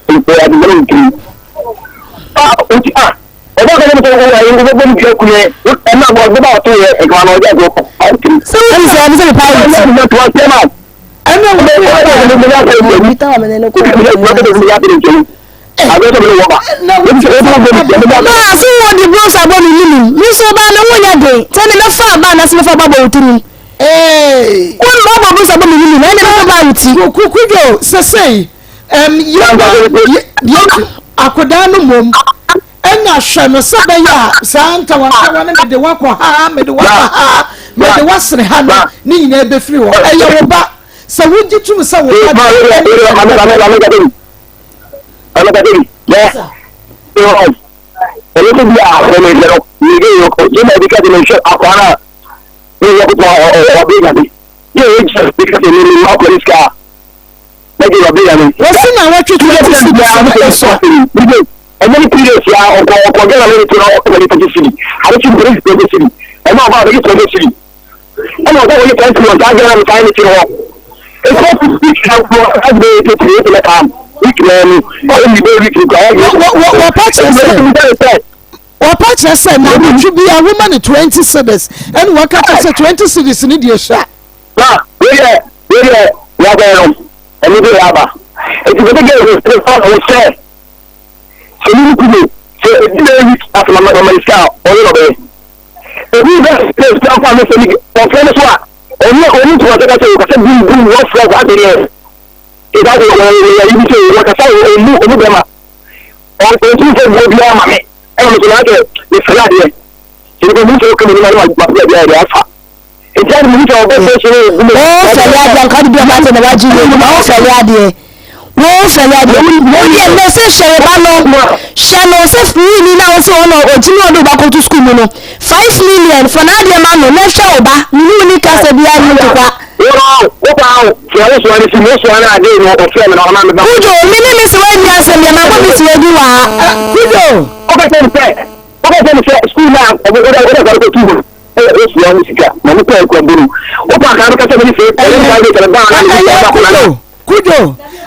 Mpo adesɛm wɔ tirim. Ah, nti ah, ɔbaa ka kyerɛ me sɛ wo ayi wobɛbɔ me dua aku me. Ɛna abɔ ɔbɛba ɔto yɛ nkama na ɔgye ago ɔpae tirim. Sɛ wodi sɛ ɛne sɛ mepae wo ti. Ɛna wo bɛ Maa so wɔ de bronze abɔ me nim me nso ɔbaa me ho nyɛ den sɛ ne mɛfa aba anaasɛ mɛfa aba bɔ wo tirim wo mma bɔ bronze abɔ me nim ɛne mɛfa ba wo ti. Kukudwo sesei yɛba yɛ akodaa no mmom ɛna hwɛ no sɛ bɛyɛ a saa ntawantawa no mede wakɔ ha mede wakɔ ha mede wasene ha no ne nyinaa bɛfiri hɔ ɛyɛ wo ba sɛ wogye tom sɛ wo ba deɛ. Ɔno kasa bi yɛ ɛwɔ ɔno ko bi a ɔno yɛ no yɛ yɛ yɛ ma ebi kasa ne nhwɛ akwa na ne yɛ kuta ɔbɛ nyame yɛ yɛ gyina bi kasa ne ne ma akɔ ne sika na gye ɔbɛ nyame. Wɔsi na wɔtwe 20 cedis na ɛsɔ. Ɛnyɛ ne 3 days ya ɔkɔ ɔkɔ Ghana ne ne ti na ɔkɔ ne 30 cedi ade kyi mpere 20 cedi ɛna ɔba ɔbɛgye 20 cedi. Ɛna ɔsɛ wɔyɛ tɛnti wɔ saa Ghana no saa ne ti hɔ. Ɛsɛ week na nko ɛde bɛyɛ tɛnti wɔ ɛna kam week na mu ɔyɛ mi bɛ week nko ayɛ. Wɔpa kyerɛ sɛ wɔpa kyerɛ sɛ na awotwe bi a woma ne 20 cedis ɛna wɔka kyerɛ sɛ 20 cedis ne deɛ sua. Na wei deɛ wɔabɛn no ɛno deɛ aba eti bɛbɛ gɛ ɛsɛ sɛ ɔsɛ sɛ ne kume sɛ ɛdi bɛyɛ week asoma ma sika a ɔyɛ na ɔbɛyɛ. Obi bɛ sɛ sika nfa ne sɛ ne ɔfrɛ no so a ɔne ɔne ntoma sɛ kasa kasa bum bum wɔfrɛ saa de deɛ ɛda sɛ ɔyɛ yi bi sɛ wɔkasa ɔmu ɔmu bɛma ɔntumi sɛ buo biara ma me ɛna me so na sɛ mefrɛ adeɛ sɛ nipa mu sɛ ɔka m'anim a na mafrɛ adeɛ ayɛ deɛ afa. Wofɛle adeɛ nka wode bi ɔba sɛ na wagye yɛ mu na wofɛle adeɛ wofɛle adeɛ wodeɛ nnɛ sɛ hyɛ wo ba no hyɛ no sɛ wonni na wo sɛ ɔno ɔgyimi ɔde wo ba kɔto sukuu mu no 5 million fa n'adeɛ ma no na hwɛ wo ba mene wo ni kasa biara ni ntokwa. Kujo me ne me sɛ woanni asɛm deɛ mabɔ me sɛ wadi wɔ ha. Kujo. Ɔka kyerɛ me sɛ sukuu no a ɔde akwadaa no kɔto mu no ɛyɛ Osua ho sika na ɔmo kɔɔ akura buru. Wopɛ akwadaa no kasa mene fei ɛyɛ private no baa na mede sika akwadaa no. Kujo,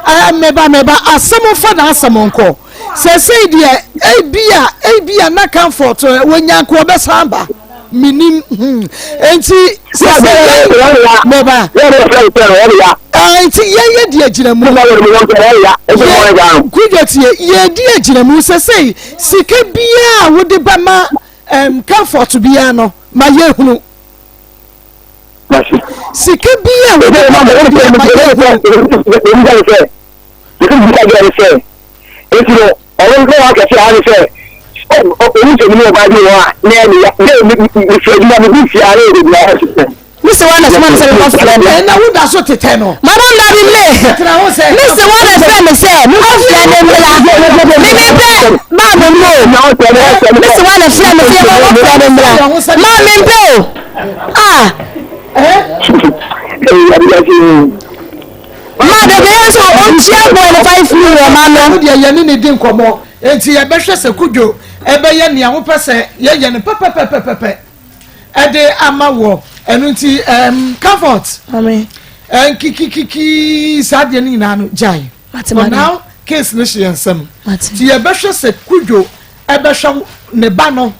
ɛɛ meba meba asɛm nfa n'asɛm nkɔ. Sɛsɛi deɛ ebia ebia na comfort wɔnya nka ɔbɛsan ba menim hmm enti sɛsɛ yɛn meba ɛɛ nti yɛn yɛ di agyina mu yɛ Kujo tie yɛ di agyina mu sɛsɛi Sika biara a wode bɛma um, comfort biara no, ma yɛhunu. Sika biara a wode bɛma no biara ma yɛhunu. Mese wa na soma me sɛ mekɔ frɛ no. Ɛna wo da so tetɛ no. Madam dabi me. Mese wa na frɛ me sɛ mekɔ frɛ no mmra. Me me pɛ maa me mmo. Mese wa na frɛ me sɛ yɛkɔ frɛ no mmra. Maa me mpɛ o. Ah. Maa de bɛyɛ sɛ ɔntua boy no 5 million ma no. Wo deɛ yɛne ne di nkɔmmɔ nti yɛbɛhwɛ sɛ Kudwo ɛbɛyɛ nea wopɛ sɛ yɛyɛ no pɛpɛpɛpɛpɛ. ɛde ama wɔ ɛno nti ɛm comfort nkikikiki saa deɛ no nyinaa no gyae for now case no hyɛ yɛn nsam nti yɛbɛhwɛ sɛ kudwo ɛbɛhwɛ ne ba no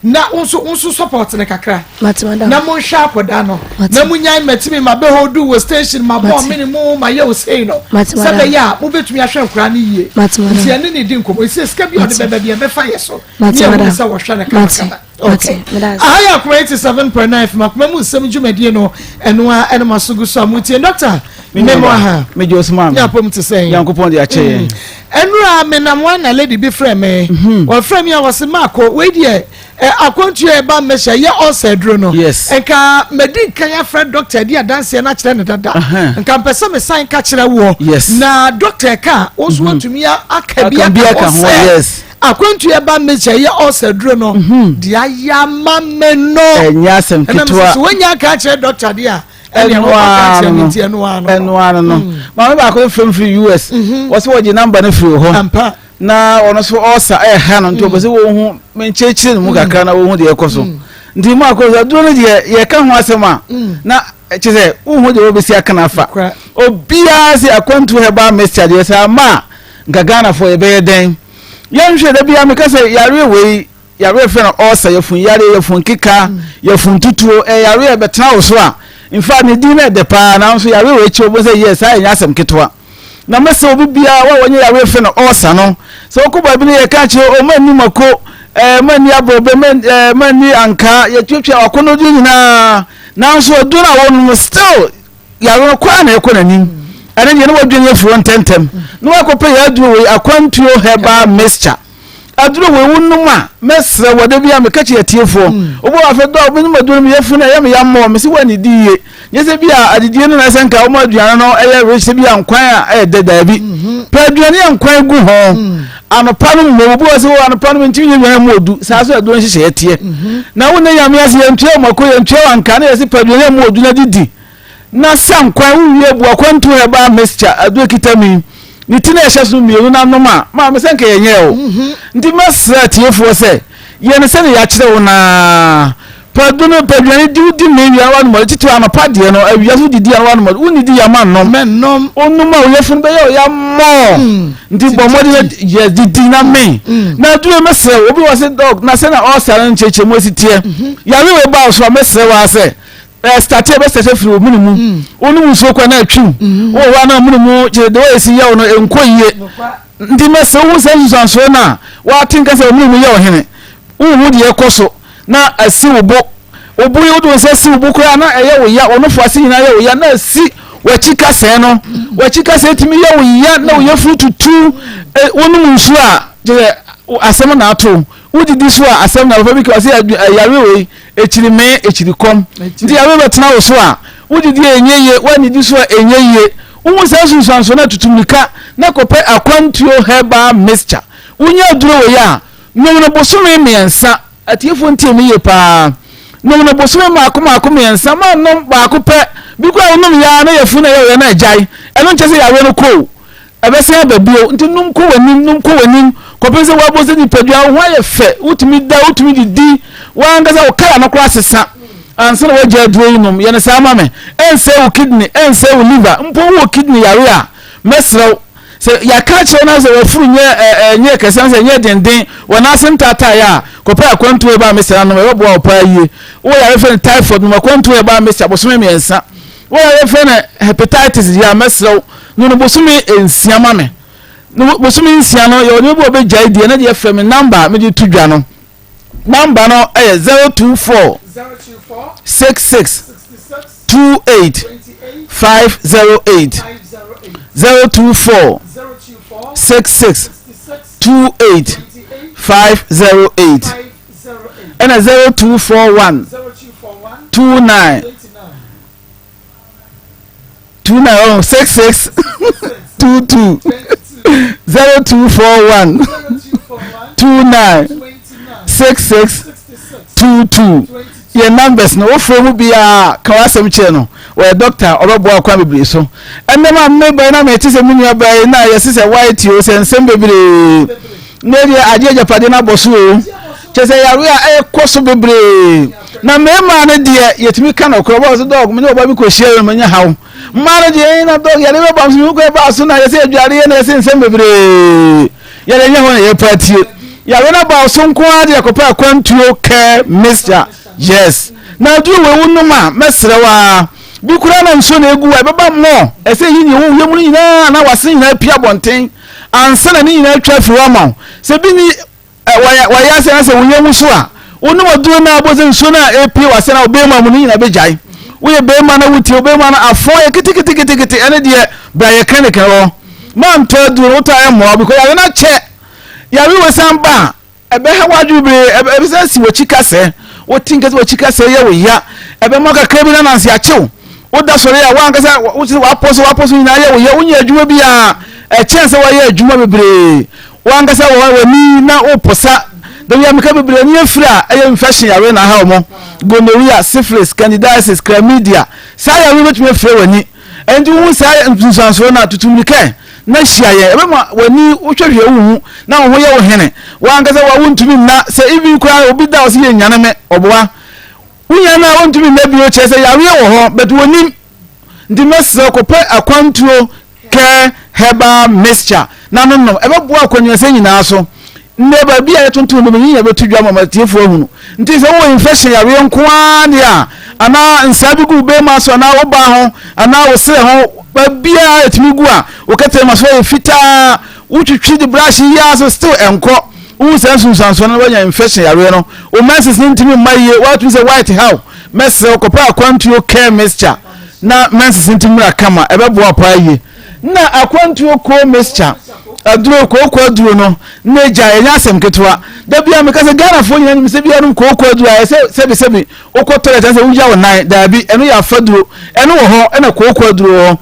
na nso nso support ne kakra na mo nhwɛ akɔda no na mo nyan mɛtumi ma bɛ hold wɔ station ma bɔ mene mu ma yɛ osei no sɛ bɛyɛ a mo bɛtumi ahwɛ nkora no yie nti ɛne ne di nkɔmɔ esi sika bi a ɔde bɛbɛ bi ɛbɛfa yɛ so ne ɛhu sɛ wɔhwɛ no kamakama. Okay. Aha yɛ Akoma 87.9 FM Akoma mu nsɛm dwumadie no ɛno a ɛna ma so gu so a motie. Dɔkta, me mo aha. Megye osoma me. Nyapom te sɛn. Nyankopɔn de akyɛ yɛn. Ɛnura mm. menam wɔn na lady bi frɛ me. Mhm. Wɔfrɛ me a wɔse maako wei deɛ akwantuo ɛba mmɛhyɛ yɛ ɔsɛ aduro no. Yes. Nka madi nkan afrɛ dɔkta di adanseɛ no akyerɛ no dada. Nka mpɛ sɛ mesan ka kyerɛ woɔ. Yes. Na dɔkta ɛka wo nso mhm. watumi aka bi aka ho sɛ. Yes. Akwantu ɛba mekyɛ yɛ ɔsɛ duro no deɛ ayɛ ama me no. Ɛnyɛ asɛm ketewa. Ɛnam sɛ sɛ wonya aka akyerɛ dɔkta deɛ a ɛnea wɔka akyerɛ no nti ɛno ara no. Ɛno ara no. Mm. Maame baako no fam firi US. Mhm. Wɔsɛ wɔgye namba no firi hɔ. Ampa. Na ɔno nso ɔsa ɛha no nti ɔpɛ sɛ wɔhu menkyerɛkyerɛ no mu kakra na wɔhu deɛ ɛkɔ so. Nti mu akɔ so aduro no deɛ yɛka ho asɛm a na kyerɛ sɛ wohu deɛ wɔbɛsi aka no afa. Obiara sɛ akwantu herbal mixture deɛ sɛ ama a nka Ghanafoɔ yɛbɛyɛ dɛn? Yɛnhwɛ, da biara meka sɛ yareɛ wei, yareɛ fɛ no ɔɔsa, yafun yareɛ, yafun keka, mm. yafun tutuo, ɛyɛ yareɛ ɛbɛtena wo so a, in fact ne din no ɛdɛ paa, nanso yareɛ wei kyɛ wobɛhu sɛ yɛ saa ɛnyɛ asɛm ketewa. Na mɛsɛ obi biara wa wɔnyɛ yareɛ fɛ no ɔɔsa no, sɛ wokɔ baabi no yɛka kyerɛ o manni mako, ɛɛ manni aborɔbɛ, ɛɛ manni ankaa, yɛtuatua wakɔnnɔdeɛ nyinaa, nanso aduro no a wɔnom still Yare no kɔ ara na ɛkɔ n'anim. Ɛno deɛ na wadwane afiri hɔ ntɛmntɛm na wakɔpɛ yɛ aduro wei akwantuo herbal mixture. Aduro wei wonom a mɛsrɛ wɔ da bi a meka kyerɛ atiefoɔ mm. wobɔ wɔ afɛ dɔ menom aduro no meyɛ funu ɛyɛ me yammɔ mese woannidi yie nyɛ sɛ bi a adidie no na ɛsɛ nka woma aduane no ɛyɛ rich sɛ bi a nkwan a ɛyɛ dɛ daabi mm-hmm. pɛ aduane a nkwan gu ho mm. anɔpa no mmɔ obi wɔ sɛ wɔ anɔpa no mentumi nyɛ aduane mu odu saa so aduro nhyehyɛeɛ teɛ mm-hmm. na wo ne nyame ase yɛntua mako yɛntua wanka na yɛse pɛ aduane mu odu na didi Na sa nkwan wo wie bu akwantu herbal mixture aduro kita mi ne ti na ɛhyɛ so mmienu na nom a maame sɛ nka yɛnyɛ o mhm. nti mɛsrɛ atiefoɔ sɛ yɛ no sɛdeɛ yɛakyerɛ wo naa pɛdu no pɛduane di wodi me wia wanom ɔde titiri anɔpa deɛ no awia so didi a wanom ɔde wonni di yama nom mɛnom onom a oyɛfunu bɛyɛ ɔya mɔɔ mm. nti bɔ mmɔden yɛ didi na me mm. na aduro mɛsrɛ obi wɔ se dɔg na sɛ na ɔsa no nkyerɛkyerɛ mu esi teɛ mhm. yare wei ba so a mɛsrɛ wɔ asɛ Ɛstate a ɛbɛstate afiri wo mene mu. Mm. Wonom nsuo kora na atwiw. Mm-hmm. Wowɔ hɔ a na mene mu kyerɛ deɛ wɔyɛ si yɛ wo no ɛnkɔ yie. Nti mɛsɛ wohu sɛ nsusuansoɔ no a woate nka sɛ wo mene mu yɛ ɔhene. Wohu deɛ ɛkɔ so na asi wo bo. Wo bo yi wode wo nsa si wo bo koraa na ɛyɛ wo ya, wo nofo ase nyinaa yɛ wo ya na asi w'akyi kasɛɛ no. W'akyi kasɛɛ tumi yɛ wo ya na wo yafunu tutu. Wonom nsuo a kyerɛ asɛm na ato. Wodidi so a asɛm na papa bi ka ɔsɛ yare wei ekyiri mee ekyiri kɔm. Nti yare bɛtena wo so a wodidi a ɛnyɛ yie, woannidi so a ɛnyɛ yie. Wohu saa nsunsuansoɔ no a tutu mmirika na kɔpɛ akwantuo herbal mixture. Wonya aduro wei a, nom no bosome mmiɛnsa. Atiefoɔ ntie me yie paa. Nom no bosome mmaako mmaako mmiɛnsa. Mannom baako pɛ. Bi koraa wonom yɛ ara na yafunu na ɛyɛ wo ya na agyae. Ɛno nkyerɛ sɛ yareɛ no kɔ o. Ɛbɛsan aba bio. Nti nom kɔ w'anim, nom kɔ w'anim kɔpem sɛ woabɔ sɛ nipadua, wo ho ayɛ fɛ, wotumi da, wotumi didi, w'ankasa wo kala no koraa sesa ansa na woagya aduro yi nom. Yɛ no saa ma me. Ɛnsɛe wo kidney, ɛnsɛe wo liver. Mpo wowɔ kidney yare a, mɛsrɛ wo, sɛ yɛaka akyerɛ wo na sɛ w'afuru nyɛ ɛ nyɛ kɛse anaasɛ ɛnyɛ denden, wɔ nan ase ntaataeɛ a, kɔpɛ akwantuo a ɛbaa mesra nom, ɛbɛboa wo paa yie. Wowɔ yare frɛ no typhoid, nom akwantuo a ɛbaa mesra bosome mmiɛnsa. Wowɔ yare frɛ no hepatitis deɛ a, mɛsrɛ wo, No no bosome nsia ma me. No bosome nsia no yɛwɔ nneɛma bi a ɔbɛgyae deɛ na deɛ frɛ me namba a mede to dwa no. Namba no yɛ 024 66 28 508 024 66 28 508 ɛna 0241 29 2 9 6 6 2 2 0 2 4 1 2 9 6 6 2 2 yɛ numbers no wofrɛ mu biara ka w'asɛm kyerɛ no wɔyɛ dɔkta ɔbɛboa kwan bebree so ɛnɛ ma meba na mete sɛ me nua baa yi na yɛse sɛ white o sɛ nsɛm bebree na ɛdeɛ agye agyapadeɛ no abɔ so o kyɛ sɛ yare a ɛkɔ so bebree na mmarima no deɛ yɛtumi ka nɔkorɛ ɔbaa sɛ dɔg me ne ɔba bi kɔhyia yɛ no manya haw mmaa no deɛ ɛyi na dɔg yɛde bɛba so mekɔ ɛbaa so na yɛsɛ adwareɛ na yɛsɛ nsɛm bebree yɛde nyɛ hɔ na yɛpɛ atie yare no aba so nko ara deɛ kɔpɛ akwantuo kɛ mixture yes na aduro wɔ ewu nom a mɛsrɛ wa bi koraa na nsuo na egu a ɛbɛba mmɔ ɛsɛ yi ne ɛwɔ yam no nyinaa na wase nyinaa pia abɔnten ansa na ne nyinaa atwa afiri hɔ ama wo sɛ bi ni wɔyɛ wɔyɛ ase na sɛ wo yam so a wonom aduro no a bɔ sɛ nsuo no a ɛpie wase na wobɛma mu no nyinaa bɛgyae woyɛ bɛrima na wotie wobɛrima no afɔ yɛ keteketekete ɛne deɛ bra yɛ clinic hɔ mantɔ aduro no wotɔ ayɛ mmoa because yare no akyɛ yare wɔ san ba a Ɛbɛha w'adwene bebree, ɛbɛsan asi w'akyi kasɛɛ. Wote nka sɛ w'akyi kasɛɛ yɛ wo ya. Ɛbɛma kakra bi na nanse akye wo. Woda sɔre a, w'ankasa wote sɛ w'apɔ so w'apɔ so nyinaa yɛ wo ya. Wonyɛ adwuma biara. Ɛkyɛn sɛ woayɛ adwuma bebree. W'ankasa wɔ w'ani na woposa. Da bi a meka bebree ani afiri a ɛyɛ infection yare na aha wɔn. Gonorrhea, syphilis, candidiasis, chlamydia. Saa yare no bɛtumi afira w'ani. Enti wohu saa nsunsuansoɔ no a, tutu mmirika na hyia yɛn. Ɛbɛma w'ani wohwɛ hwɛ wo hu na wo ho yɛ wo hene. W'ankasa wa wontumi nna sɛ even koraa obi da ɔsɛ yɛ nyane me ɔboa. Wonya no a wontumi nna bio kyerɛ sɛ yareɛ wɔ hɔ but wɔnim. Nti mɛsrɛ kɔpɛ akwantuo care herbal mixture na no nom. Ɛbɛboa akwannuasɛ nyinaa so. Nnɛ baabi a yɛtontɔn nneɛma yi nyinaa bɛto dwa ma atiefoɔ ahunu. Nti sɛ wowɔ infection yareɛ nko ara deɛ a, anaa nsaa bi gu wo bɛrima so anaa wo baa ho anaa wo serɛ ho, baabiara ɛtumi gu a, wo kɛtɛma so ayɛ fitaa, wotwitwi de brush yi ara so still ɛnkɔ. Wohu saa nsunsuansoɔ no na woanya infection yareɛ no. Wo menses no ntumi mma yie, woatumi sɛ white how. Mɛsrɛ wo kɔpɛ akwantuo care mixture na menses no ntumi mmra kama, ɛbɛboa wo paa yie. Na akwantuo koo mixture aduro kooko aduro no na egya ɛnyɛ asɛm ketewa da bia meka sɛ Ghanafoɔ nyinaa nim sɛ bia nom kooko aduro ayɛ sɛ sɛbi sɛbi wokɔ toilet sɛ wogya wo nan daabi ɛno yɛ afaduro ɛno wɔ hɔ ɛna kooko aduro wɔ hɔ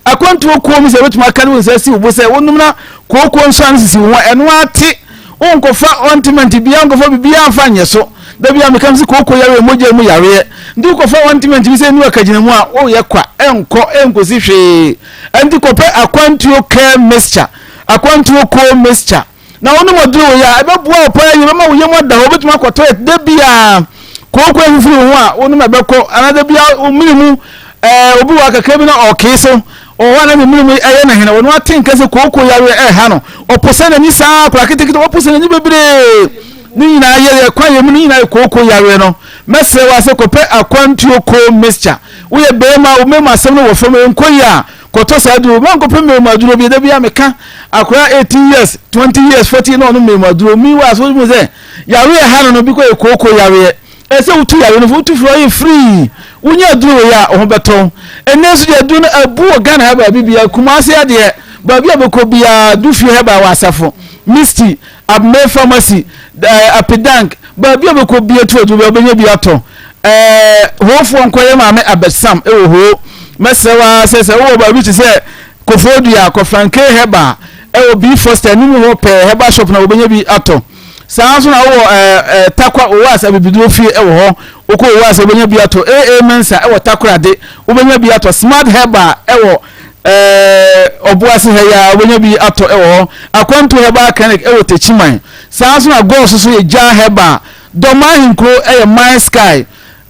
akwantuo koo mi sɛ wobɛtumi aka ne wo nsa si wo bo sɛ wonom na kooko nso ano sisi wo ho ɛno ate Wonkɔfa ointment biara nkɔfa biribiara mfa nyɛ so. Da biara meka sɛ kooko yareɛ mogya mu yareɛ. Nti wokɔfa ointment bi sɛ ɛnu akagyina mu a woyɛ kwa, ɛnkɔ, ɛnkɔsi hwee. Ɛnti kɔpɛ akwantuo care mixture, akwantuo coal mixture na wonom aduro wei a ɛbɛboa wo paa yie, ɛbɛma wo yam ada hɔ, wobɛtumi akɔ toilet da biara. Kooko afifiri wo ho a wonom ɛbɛkɔ, anaa da biara wo mene mu ɛɛ obi wɔ akakra bi na ɔkee so Ɔwɔ hɔ a na ne mene mu yɛ no hene, ɔno ate nka sɛ kooko yareɛ ɛreha no. Ɔposa n'ani saa akwadaa ketekete, ɔposa n'ani bebree. Ne nyinaa yɛ yɛ kwan yɛ mu, ne nyinaa yɛ kooko yareɛ no. Mɛsrɛ wo sɛ kɔpɛ akwantuo koo mixture. Woyɛ barima, wo mmarima asɛm no wɔ fam, ɛnkɔ yie a, kɔtɔ saa aduro. Mankɔpɛ mmarima aduro bi, da biara meka akwadaa 18 years, 20 years, 40 na ɔno mmarima aduro. Meanwhile, so wohu sɛ yareɛ ɛha no no bi kɔ yɛ kooko yareɛ. Ɛsɛ sɛ wotu yare no fo, wotu firi hɔ yɛ free. Wonya aduro wei a, wo ho bɛtɔ wo. Ɛnnɛ nso deɛ aduro no abu wɔ Ghana ha baabi biara. Kumasi ha deɛ, baabi a bɛkɔ biara, Dufie Herbal wɔ Asafo, Misty, Abmey Pharmacy, Ɛɛ Apidank, baabi a wobɛkɔ bia tu aduro bia wobɛnya bi atɔ. Ɛɛ Hoofoɔ nkɔyɛ maame abɛsam wɔ Hoo. Mɛsrɛ wo ara sɛ sɛ wowɔ baabi te sɛ Koforidua, kɔ Franke Herbal ɛwɔ B Foster anim hɔ pɛɛ herbal shop na wobɛnya bi atɔ. Saa nso na wowɔ ɛɛ ɛɛ Takwa Owas abibiduro fie ɛwɔ hɔ. Wokɔ Owas wobɛnya bi atɔ. AA Mensa ɛwɔ Takorade wobɛnya bi atɔ. Smart Herbal ɛwɔ Ɛɛ Ɔboase ha yi ara wobɛnya bi atɔ wɔ hɔ. Akwantu Herbal Clinic wɔ Techiman. Saa nso na Gɔɔ so so yɛ Gyaa Herbal. Dɔma Ahenkuro yɛ My Sky.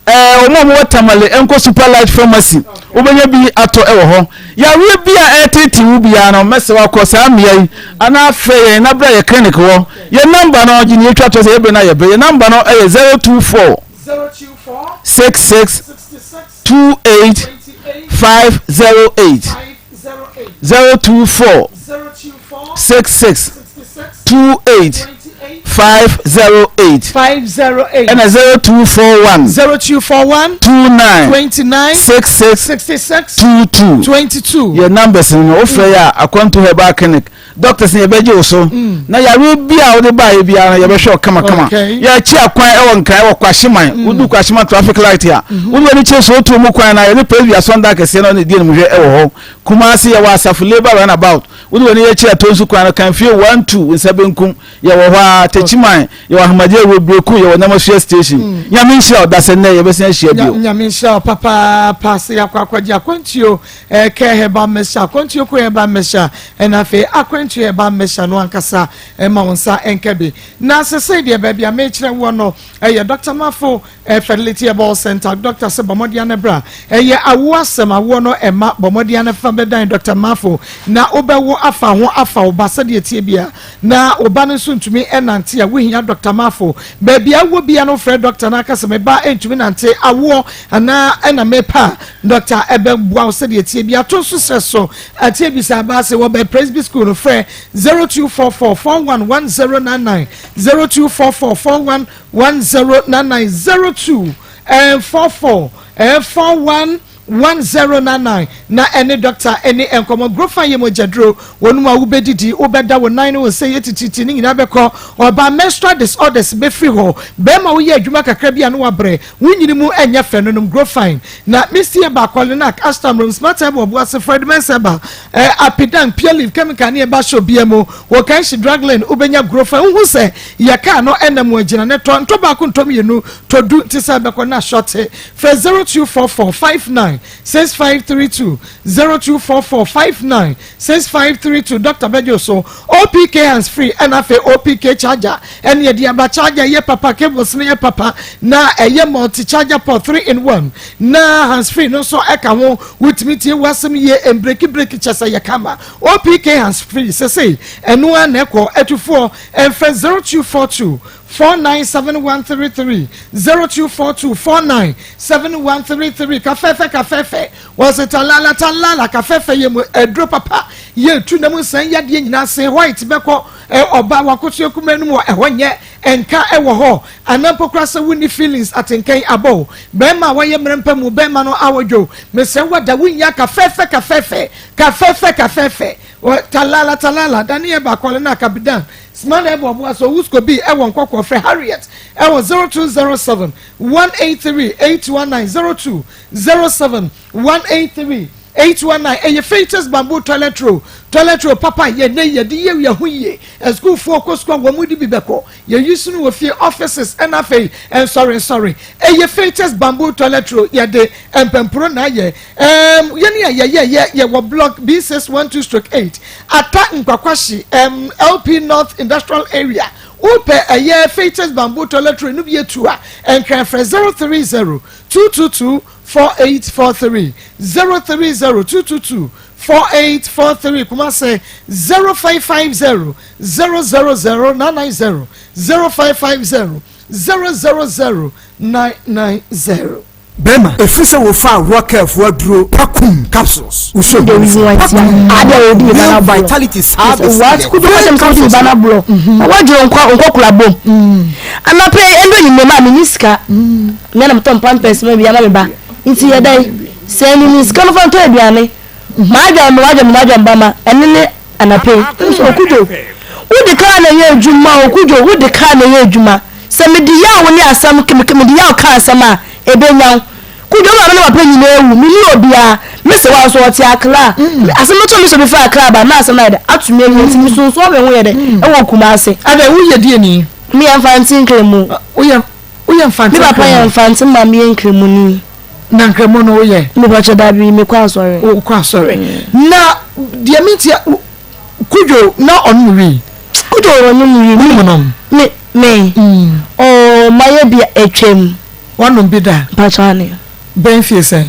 Ɛɛ wɔn a wɔwɔ Tamale nkɔ Super Light Pharmacy wobɛnya bi atɔ wɔ hɔ. Yareɛ bi a ɛreteetee wo biara no, mɛsrɛ wo akɔ saa mmea yi anaa frɛ yɛn na bra yɛ clinic hɔ. Yɛn namba no, gye nea ɛtwa toɔ sɛ yɛbrɛ no ayɛ brɛ. Yɛn namba no yɛ 024 66 28 508 024 66 28 508 508 ɛna 0241 0241 29 29 66 66 22 22. Yɛ numbers no no wofrɛ yɛ a Akwantu Herbal Clinic Doctors no yɛbɛgye wo so na yareɛ bi a wode baeɛ biara no yɛbɛhwɛ wo kamakama. Yɛakyi akwan wɔ Nkran wɔ Kwahyeman. Wodu Kwahyeman traffic light a, wode w'ani kyerɛ Sootuo mu kwan no a yɛne Presby asɔndan kɛseɛ no na ɛdi animhwɛ wɔ hɔ. Kumasi yɛwɔ Asafo Labour Runabout. Wode w'ani yɛkyerɛ Atonsu kwan no, Kanfie 1 2 wo nsa benkum yɛwɔ hɔ ara. Techiman yɛwɔ Ahomagye Road, Breku yɛwɔ Namasua Station. Nyame nhyira wo, dasɛ nnɛ yɛbɛsan ahyia bio. Nyame nhyira wo papaapa sɛ yɛakɔ akɔgye akwantuo Ɛkɛ herbal mixture, akwantuo kɔ herbal mixture, ɛna afei akwantuo herbal mixture no ankasa ɛma wo nsa nka bi. Na sesei deɛ baabi a mekyerɛ woɔ no ɛyɛ Dr. Mafo Fertility Herbal Center. Doctor sɛ bɔ mmɔden ano bra. Ɛyɛ awoɔ asɛm, awoɔ no ɛma bɔ mmɔden ano fa bɛdan Dr. Mafo na wobɛwo afa ho afa wo ba sɛdeɛ ɛteɛ bia. Na wo ba no nso ntumi nante a wohia Dr. Mafo. Baabi a wowɔ bia no wofrɛ doctor no aka sɛ me ba ntumi nante awoɔ anaa ɛna mepɛ a Dɔkta ɛbɛboa wo sɛdeɛ ɛteɛ bi ato nso srɛ so atie bisa aba ase wɔ bɛ Presby School no frɛ 0244 41 1099 0244 41 1099 02 44 41 1099 na ɛne dɔkta ɛne nkɔmɔ grofa yɛ mogyaduro wɔn mu a wobɛdidi wobɛda wo nan ne wo nsa yɛ tititi ne nyinaa bɛkɔ ɔbaa menstrual disorders bɛfiri hɔ bɛrima woyɛ adwuma kakra bi a no wabrɛ Wo nyini mu nyɛ fɛ no nom Grofine na Misty Eba Kolinak Ashtam Rom Smart Herbal Obuasi Fred Mensah Eba eh, Apidan Pure Leaf Chemical ne Eba Shop bia mu wɔ Kanshi Drug Lane wobɛnya Grofine Wohu sɛ yɛ kaa no ɛna mu agyina ne tɔ ntɔ baako ntɔ mmienu tɔ du nti sɛ ɛbɛkɔ na shɔte frɛ 0244 59 6532 0244 59 6532 Doctor bɛgye wo so OPK hands free ɛna afei OPK charger ɛne ɛde aba charger yɛ papa cables no yɛ papa na ɛyɛ multi charger port 3 in 1 na hands free no nso ɛka ho wotumi tie w'asɛm yie mbreki breki kyɛ sɛ yɛ kama OPK hands free sesei ɛno ara na ɛkɔ atufoɔ ɛmfɛ 0242 497133 0242 497133 kafɛfɛ kafɛfɛ Wɔse talala talala ka fɛfɛ yɛ mu aduro papa yɛ tu nam nsan yadeɛ nyinaa se white bɛkɔ ɔba wakoto akuma no mu wɔ ɛhɔ nyɛ nka ɛwɔ hɔ anaa mpo koraa sɛ wonni feelings atenkan abɔ wo bɛrima a wayɛ mmerɛ mpa mu bɛrima no awodwo mesrɛ wo ada wonnya ka fɛfɛ ka fɛfɛ ka fɛfɛ ka fɛfɛ talala talala dane yɛ baakɔle no akabidan smile ɛbɔ ɔboa so wusko bi ɛwɔ nkɔkɔɔ frɛ Harriet ɛwɔ 0207 183 819 02 07 183 819 ɛyɛ Feitas bamboo toilet roll toilet roll papa yɛ nɛ yɛde yɛ wia ho yie asukuufoɔ kɔ sukuu a wɔn de bi bɛkɔ yɛ use no wɔ fie offices ɛna afei nsɔre nsɔre ɛyɛ Feitas bamboo toilet roll yɛde mpampuro na ayɛ ɛɛm yɛne a yɛyɛ yɛ yɛwɔ block B 612 stroke 8 ata nkwakwahye ɛɛm LP North Industrial Area wopɛ ɛyɛ Feitas bamboo toilet roll no bi etu a ɛnkran frɛ 030 222 4843 030 222 4843 Kumase 0550 000 990 0550 000 990. Bɛrima, ɛfiri sɛ wofaa Rockefo aduro Pakum capsules, wosɔ hu ne sɛ Pakum male vitality saa bɛsi nnɛ. Vein capsules no. Anɔpa yi ɛndu enyimire maa menni sika. Me na metɔ pampers ma bi ama me ba nti yɛ dɛn sɛ me ni sika no fa ntɔ aduane madwa me wadwa me madwa me ba ma ɛne ne anɔpa yi nso okudwo. Wode kaa na ɛyɛ adwuma o Kudwo, wode kaa na ɛyɛ adwuma. Sɛ mede yaw ne asɛm, mede yaw ka asɛm a, ɛbɛnya wo. Kudwo, wo maame ne papa nyinaa awu, menni obiara. Me sewa nso, ɔte Accra. Asɛm no too me sɛ obi firi Accra ba, na asɛm no ayɛ dɛ, ato me awie nti mesunsuan me ho yɛ dɛ ɛwɔ Kumasi. Adɛn, woyɛ deɛni? Meyɛ Mfantse Nkremu. Woyɛ, woyɛ Mfantse Me papa yɛ Nkremu? Mfantse, me maame yɛ Nkremuni. Na Nkremu no woyɛ? Mepakyɛ dabi, mekɔ asɔre. Wokɔ asɔre. Na deɛ mentia, Kudwo na ɔnom wii. Kudwo ɔnom wii. Wonim nom? Me, me. Oh, mayɛ bi atwam. Woanom bi da? Mpakyɛ ane. Bɛn fie sɛn?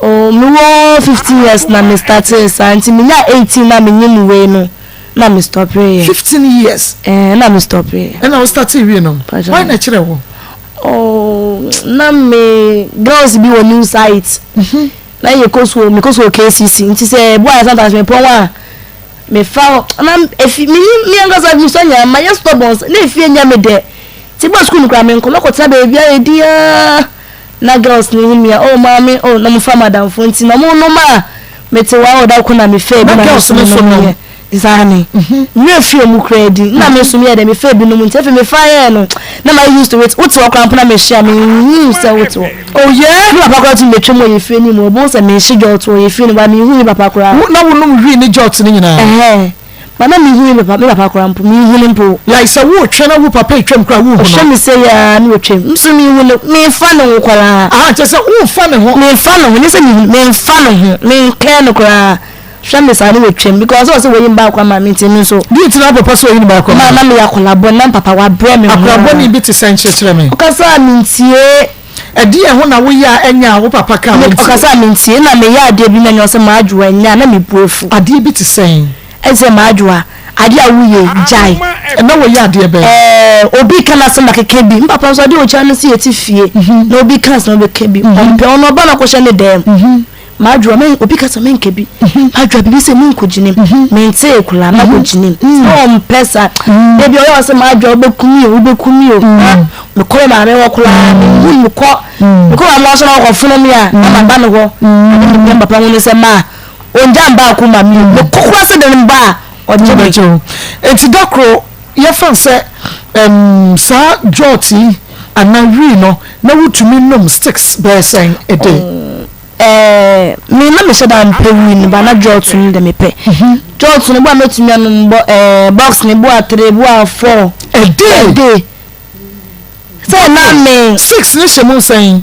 Oh, me wɔ 15 years na me startee saa nti me nya 18 na me nyim wei no na me stopee yɛ. 15 years? Eh, na me stopee. Ɛna wo startee wii nom? Mpakyɛ. Hwan na ɛkyerɛ wo? Oh, na me girls bi wɔ new site. Mm-hmm. Na yɛ kɔ school, me kɔ school KCC nti sɛ ebu ayɛ sometimes me pɔn a me fa na efi me ni me ankasa me sɔ nya ma yɛ stubborn na efi enya me dɛ. Ti bɔ school no kura me nkɔ mɛkɔ tena baabi ayɛ din aa. Na girls no hu me a, oh maame, oh na wɔfa me adamfo nti na wɔnom a mete hɔ a ɔda ko na mefaa bi Na na me girls nso no nso menom nom? yɛ. Saa ne. Me werɛ fii wɔn koraa din. Na me nso meyɛɛ dɛ mefaa binom nti afei mefa yɛɛ no na mayɛ used to it. Wote hɔ koraa mpo na mehyia a menhu sɛ wote hɔ. Oh yeah? Me papa koraa tumi bɛtwam wɔ yɛn fie no mu. Ɔbɛhu sɛ mehye jɔt wɔ yɛn fie no mu but menhu me papa koraa. Wo na wonom wii ne jɔt no nyinaa? Ɛhɛn. But na menhu me papa, me papa koraa mpo, menhu no mpo. Like sɛ woretwɛn na wo papa retwam koraa wonhu no? Ɔhwɛ me sei ara na watwam. Me nso menhu no, memfa ne ho koraa. Aha, kyerɛ sɛ womfa ne ho? Memfa ne ho, nyɛ sɛ mehu no, memfa ne ho, menkɛɛ no koraa. Hwɛ me saa na watwam because ɔsɛ wayi me baako ama me nti me nso. Deɛ nti na wo papa sɛ ɔyi ne baako ama wo? Ma na meyɛ akwadaa bɔne na me papa wabrɛ me ho. Akwadaa bɔne bi te sɛn? Kyerɛkyerɛ me. Ɔkasa a mentie. Ɛdeɛn ho na woyɛ a ɛnyɛ a wo papa ka a wontie? Ɔkasa a mentie na meyɛ adeɛ bi na ɛnyɛ ɔsɛ m'adwoa ɛnyɛ a na me bo afu. Adeɛ bi te sɛn? Ɛte sɛ m'adwoa, adeɛ a woyɛ yi, gyae. Ɛna woyɛ adeɛ bɛn? Ɛɛ, obi ka n'asɛm na keka bi. Me papa nso adeɛ a ɔkyerɛ ne sɛ yɛte fie na obi ka asɛm bɛka bi. Ɔmpɛ ɔno ɔba na ɔkɔhyɛ ne dan mu. M'adwoa, me, obi ka sɛ menka bi. M'adwoa, biribi sɛ menkɔgyina mu. Mentee koraa, makɔgyina mu. Sɛ ɔmpɛ saa. Da bi ɔyɛ ɔsɛ m'adwoa wobɛku me o, wobɛku me o. Na mekɔ me maame hɔ koraa, menhu no, mekɔ, mekɔ maame hɔ nso na ɔkɔfono me a, na maba ne hɔ. Ade mepɛ me papa hu ne sɛ ma, ɔngya me baako ma me o. Mekɔ koraa sɛ dɛn mba a, ɔgye me. Ɔbɛgye wo. Enti da koro, yɛfa no sɛ, ɛm, saa jot yi anaa wii no, na wotumi nom sticks bɛyɛ sɛn a day? Ɛɛ me na mehyɛ da mpɛ wii no ba na jɔt no de mepɛ. Jɔt no bo a mɛtumi anom bɔ ɛɛ box no bo a three bo a four. A day. A day. Sɛ na me. Six ne hyɛ mu sɛn.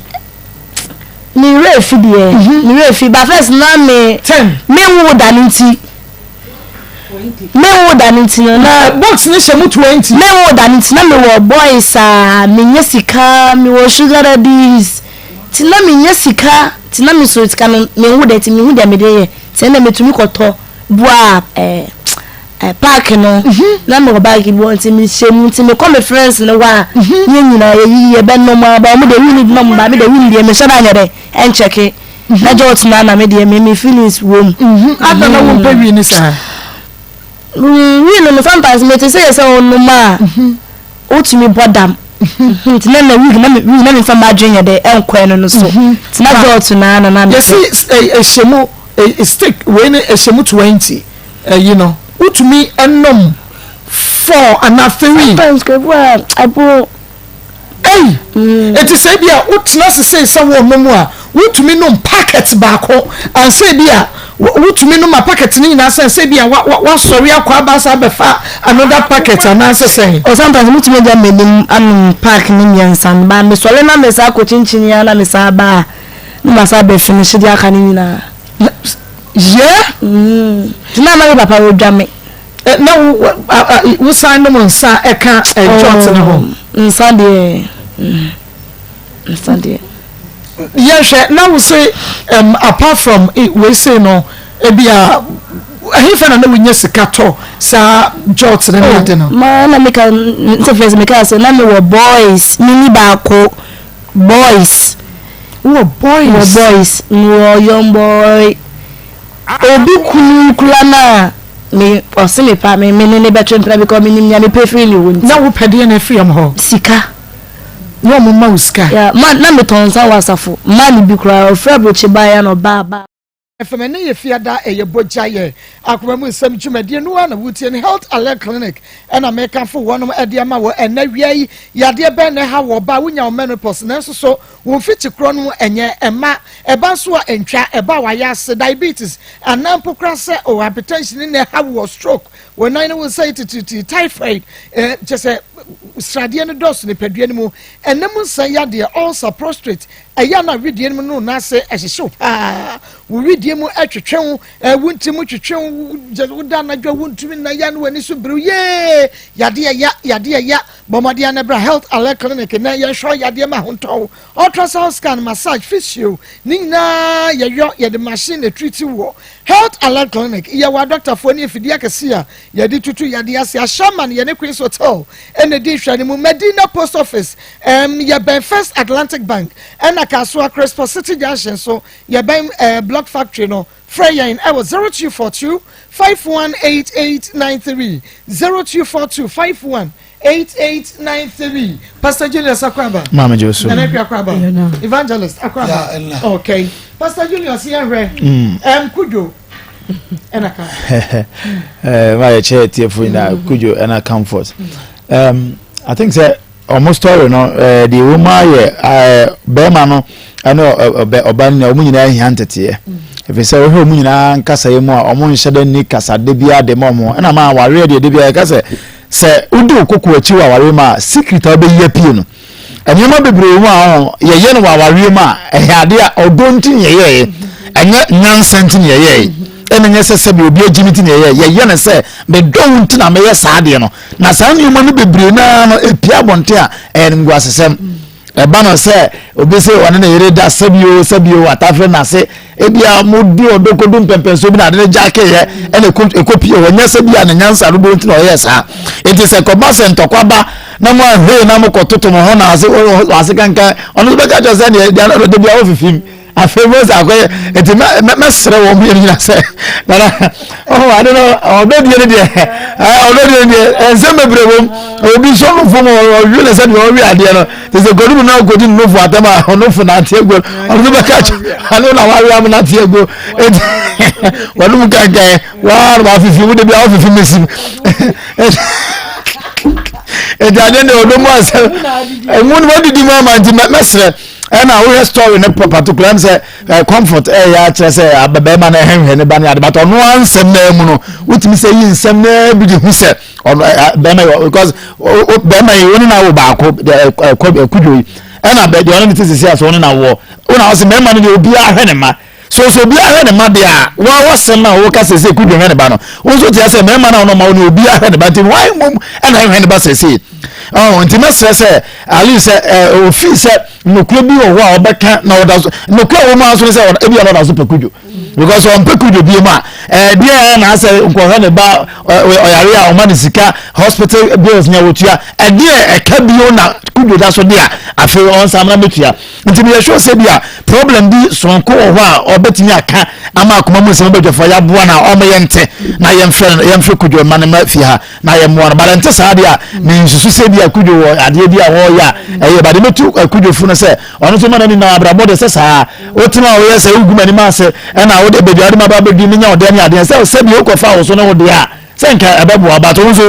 Me werɛ fi deɛ. Me werɛ fi ba first na me. Ten. Me nwo da no nti. Me wo da no nti no na. Box no hyɛ mu 20. Me wo da no nti na me wɔ boys a me nya sika me wɔ sugar daddies ti na me nya sika ti na me so sika no me wo da ti me hu deɛ me de yɛ ti ɛna me tumi kɔtɔ bua ɛɛ eh, park no mhm. na me wɔ bag bi wɔ nti me hyɛ mu nti me kɔ me friends no hɔ a mhm. yɛn nyinaa yɛ yiyi yɛ bɛ nom aba wɔn de wi ni nom ba me de wi ni deɛ me hyɛ da nyɛ dɛ ɛnkyɛke. Na jot na na me deɛ me me feelings wɔ mu. Mhm, ada na wo mpɛ wii ne saa. Wii no no sometimes me te sɛ yɛ sɛ ɔnom a wotumi bɔ dam. Nti na na wii na me wii na me nfa m'adwene yɛ dɛ ɛnkɔ ɛno no so. Nti na jot na na na me. Yɛsi ɛhyɛ mu stick wei ne ɛhyɛ mu 20 ɛyi no wotumi ɛnom four anaa three. Sometimes kò ebu a ɛbo. Ei! Enti sɛ ebia wotena ase sei sɛ worenom a, wotumi nom packet baako ansa ebia wotumi nom a packet no nyinaa sɛn sɛ ebia woasɔre akɔ aba asa abɛfa another packet anaasɛ sɛn? Oh, sometimes metumi agya m'anim anom pack no mmiɛnsa no, but mesɔre na mesan akɔkyinkyini ara na mesan aba a, na masan abɛfinish deɛ aka no nyinaa. Yeah? Nti na na me papa ɔdwa me. Eh, na wo wosan nom nsa ɛka jɔt eh, no ho. Oh, nsa deɛ mm, nsa deɛ. Yɛhwɛ na wo se um, apart from eh, wei sei no ebi a ɛhefa na na wonya sika tɔ saa jɔt no ne oh, ade no. Ma na meka sɛ fɛs meka sɛ na mewɔ boys mini baako boys. Wɔ boys. Wɔ boys mewɔ young boy. Obi kunu kura no a me ɔse me pa me me ne ne bɛtwe mpena because me nim nea mepɛ firi ne hɔ nti. Na wo pɛ deɛ na ɛfiri ɔmo hɔ? Sika. Na ɔmo ma wo sika? Yeah, man na metɔn nsa wɔ asafo. Man bi koraa ɔfiri aburokyi baeɛ na ɔbaa. FM ɛne yɛ fiada ɛyɛ bogya yɛ akoma mu nsɛm dwumadie no ara na wotie no Health Alert Clinic ɛna mekamfo wɔnom ɛde ama wɔ ɛnɛ wia yi yadeɛ bɛn na ɛha wɔ ba wonya wo menopause nanso so wo mfikyi korɔ no ɛnyɛ ɛma ɛba nso a ɛntwa ɛba a wayɛ ase diabetes anaa mpo koraa sɛ o hypertension na ɛha wɔ stroke wɔ nan ne wo nsa yi titiritii typhoid ɛɛ kyɛ sɛ sradeɛ no dɔɔso nipadua no mu ɛnam nsa yadeɛ ulcer prostrate Ɛyɛ a na wedeɛ no mu no n'ase hyehye wo paa, wo wedeɛ mu twetwe wo, wo ntiri mu twetwe wo, woda anadwo a wontumi nna yɛ na w'ani so biriw yee, yadeɛ ya, yadeɛ ya, bɔ mmɔden na bra Health Alert Clinic na yɛnhwɛ yadeɛ ma ho ntɔ wo. Ultrasound scan, massage, physio, ne nyinaa yɛyɔ, yɛde machine na treat wɔ Health Alert Clinic. Yɛwɔ adɔktafoɔ ne afidie akɛseɛ a yɛde tutu yadeɛ ase. Ashaiman yɛne Queens Hotel na ɛdi nhwɛanimu. Medina Post Office um, yɛbɛn First Atlantic Bank ɛna Kasoa Crespo City Junction so yɛbɛn uh, Block Factory no. Frɛ yɛn ɛwɔ 0242 518893 0242 51 8893 Pastor Julius Akwaba. Maame Josu. Nana Akua Akwaba. Evangelist Akwaba. Okay. Pastor Julius yɛn hwɛ. Ɛm Kudwo ɛna ka. Ɛɛ maa yɛ kyɛ tiɛfo nyinaa mm. Kudwo ɛna comfort. Um, I think sɛ ɔmo story no ɛɛ deɛ wɔn ayɛ ɛɛ bɛrima no ɛne ɔbɛ ɔba no nyinaa wɔn nyinaa hia nteteɛ efi sɛ wohwɛ wɔn nyinaa nkasaeɛ mu a wɔn nhyɛ dɛ nni kasade biara de ma wɔn ɛna ma awareɛ deɛ de biara yɛka sɛ sɛ wodi wo koko akyi wɔ awareɛ mu a secret a wobɛyi apue no nneɛma bebree wɔ mu a ɔho yɛyɛ no wɔ awareɛ mu a ɛyɛ adeɛ a ɔdɔ nti na yɛyɛɛ ɛnyɛ nyansa nti na yɛyɛɛ ɛna nyɛ sɛ sɛbi obi agyi ne ti na yɛyɛ yɛyɛ no sɛ medɔ wo nti na meyɛ saa adeɛ no na saa nneɛma no bebree naa no epia abɔnten a ɛyɛ nguasesɛm ɛba no sɛ obi sɛ ɔne ne yere da sɛbio sɛbio atafere n'ase ebia mo di ɔdɔ kodu mpɛmpɛnso bi na ade no gya keyɛ ɛna ɛkɔ pie hɔ nyɛ sɛ bi a ne nyansa dodoɔ nti na ɔyɛ saa nti sɛ kɔba sɛ ntɔkwa ba na mo ahwee na mo kɔ toto mo ho na ase ase kankan ɔno nso bɛka kyerɛ sɛ deɛ deɛ ɔde bi a wofifim afei mo sɛ akɔyɛ nti mɛ mɛ mɛsrɛ wɔn mmienu nyina sɛ nana ɔho ade no ɔdɔ die no deɛ ɔdɔ die no deɛ nsɛm bebree wɔm obi nso ɔno fam ɔhwe ne sɛ deɛ ɔwe adeɛ no te sɛ kɔdu mu na ɔkɔdi ne nofo atɛm a ɔnofo nante agu ɔno nso bɛka kyɛ ɔno na wawe am nante agu nti wɔn mu kankan waa na wafifi wo de bi a wafifi mesi nti adeɛ deɛ ɔdɔ mu asɛm ɛmu no wadidi mu ama nti mɛsrɛ ɛna wohwɛ story no particular m sɛ eh, comfort ɛyɛ eh, akyerɛ sɛ abɛbɛrima no ɛhwɛhwɛ ne ba ne ade but ɔno ansɛm naa mu no wotumi sɛ yi nsɛm naa bi de hu sɛ ɔno eh, bɛrima yi because bɛrima yi wɔne na awo baako kudwo yi ɛna deɛ ɔne ne te sisi ase ɔne na wɔ ɔna ɔsɛ mmarima no deɛ obiara hwɛ ne ma so so obiara hwɛ ne ma deɛ a wɔn wɔsɛm na wɔka sɛ sɛ kudwo hwɛ ne ba no wɔn nso te sɛ mmarima no a wɔn ma wɔn obiara hwɛ ne ba nti wɔn mmom ɛna hwɛ ne ba sɛsɛ ɔn nti mɛsrɛ sɛ at least sɛ ɛɛ ofi sɛ nokura bi wɔ hɔ a ɔbɛka na ɔda so nokura wɔ mu aso ne sɛ ebi a ɔda so pɛ kudwo because ɔmpɛ kudwo bi mu a ɛɛ deɛ ɛyɛ na asɛ nkɔhwɛ ne ba ɔyare a ɔma ne sika hospital bills nya wɔtua ɛdeɛ ɛka bio na kudwo da so de a afei ɔnsa amena mɛtua nti meyɛ sure sɛ bi a problem bi sononko wɔ hɔ a ɔbɛtumi aka ama akoma mu nsɛm bɛdwafoɔ yɛaboa no a ɔma yɛnte na yɛmfrɛ no yɛmfrɛ kudwo ma ne ma fie ha na yɛmmoa no bada nte saa deɛ a mensusu sɛ bi a kudwo wɔ adeɛ bi a wɔreyɛ a ɛyɛ bade mɛtu kudwo fo no sɛ ɔno nso ma n'ani na abrabɔ de sɛ saa wotena a woyɛ sɛ wogu m'anim ase ɛna wode baabi a wode ma ba bɛdi menya ɔdeɛ ne adeɛ sɛ sɛ bi wokɔfa wo so ne wo deɛ a sɛ nka ɛbɛboa but wo nso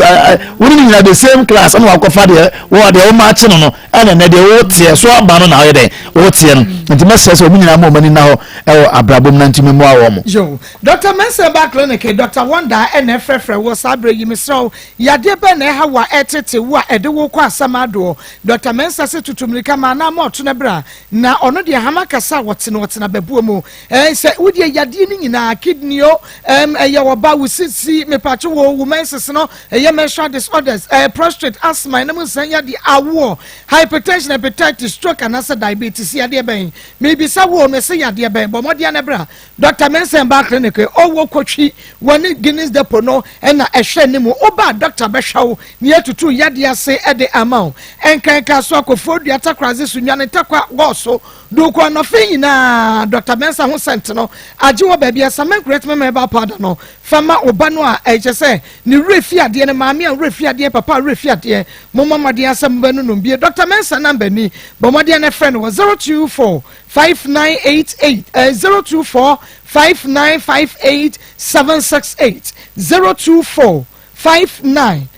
wo ne nyina the same class ɛna wakɔfa deɛ wɔ deɛ woma akye no no ɛna ɛnɛ deɛ woteɛ so aba no na ɔyɛ dɛn woteɛ no nti mɛsrɛ sɛ ɔmo nyinaa ma ɔmo ani na hɔ ɛwɔ abrabɔ mu na ntumi mmoa wɔn mo. Yo, Dr. Mensah ba clinic, Dr. Wonder ɛna ɛfrɛfrɛ wɔ saa berɛ yi mesrɛ wo yadeɛ bɛn na ɛha wo a ɛtete wo a ɛde wo kɔ asɛm adoɔ Dr. Mensah se tutu mmirika ma anaa ma ɔto no bra na ɔno deɛ hama kasa a wɔte no ɔtena bɛboɔ mu ɛn sɛ wodeɛ yadeɛ no nyinaa kidney o ɛm ɛyɛ ɔba wo sisi mepatwo wo wo menses no ɛyɛ menstrual disorders ɛɛ prostrate asthma ɛnam nsan yadeɛ awoɔ hypertension hepatitis stroke anaasɛ diabetes yadeɛ bɛn mebisa wo mese yadeɛ bɛn bɔ mmɔden na bra Dr. Mensah ba clinic ɔwɔ kotwi wɔne Guinness Depot no ɛna ɛhwɛ ne mu woba doctor bɛhwɛ wo ne yɛtutu yadeɛ ase ɛde ama wo ɛnkanka so akɔfoɔ dua takoradze so nwane takwa wɔɔso Duku anɔfe nyinaa Dɔkta Mensah ho sɛnt no agye wɔ baabi a Saman Create Mɛmɛ Herbal Powder no. Fa ma wo ba no a ɛkyɛ sɛ ne werɛ fi adeɛ no, maame a werɛ fi adeɛ, papa a werɛ fi adeɛ, mommɔ mmɔden ara sɛ mobɛnonom bie. Dɔkta Mensah namba ni, bɔ mmɔden na frɛ no wɔ 024 5988 eh, 024 5958 768, 024 59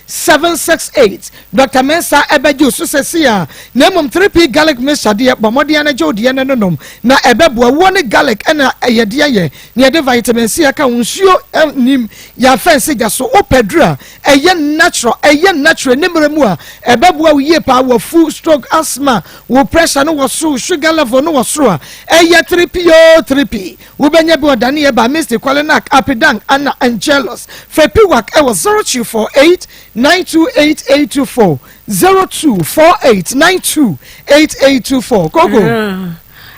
58768 Dɔkta Mensah ɛbɛgye wo so sɛsei a, na mmom 3P Garlic Mixture deɛ, bɔ mmɔden ara na gye wo deɛ no nom na ɛbɛboa. Wuo ne garlic na yɛde ayɛ na yɛde vitamin C aka ho, nsuo nnim, yɛafa nsi gya so. Wopɛ aduru a ɛyɛ natural, ɛyɛ natural ne mmerɛ mu a, ɛbɛboa wo yie paa, wafu, stroke, asthma, wo pressure no wɔ soro, sugar level no wɔ soro a, ɛyɛ 3P oo 3P. Wobɛnya bi wɔ Daniel Ba, Misty, Kwalenak, Apidang, Anna, and Jealous. Frɛ Piwak wɔ 0248 928 824, 0248 928 824. Koko.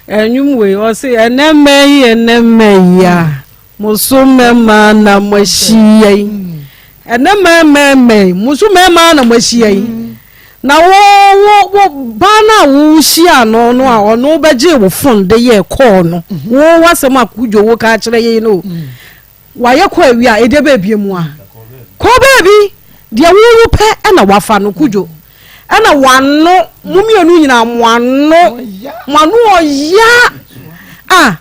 Ɛnwom wei ɔse ɛnɛ mma yi ɛnɛ mma yi a mo so mmarima na mo ahyia yi ɛnɛ mma mma mma yi mo so mmarima na mo ahyia yi Na wo wo wo baa no a wohyiaa no no a ɔno bɛgyee wo fon de yɛɛ kɔɔ no mhm. wo w'asɛm a kudwo wo ka akyerɛ yei no mm. wayɛ kɔ awie a ɛdeɛ bɛɛbie mu a kɔ baabi deɛ wowo pɛ ɛna wafa no kudwo ɛna wano mo mmienu nyinaa mo ano mo ano ɔya a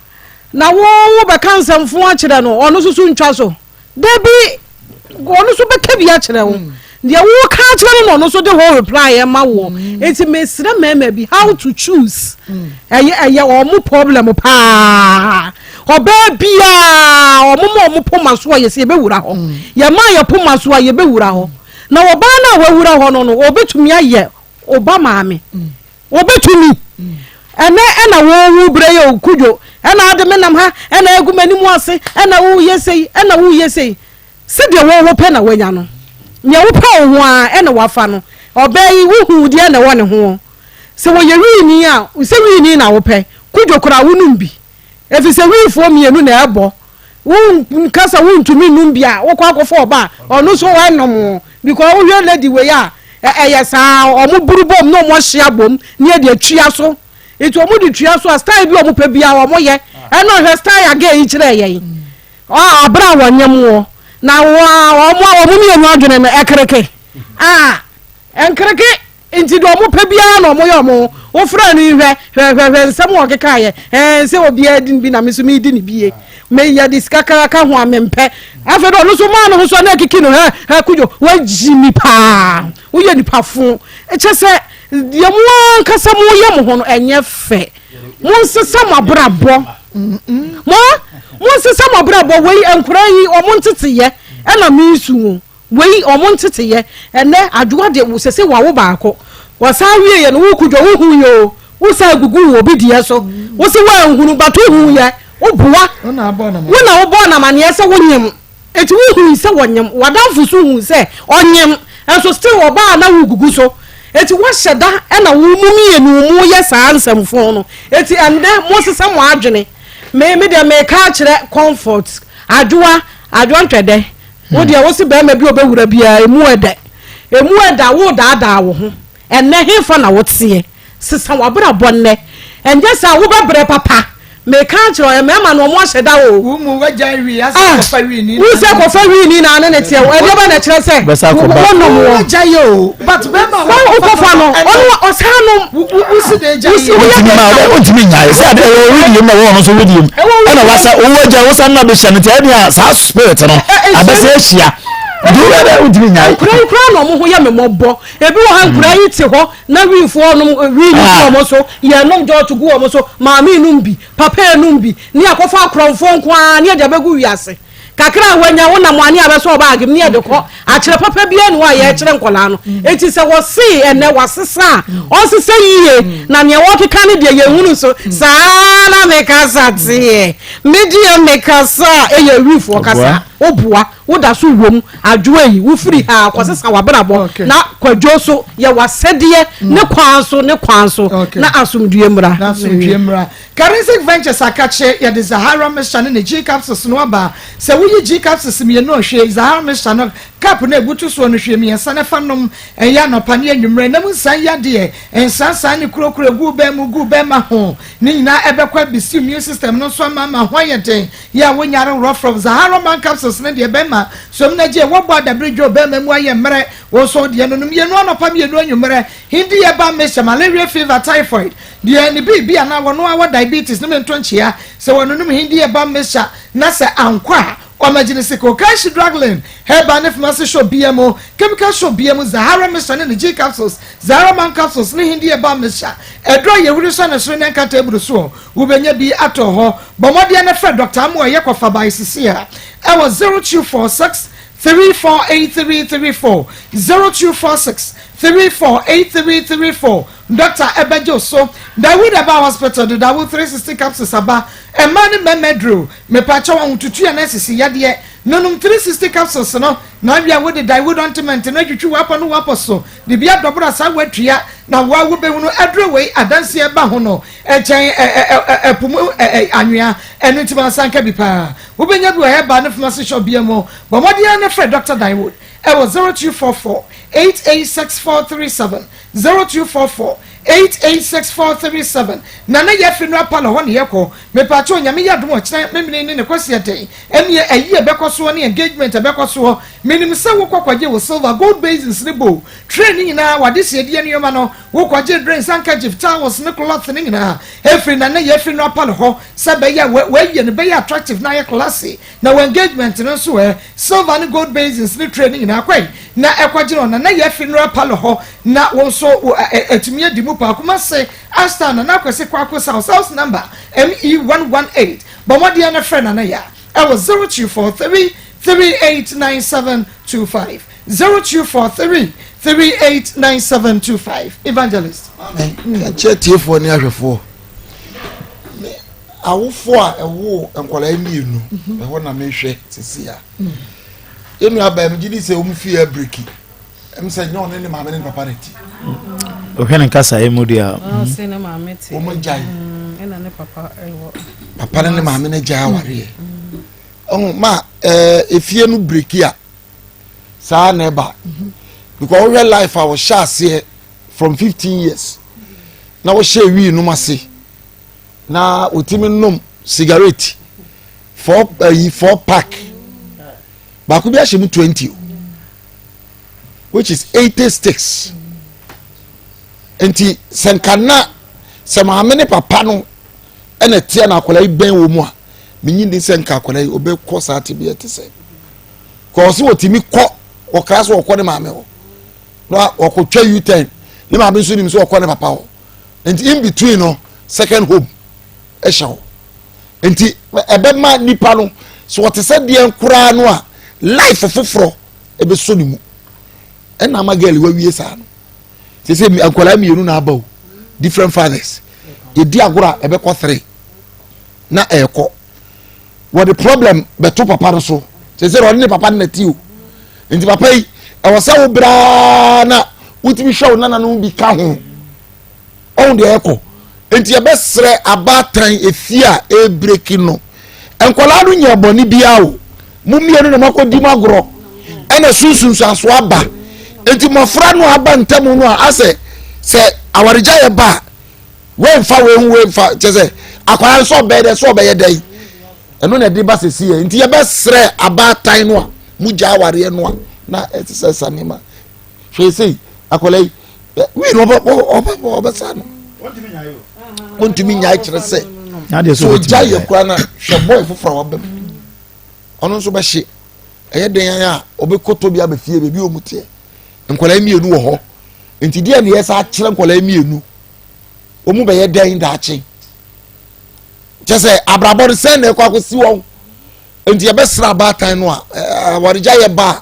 na wo wo bɛka nsɛmfo akyerɛ no ɔno nso so ntwa so Dabi, ɔno nso bɛka bi akyerɛ wo. Mm. Deɛ woka akyerɛ no na ɔno nso de ho reply ɛma woɔ. Mm. Eti mesrɛ mmarima bi how to choose. Mm. Ɛyɛ ɛyɛ wɔn problem paa. Ɔbaa biara wɔn ma wɔn poma so a yɛsɛ yɛbɛwura hɔ. Yɛma yɛ poma so a yɛbɛwura hɔ. Na ɔbaa no a wawura hɔ no no ɔbɛtumi ayɛ ɔba maame. Wɔbɛtumi. Ɛnɛ ɛna wo wo brɛ yɛ o Kudwo, ɛna ade me nam ha, ɛna agu m'anim ase, ɛna woyɛ sei, ɛna woyɛ sei. Sɛdeɛ wo wo pɛ na woanya no. Nea wopɛ wo ho ara ɛna wafa no. Ɔbaa yi wohu deɛ na ɛwɔ ne ho. Sɛ wɔyɛ wiini a, sɛ wiini na wopɛ. Kudwo koraa wonom bi. Ɛfiri sɛ wiifoɔ mmienu na ɛbɔ. Wonka sɛ wontumi nnom bi a, wokɔ akɔfa ɔba a, ɔno nso ɛnom wo. Because wohwɛ lady wei a, ɛyɛ saa, wɔn buru bom na wɔn ahye abom ne yɛde atua so. Nti wɔn de tua so a, style bi a wɔn pɛ biara wɔn yɛ. Ɛna ɔhwɛ style a girl yi kyerɛɛ yɛn. Abere a wɔnyem woɔ, na wɔn a wɔn mmienu adwene no ɛkereke. Ah, ɛnkereke. Nti deɛ ɔmo pɛ biara na ɔmo yɛ ɔmo ho. Wo frɛ no yi hwɛ, hwɛ, hwɛ, hwɛ nsɛm a ɔkekaeɛ. Ɛɛn, sɛ obiara di ne bi na me nso medi ne bie. Me yɛde sika kakra ka ho a mempɛ. Afei deɛ ɔno nso maa ne ho so a na akiki no, hɛ, hɛ, Kudwo, woagyi me paa. Woyɛ nipa fo. Kyɛ sɛ, deɛ mo ankasa moyɛ mo ho no, ɛnyɛ fɛ. Monsesa mo abrabɔ. Mo, monsesa mo abrabɔ. Wei, nkwadaa yi, wɔn nteteyɛ ɛna meresu o. Wei ɔmo nteteyɛ ɛnɛ adwoa de wo sese wawo baako wɔsan wie yɛ no wo kudwo wo hu yɛ o wo san gugu wo obi deɛ so wo se wanhunu but wo hu yɛ wo boa wo na wo bɔɔ namaneɛ sɛ wo nyem eti wo hui sɛ wɔnyem wadanfo so hu sɛ ɔnyem nso still ɔbaa na wo gugu so eti wahyɛ da ɛna wo mu mienu mo yɛ saa nsɛmfo no eti ɛnɛ mo sesa mo adwene me me deɛ meka akyerɛ comfort adwoa adwoa ntwɛdɛ Wo deɛ wo se bɛrima bi a ɔbɛwura biara emu ɛdɛ emu ɛda wo daadaa wo ho ɛnɛ hefa na woteɛ sesa w'abrabɔ nnɛ ɛnyɛ saa wobɛbrɛ papa meka akyerɛ wo mmarima no ɔmo ahyɛ da o Wo mu wagyae wii asɛ ah kɔfa wii ni wo sɛ kɔfa wii ni na ne ne teɛ wo ɛdeɛ bɛ na ɛkyerɛ sɛ Bɛsa akɔba. wo nom wɔ wagyae o but bɛrima sɛ wokɔfa no ɔno ɔsan nom wo wo si na agyae Wo si- woyɛ Wontumi ma wontumi nyae sɛ ade ɛwɔ wodiem na wɔn nso wodiem ɛna wasa owó agya wosan na bɛhyia no nti ɛne a saa spirit no abɛsɛ ahyia nti wobɛbɛ wontumi nyae nkura yi koraa na ɔmo ho yɛ me mmɔbɔ ebi wɔ ha nkura yi te hɔ na wiifoɔ nom wii no gu ɔmo so yɛ nom jɔɔto gu ɔmo so maame nom bi papa nom bi ne akɔfa akorɔmfoɔ nko ara ne yɛde abɛgu wiase Kakra a wanya, wonam ane a bɛsɔ ɔbaage mu ne yɛde kɔ. Akyerɛ papa biara ni hɔ a yɛkyerɛ nkwadaa no. Enti sɛ wɔse ɛnnɛ wasesa a, ɔnsesa yie. Na nea wɔkeka no deɛ yɛnhunu so. Saa na me kasa teɛ. Me deɛ me kasa a, ɛyɛ Awifoɔ kasa. Woboa, woda so wom. Adwoa yi, wofiri ha a, kɔsesa w'abrabɔ. Na Kwadwo nso, yɛ w'asɛdeɛ ne kwan so ne kwan so. Na asomdwoeɛ mmra. Na asomdwoeɛ mmra. Karensic Ventures akakye, yɛde Zahara Mixture ne ne G-Capsules no aba. Sɛ woyi G-Capsules mmienu a, hwɛ Zahara Mixture no Cup no a ɛbutu soɔ no, hwie mmiɛnsa na fa nom. Ɛyɛ anɔpa ne anwummerɛ. Nam nsan yadeɛ, nsansan ne kurokuro gu bɛn mu gu bɛrima ho. Ne nyinaa ɛbɛkɔ abɛsi immune system no nso ama ama ho ayɛ den. Yɛ a wonyare worɔforɔ. Zahara Man Capsules no deɛ bɛrima som no agye wɔbɔ adabere dwo bɛrima mu ayɛ mmerɛ. Wo nso deɛ no nom mmienu anɔpa mmienu anwummerɛ. Hindi herbal mixture, malaria fever, typhoid deɛ ne biribi anaa wɔn a wɔ diabetes no mento nkyea. Sɛ wɔnonom Hindi herbal mixture na sɛ ankɔ a, wɔmɛgye ne sika. Okashi Drug Lane, herbal ne pharmacy shop bia mu, chemical shop bia mu, Zahara mixture ne ne G capsules, Zahara Man capsules ne Hindi herbal mixture. Ɛduro a yɛhuri sɔ ne soro ne nkata eburu soɔ, wobɛnya bi atɔ hɔ. Bɔ mmɔden ne frɛ Dr. Amu a ɛyɛ kɔfa baesisi a ɛwɔ 0246 348334, 0246 348334. Doctor ɛbɛgye so. Dawood Aba Hospital de Dawood 360 capsules aba. Mmaa ne mmarima duro mepaakyɛw ahotutu yɛn asisi yadeɛ nonom 360 capsules no na awia wode Dawood ointment no atwitwi wapɔ no wapɔ so de bi adɔboro saa watua na waa wobɛhunu aduro wei adanseɛ ba ho no ɛkyɛn ɛ ɛ ɛpo mu ɛ anwea. Ɛno nti ma nsanka bi paa. Wobɛnya bi wɔ herbal ne pharmacy shop bia mu. Bɔ mmɔden ne frɛ Dr. Dawood ɛwɔ 0244 886437, 0244 886437. Na ne yɛ fi no apa na hɔ ne yɛkɔ. Mepatwa Onyame yɛ adom, ɔkyerɛ memene ne ne kɔsi ɛdɛn ɛneɛ ɛyi ɛbɛkɔ soɔ ne engagement ɛbɛkɔ soɔ. Menim sɛ wokɔ kɔgye wo silver, gold basins ne bowl tray ne nyinaa, wade siedeɛ nneɔma no, wokɔgye drinks, handkerchief, towels ne cloth ne nyinaa ɛfiri na ne yɛ fi no apa hɔ sɛ bɛyɛ wɔayɛ no bɛyɛ attractive na ayɛ classy. Na wɔ engagement no nso ɛ silver ne gold basins ne tray ne nyinaa kɔe na ɛkɔgye no na ne yɛ fi no apa hɔ na wɔn nso ɛtumi adi mu paa. Kumase Asta na n'akwasi kwako south, house number ME 118. Bɔnmɔdeɛ no frɛ nana yɛ ɛwɔ 0243 389725, 0243 389725. Evangelist. Nkyɛn tiefoɔ ne ahwɛfoɔ, awofoɔ a ɛwo nkwadaa mmienu ɛhɔ na mehwɛ sisi a yɛn nua bɛn mi gyi di sɛ wɔn fi abiriki ɛm sɛ nyɛ ɔne ne maame ne ne papa ne ti. Ohwɛ ne nkasa emu deɛ. Ɔse ne maame te. Wɔn gyae. Ɛna ne papa ɛwɔ. Papa ne ne maame ne gyae awareɛ ɔho ma efie no biriki a saa na ɛba because wohwɛ life a wɔhyɛ aseɛ from 15 years na wɔhyɛ wii nom ase na wɔtumi nom cigarette four ɛyi four pack baako bi ahyɛ mu 20 o, which is 80 sticks. Nti sɛ nkana sɛ maame ne papa no ɛna teɛ na akwadaa yi bɛn wɔ mu a, menyi di sɛ nka akwadaa yi ɔbɛkɔ saa te bi ɛte sɛ kɔɔsi wɔtumi kɔ wɔkra so wɔkɔ ne maame hɔ na wɔkɔtwa U-turn. Ne maame nso nim sɛ wɔkɔ ne papa hɔ, nti in between no second home ɛhyɛ hɔ. Nti ɛbɛma nipa no so wɔte sɛ deɛ koraa no a life foforɔ ɛbɛsɔ ne mu. Ɛna ama girl wawie saa no sɛ nkwadaa mmienu na aba o, different fathers. Yɛdi agorɔ a ɛbɛkɔ three na ɛɛkɔ wɔde problem bɛto papa no so sɛ ɔne ne papa no na ti o. Nti papa yi ɛwɔ sɛ wo braa na wotumi hwɛ wo nananom bi ka ho ɔho deɛ ɛkɔ. Nti yɛbɛsrɛ abaatan efie a ebreak no, nkwadaa no nyɛ bɔne biara o. Mo mmienu na moakɔdi mu agorɔ ɛna sunsunsuaso aba. Nti mmɔfra no aba ntam no a asɛ sɛ awaregya yɛ ba a wɛnfa wɛn ho wɛnfa kyɛ sɛ akwadaa no sɛ ɔbɛyɛ dɛ sɛ ɔbɛyɛ dɛ ɛno na ɛde ba sisi yɛ. Nti yɛbɛsrɛ abaatan no a mo gya awareɛ no a na ɛte sɛ sa nneɛma hwɛ sei akwadaa yi wii no ɔbɛ ɔbɛ ɔbɛsa no ɔntumi nyae kyerɛ sɛ so ogya yɛ kora na hwɛ boy foforɔ a waba mu ɔno nso bɛhye ɛyɛ den a ɔbɛkɔtɔ bi aba fie beebi a wɔn teɛ. Nkwadaa mmienu wɔ hɔ nti deɛ ne yɛ sa akyerɛ nkwadaa mmienu wɔn bɛyɛ dɛn daakye kyɛ sɛ abrabɔ no sɛn na ɛkɔ akɔsi wɔn. Nti yɛbɛsrɛ abaatan no a awaregya yɛ ba a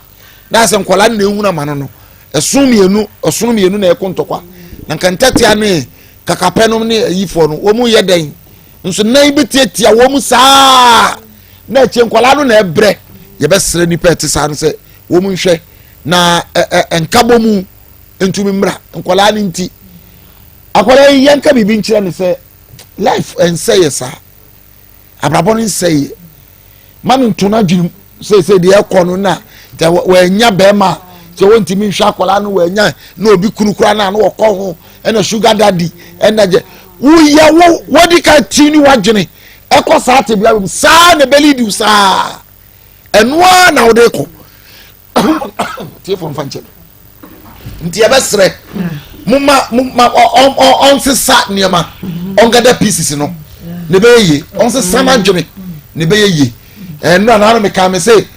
na asɛ nkwadaa no na ehunu ama no no ɛsono mmienu ɛsono mmienu na ɛkɔ ntɔkwa na nka ntɛtea ne kakapɛ nom ne ayifoɔ no wɔn yɛ dɛn nso nan bɛtiatia wɔn saa na akyire nkwadaa no na ɛbrɛ. Yɛbɛsrɛ nipa ɛte saa no sɛ wɔn nhwɛ na ɛ ɛ nkabɔ mu ntumi mmra nkwadaa no. Nti akwadaa yi yɛnka biribi nkyerɛ no sɛ life ɛnsɛ yɛ saa abrabɔ no nsɛ yɛ ma no nto n'adwene mu sɛ deɛ ɛkɔ no na Tɛ wɔanya bɛrima a sɛ wɔntumi nhwɛ akwadaa no, wɔanya na obi kunu koraa na ano wɔkɔ ho, ɛna sugar daddy ɛna gye woyɛ wo wɔde ka ti ne wadwene ɛkɔ saa tebea mu saa na ɛbɛli di saa. Ɛnoa na wɔde kɔ tiefo nfa nkyɛn. Nti yɛbɛsrɛ moma moma ɔnsesa nneɛma, ɔngada pieces no na ɛbɛyɛ yie. Ɔnsesa n'adwene na ɛbɛyɛ yie. Ɛnura naa no meka me se.